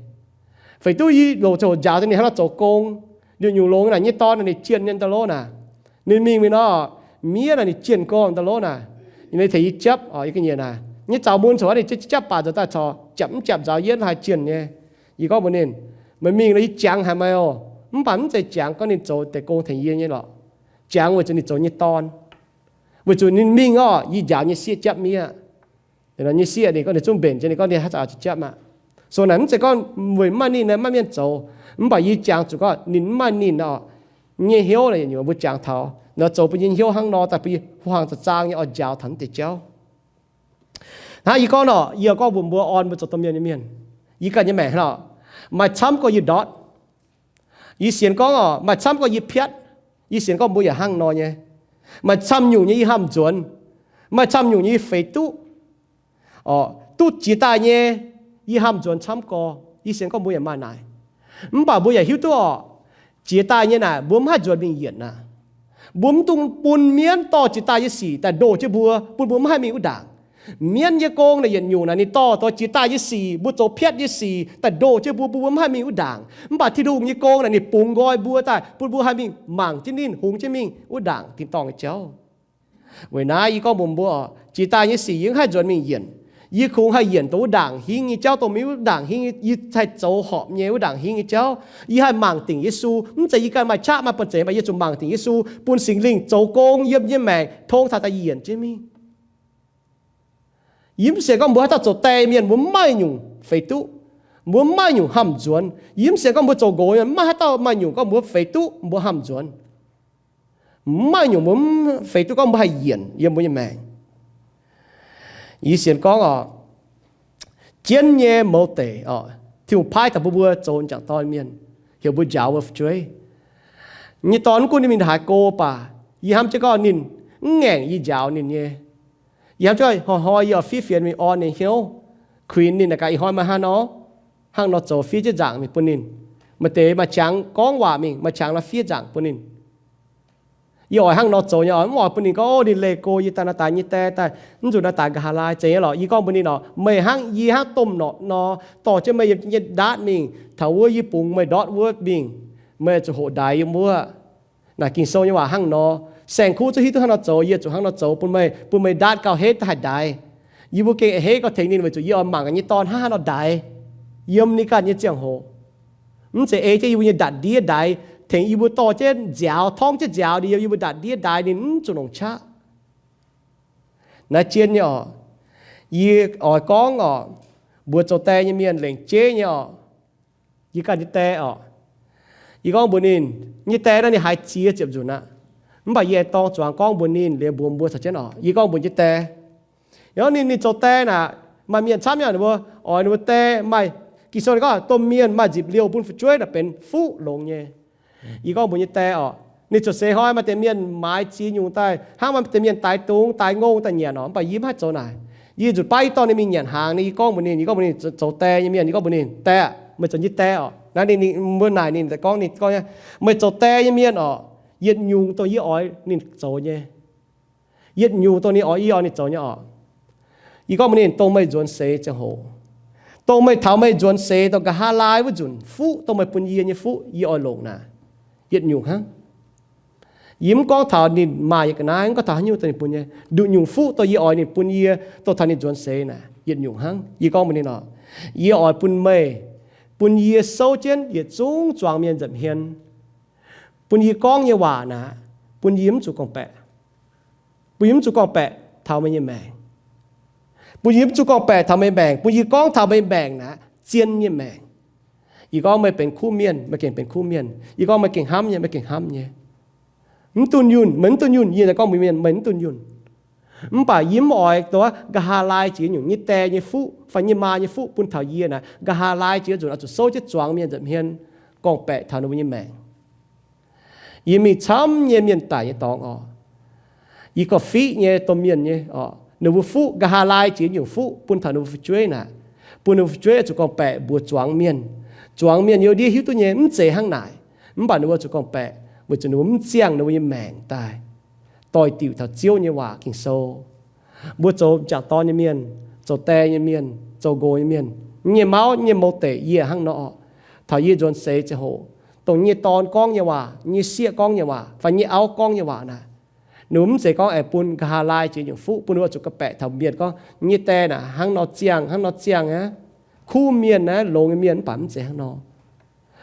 Feix duqv yie longc ziangh hoc njaaux deix ninh hnangv nor zoux gong. Nyungc-nyungc longx naaic nyei dorn naaic ninh jienh nyei ndau lov naaic. Ninh mingh mingh nor, miev naaic ninh jienh gorngv ndau lov naaic. Ninh tengx yie japv oc, yie ga'nyiec naaic. Nyei zaux mun corc ninh japv baac nzuonx daaih corc japv mv japv nzaaux yietv haih jienh nyei. Yie gorngv mbuox ninh, meih mingh nor yie jangx haic meih oc. Mv baac mv zeiz jangx gorngv ninh zoux deix gong tengx yie nyei lorqc. Jangx weic zuqc ninh zoux nyei dorn. Weic zuqc ninh mingh orqc, yie njaaux nyei sieqv japv miev. Nyei sieqv ninh gorngv ninh zungv mbenc jienv, ninh gorngv ninh haaix zanc oix zuqc japv aqv. So naaic mv zeiz gorngv weic maiv maaih ninh naaic maiv maaih mienh zoux, mv baac yie jangx zuqc gorngv ninh mv maaih ninh orqc, nyei hnyouv naaic nyungc mbuo jangx taux nor zoux bun yie nyei hnyouv hnangv nor daaih bun yie hmuangx zaangc zaang nyei oix njaaux taux naaiv deix jauv. Hnangv yie gorngv nor, yie gorngv mbuox mbuo orn mbuo zoux domh mienh nyei mienh, yie ganh nyei maengc hnangv nor, maaih camv gorx yie ndortv. Yie sienx gorngv orqc, maaih camv gorx yie piatv. Yie sienx gorngv mbuo yaac hnangv nor nyei. Maaih camv nyungc nyei yie hnamv nzuonx. Maaih camv nyungc nyei yie feix duqv. Orqc, duqv jiex daaih nyei, yie hnamv nzuonx camv gorx. Yie sienx gorngv mbuo yaac maaih naaic. Mv baac mbuo yaac hiuv duqv orqc, jiex daaih nyei naaic mbuo mv haih nzuonx mingh yienc aqv. Mbuo mv dungx bun mienv dorh jiex daaih nyei sic daaih ndoh jienv mbuo, bun mbuo mv haih mingh wuov ndaangc. Mienv nyei gong naaic yietc nyungc naaic ninh dorh doix jiex daaih nyei sic, mbuo zoux piatv nyei sic daaih ndoh jienv mbuo, bun mbuo mv haih mingh wuov ndaangc. Mv baac Tin-Hungh nyei gong naaic ninh bungx nqoi mbuo daaih, bun mbuo haih mingh mangc jienv ninh, hungx jienv mingh wuov ndaangc tin-dorngh nyei jauv. Weic naaiv yie gorngv mbuox mbuo orqc, jiex daaih nyei sic yie mv haih nzuonx mingh yienc. Yie kungx haih yienc dongh wuov ndaangc hingv nyei jauv, dongh mv wuov ndaangc hingv, yie haih zoux horpc nyei wuov ndaangc hingv nyei jauv. Yie haih mangc dingc Yesu. Mv zeiz yie ganh maaih qaqv maaih banh zeic, mv baac yie zuqc mangc dingc Yesu, bun Singx Lingh zoux gong yiem yie nyei maengc, tong taux daaih yienc jienv mingh. Yie mv sienx gorngv mbuo haaix dauh zoux die mienh mbuo mv maaih nyungc feix duqv, mbuo mv maaih nyungc hnamv nzuonx. Yie mv sienx gorngv mbuo zoux nqox mienh mv maaih haaix dauh maaih nyungc gorngv mbuo feix duqv mbuo hnamv nzuonx. Mv maaih nyungc mbuo mv feix duqv gorngv mbuo haih yienc yiem mbuo nyei maengc. Yie sienx gorngv orqc, jienv nyei mouz deic orqc, Tin-Hungh paaiv daaih bun mbuo zoux m'jangc dorn mienh, heuc mbuo njaaux mbuo fu'jueiv. Nyei dorn mv gunv ninh mingh haaix go baac, yie hnamv jienv gorngv ninh mv ngaengc yie njaaux ninh nyei. Yie hnamv jienv gorngv hnoi-hnoi yie oix fiev fienx mingh orn ninh hnyouv, kuinx ninh naaic gaax ih hnoi meih hnangv nor, hnangv nor zoux, fiev jienv nzaangc mingh bun ninh. Maaih deix maaih qangx gorngv waac mingh, maaih qangx nor fiev nzaangc bun ninh. Yie oix hnangv nor zoux nyei oc, mv oix bun ninh gorngv, o, ninh leih go yie daaih nor daaih nyei die daaih, mv nzunc nor daaih nqa'haav laai zeiz nyei lorqc. Yie gorngv mbuox ninh orqc, meih hnangv yie hnangv domh norqc nor, dorh jienv meih yiem nyei ndaatv mingh, taux wuov yie bungx meih ndortv wuov mingh, meih zuqc hoqc ndaix yiem wuov. Naaic Ging-Sou nyei waac hnangv nor. Saeng-kuv zungv hiuv duqv hnangv nor zoux, yie zuqc hnangv nor zoux bun meih, bun meih ndaatv gauh henv daaih haih ndaix. Yie mbuo gengh a'hneiv gorngv tengx ninh weic zuqc yie oix mangc gaax nyei dorn hnangv haaix nor ndaix yiem ninh ganh nyei ziangh hoc. Mv zeiz ei jienv yie mbuo nyei ndatc ndiev ndaix, tengx yie mbuo dorh jienv nziaaux, torngv jienv nziaaux ninh yiem yie mbuo ndatc ndiev ndaix, ninh mv zuqc longc qaqv. Naaiv zien nyei orqc. Yie oix gorngv orqc, mbuox zoux die nyei mienh lengc jeiv nyei orqc, yie ganh nyei die orqc, yie gorngv mbuox ninh, nyei die naaiv ninh haiz ziex ziepc nzunc aqv. Mv baac yie aengx dorng zuangx gorngv mbuox ninh liuz mbuox mbuo caux jienv orqc. Yie gorngv mbuox nyei die, yie gorngv ninh, ninh zoux die naaic, maaih mienh camv nyei ninh mbuo oix ninh mbuo die maaih, Ging-Sou ninh gorngv domh mienh maaih nzipc liouh bun fu'jueiv naaic benx fuqv longx nyei. Yie gorngv mbuox nyei die orqc, ninh ziouc seix hnoi maaih deix mienh maaiz ziex nyungc daaih, hnangv maaih deix mienh daix dungz daix ngongh daaih nyanc orqc. Mv baac yie mv haih zoux naaic. Yie zuqc baav yie dorh ninh mingh nyanc hnaangx. Ninh, yie gorngv mbuox ninh, yie gorngv mbuox ninh zoux die nyei mienh, yie gorngv mbuox ninh, die, meih zoux nyei die orqc. Naaiv ninh, ninh mbuo naaic ninh gorngv, ninh gorngv, meih zoux die nyei mienh orqc, yietc nyungc dongh yie oix ninh zoux nyei, yietc nyungc dongh ninh oix, yie oix ninh zoux nyei orqc. Yie gorngv mbuox ninh, dongh meih nzuonx seix ziangh hoc, dongh meih taux meih nzuonx seix dongh nqa'haav laai wuov nzunc, fuqv dongh meih bun yie nyei fuqv yie oix longc naaic, yietc nyungc hnangv. Yie mv gorngv taux ninh maaih nyei ga'naaiv, mv gorngv taux haaix nyungc dongh ninh bun nyei, nduqc nyungc fuqv dongh yie oix ninh bun yie, dongh taux ninh nzuonx seix naaic. yietc nyungc hnangv. Yie gorngv mbuox ninh oc, yie oix bun meih, bun yie souv jienv yietc zungv zuangx mienh nza'hmien, bun yie gorngv nyei waac naaic, bun yie mv zuqc gorngv-baeqc, bun yie mv zuqc gorngv-baeqc taux meih nyei maengc, bun yie mv zuqc gorngv-baeqc taux meih maengc, bun yie gorngv taux meih maengc naaic zien nyei maengc. Yie gorngv meih benx kuv mienh, meih gengh benx kuv mienh. Yie gorngv meih gengh hnamv nyei, meih gengh hnamv nyei. Mv dunh yunh, meih mv dunh yunh, yie naaic gorngv mbuox mienh, meih mv dunh yunh. Mv baac yie mv oix dongh nqa'haav laai jiex nyungc nyei die nyei fuqv fai nyei maa nyei fuqv bun taux yie naaic, nqa'haav laai jiex nzunc oix zuqc souv jienv zuangx mienh nza'hmien gorngv-baeqc taux ninh mbuo nyei maengc. Yie mingh camv nyei mienh daic nyei dorngx oc, yie gorngv-fiqv nyei domh mienh nyei oc, ninh mbuo fuqv, nqa'haav laai jiex nyungc fuqv bun taux ninh mbuo fu'jueiv naaic, bun ninh mbuo fu'jueiv zuqc gorngv-baeqc mbuox zuangx mienh. Zuangx mienh yiem ndiev hiuv duqv nyei mv zeiz hnangv naaic, mv baac ninh mbuo zuqc gorngv-baeqc weic zuqc ninh mbuo mv ziangh ninh mbuo nyei maengc daaih doix-diuc taux Ziouv nyei waac Ging-Sou. Mbuo zoux m'jangc dorn nyei mienh, zoux die nyei mienh, zoux nqox nyei mienh, nyei mauv nyei mouz deic yie hnangv nor oc. Taux yie nzuonx seix ziangh hoc, dongh nyei dorn gorngv nyei waac, nyei sieqv gorngv nyei waac, fai nyei auv gorngv nyei waac naaic, ninh mbuo mv zeiz gorngv aengx bun nqa'haav laai jiex nyungc fuqv bun ninh mbuo zuqc gorngv-baeqc taux mienh gorngv nyei die naaic hnangv nor ziangh, hnangv nor ziangh aqv. Kuv mienh aqv, longx nyei mienh, mv baac mv zeiz hnangv nor.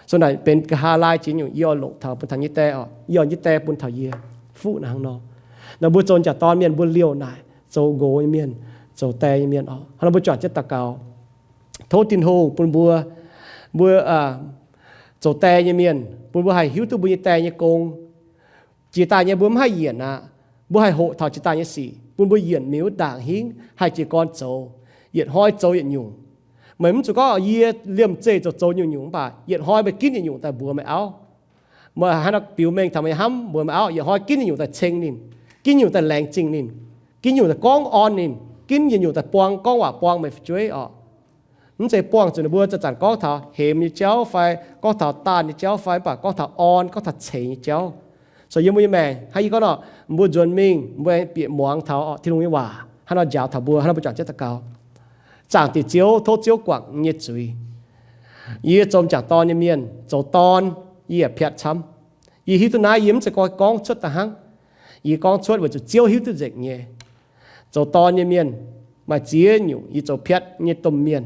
So naaic benx nqa'haav laai jiex nyungc yie oix longc taux bun taux nyei die oc, yie oix nyei die bun taux yie fuqv naaic hnangv nor. Naaic mbuo zoux m'jangc dorn mienh mbuo liouh naaic zoux nqox nyei mienh, zoux die nyei mienh oc. Hnangv nor mbuo juangc jienv daux gaux, tov Tin-Hungh bun mbuo, mbuo zoux die nyei mienh, bun mbuo haih hiuv duqv mbuo nyei die nyei gong. Jiex daaih nyei mbuo mv haih yienc aqv. Mbuo haih hoqc taux jiex daaih nyei sic, bun mbuo yienc mingh wuov ndaangc hingv haih jiez gorn zoux, yietc hnoi zoux yietc nyungc. Meih mv zuqc gorngv yie liemh zeih zoux zoux nyungc-nyungc, mv baac yietc hnoi meih ginv yietc nyungc daaih mbuox meih auv. Meih haaix nor biux mengh taux meih hnamv mbuox meih auv, yietc hnoi ginv yietc nyungc daaih ceng ninh, ginv nyungc daaih laengz zingh ninh, ginv nyungc daaih gorngv orn ninh, ginv yietc nyungc daaih buang, gorngv waac buang meih fu'jueiv oc. Mv zeiz buangh zuqc ninh mbuo zanc-zanc gorngv taux hemx nyei jauv fai gorngv taux daanh nyei jauv fai, mv baac gorngv taux orn, gorngv taux ceix nyei jauv. So yiem mbuo nyei maengc hnangv yie gorngv nor, mbuo nzuonx mingh mbuo aengx bieqc muangx taux Tin-Hungh nyei waac hnangv nor njaaux taux mbuo. Hnangv nor mbuo juangc jienv daux gaux. Zaangc Diex Ziouv, tov Ziouv guangc yie nyei zuiz. Yie zoux m'jangc dorn nyei mienh, zoux dorn, yie yaac piatv camv. Yie hiuv duqv naaiv yie mv zeiz gorngv, gorngv cuotv da'hnangv. Yie gorngv cuotv weic zuqc Ziouv hiuv duqv nzengc nyei. Zoux dorn nyei mienh maaih ziex nyungc yie zoux piatv nyei domh mienh.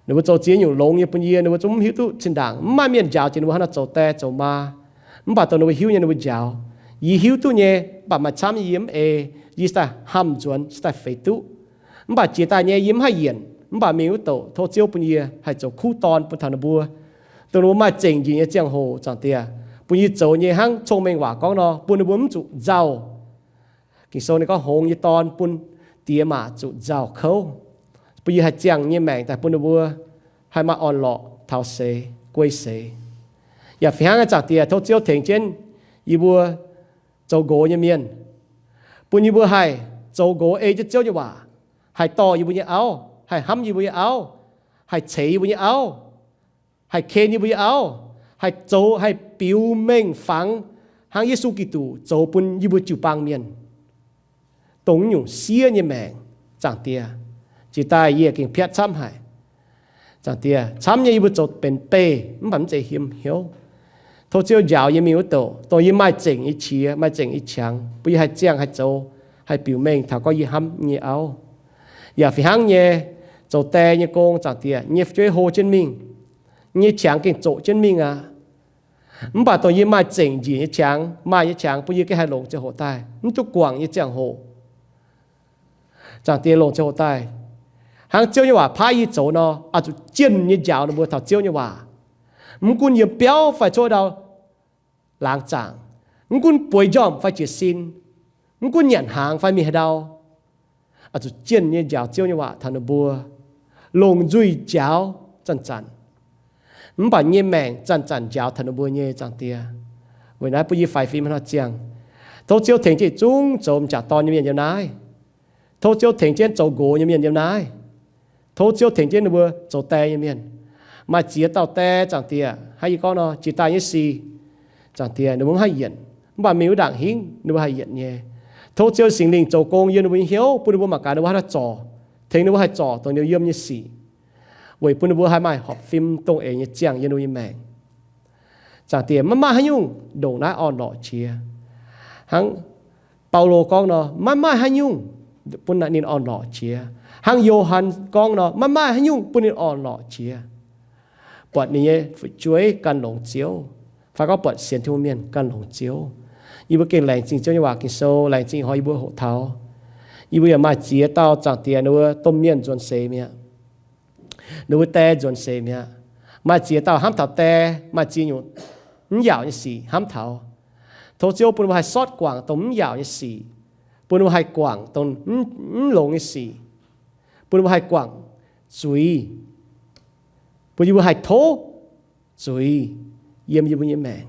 Ninh mbuo zoux ziex nyungc longx nyei bun yie, ninh mbuo zungv mv hiuv duqv zinh ndaangc. Mv maaih mienh njaaux jiex ninh mbuo haaix nor zoux die zoux maa. Mv baac dongh ninh mbuo hiuv nyei ninh mbuo njaaux. Yie hiuv duqv nyei, mv baac maaih camv nyei yie mv ei. Yie cingx daaih hamh nzuonx, cingx daaih feix duqv. Mv baac jiex daaih nyei yie mv haih yienc, mv baac mingh wuov douc tov Ziouv bun yie haih zoux kuv dorn bun taux ninh mbuo. Dongh ninh mbuo maaih zengc njiec nyei ziangh hoc, Zaangc Diex, bun yie zoux nyei hnangv cong-mengh waac gorngv nor, bun ninh mbuo mv zuqc nzauh. Ging-Sou ninh gorngv, hngongx nyei dorn bun diex maac zuqc nzauh kouv, bun yie haih ziangh nyei maengc daaih bun ninh mbuo haih maaih orn-lorqc taux seix, guei seix. Yaac fih hnangv, Zaangc Diex, tov Ziouv tengx jienv yie mbuo zoux nqox nyei mienh, bun yie mbuo haih zoux nqox ei jienv Ziouv nyei waac, haih dorh yie mbuo nyei auv, haih hnamv yie mbuo nyei auv, haih ceix yie mbuo nyei auv, haih ken yie mbuo nyei auv, haih zoux, haih biux mengh fangx hnangv Yesu Giduc zoux bun yie mbuo jiu-baang mienh. Dongh nyungc siev nyei maengc, Zaangc Diex, jiex daaih yie gengh piatv camv haic. Zaangc Diex, camv nyei yie mbuo zoux benx beih mv baac mv zeiz hiem hnyouv. Tov Ziouv njaaux yie mingh wuov douc, dongh yie maaih zengc nyei qiex, maaih zengc nyei qangx, bun yie haih ziangh haih zoux, haih biux mengh taux gorngv yie hnamv nyei auv. Yaac fih hnangv nyei, zoux die nyei gong, Zaangc Diex, nyei fu'jueiv hlo jienv mingh, nyei qangx gengh zoqc jienv mingh aqv. Mv baac dongh yie maaih zengc njiec nyei qangx, maaih nyei qangx bun yie gengh haih longc ziangh hoc daaih, mv duqv guangc nyei ziangh hoc. Zaangc Diex, longc ziangh hoc daaih, hnangv Ziouv nyei waac paaiv yie zoux nor, oix zuqc jienh nyei njaaux ninh mbuo taux Ziouv nyei waac. Mv gunv yiem biauv fai cuotv ndau laangz zaangc, mv gunv bueix njormh fai jiez sin, mv gunv nyanc hnaangx fai mingh haaix ndau, oix zuqc jienh nyei njaaux Ziouv nyei waac taux ninh mbuo. Longc nzuih njaaux zanc-zanc, mv baac nyei maengc zanc-zanc njaaux taux ninh mbuo nyei, Zaangc Diex. Weic naaiv bun yie faix fim haaix nor ziangh. Tov Ziouv tengx jienv yietc zungv zoux m'jangc dorn nyei mienh yiem naaiv. Tov Ziouv tengx jienv zoux nqox nyei mienh yiem naaiv. Tov Ziouv tengx jienv ninh mbuo zoux die nyei mienh. Maaih ziex dauh die, Zaangc Diex, hnangv yie gorngv nor, jiex daaih nyei sic, Zaangc Diex, ninh mbuo mv haih yienc, mv baac mingh wuov ndaangc hingv ninh mbuo haih yienc nyei. Tov Ziouv Singx Lingh zoux gong yiem ninh mbuo nyei hnyouv, bun ninh mbuo mangc gaax ninh mbuo haaix nor zorc, tengx ninh mbuo haih zorc dongh ninh yiem nyei sic, weic bun ninh mbuo haih maaih horpc fim dongh eix nyei ziangh yiem ninh mbuo nyei maengc. Zaangc Diex, maiv maaih haaix nyungc ndongc naaiv orn-lorqc qiex. Hnangv Baulo gorngv nor, maiv maaih haaix nyungc bun ninh orn-lorqc jiex. Hnangv Yo^han gorngv nor, maiv maaih haaix nyungc bun ninh orn-lorqc jiex. Buatc ninh nyei fu'jueiv gan longx Ziouv, fai gorngv buatc sienx Tin-Hungh mienh gan longx Ziouv. Yie mbuo gengh laengz zingh Ziouv nyei waac Ging-Sou, laengz zingh ih hnoi yie mbuo hoqc taux. Yie mbuo yaac maaih ziex dauh Zaangc Diex ninh mbuo domh mienh nzuonx seix mi'aqv. Ninh mbuo die nzuonx seix mi'aqv. Maaih ziex dauh hnamv taux die, maaih ziex nyungc mv yaauc nyei sic hnamv taux. Tov Ziouv bun ninh mbuo haih sortv guangc dongh mv yaauc nyei sic, bun ninh mbuo haih guangc dongh mv longx nyei sic, bun ninh mbuo haih guangc zuiz, bun yie mbuo haih tov zuiz yiem yie mbuo nyei maengc.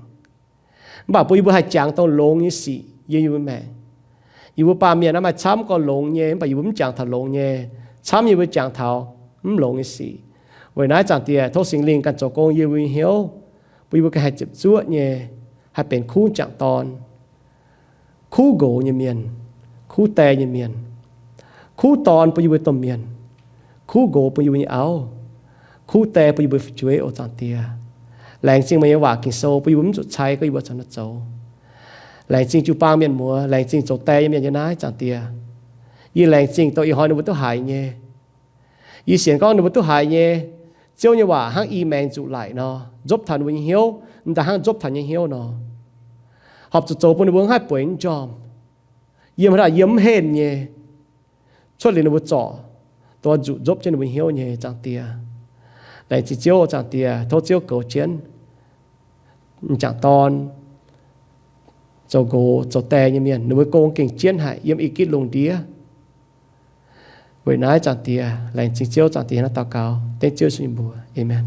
Mv baac bun yie mbuo haih jangx dongh longx nyei sic yiem yie mbuo maengc. Yie mbuo baamh mienh naaiv maaih camv gorx longx nyei, mv baac yie mbuo mv jangx taux longx nyei. Camv yie mbuo jangx taux mv longx nyei sic. Weic naaiv Zaangc Diex tov Singx Lingh ganh zoux gong yiem yie mbuo nyei hnyouv, bun yie mbuo ganh haih ziepc zuoqv nyei, haih benx kuv jangc dorn, kuv nqox nyei mienh, kuv die nyei mienh, kuv dorn bun yie mbuo domh mienh, kuv nqox bun yie mbuo nyei auv, kuv die bun yie mbuo fu'jueiv, o Zaangc Diex. Laengz zingh meih nyei waac Ging-Sou bun yie mbuo mv zuqc cai gorngv yie mbuo zoux naaiv zoux. Laengz zingh jiu-baang mienh muoz, laengz zingh zoux die nyei mienh nyei naaiv, Zaangc Diex. Yie laengz zingh dongh ih hnoi ninh mbuo duqv haiz nyei. Yie sienx gorngv ninh mbuo duqv haiz nyei, Ziouv nyei waac hnangv i maengx nzuqc laic nor, nzopv taux ninh mbuo nyei hnyouv, m'daaih hnangv nzopv taux nyei hnyouv nor, horpc zuqc zoux bun ninh mbuo mv haih bueix mv njormh, yiem haaix dauh yiem mv henh nyei, cuotv liuz ninh mbuo zorc, dongh nzuqc nzopv jienv ninh mbuo hnyouv nyei, Zaangc Diex. Laengz zingh Ziouv, Zaangc Diex, tov Ziouv goux jienv m'jangc dorn, zoux nqox zoux die nyei mienh, ninh mbuo gong gengh jienv haic yiem i gitv lungh ndiev. Weic naaiv Zaangc Diex, laengz zingh Ziouv, Zaangc Diex, naaiv daux gaux dengv Ziouv Yesu nyei mbuox. Aamen.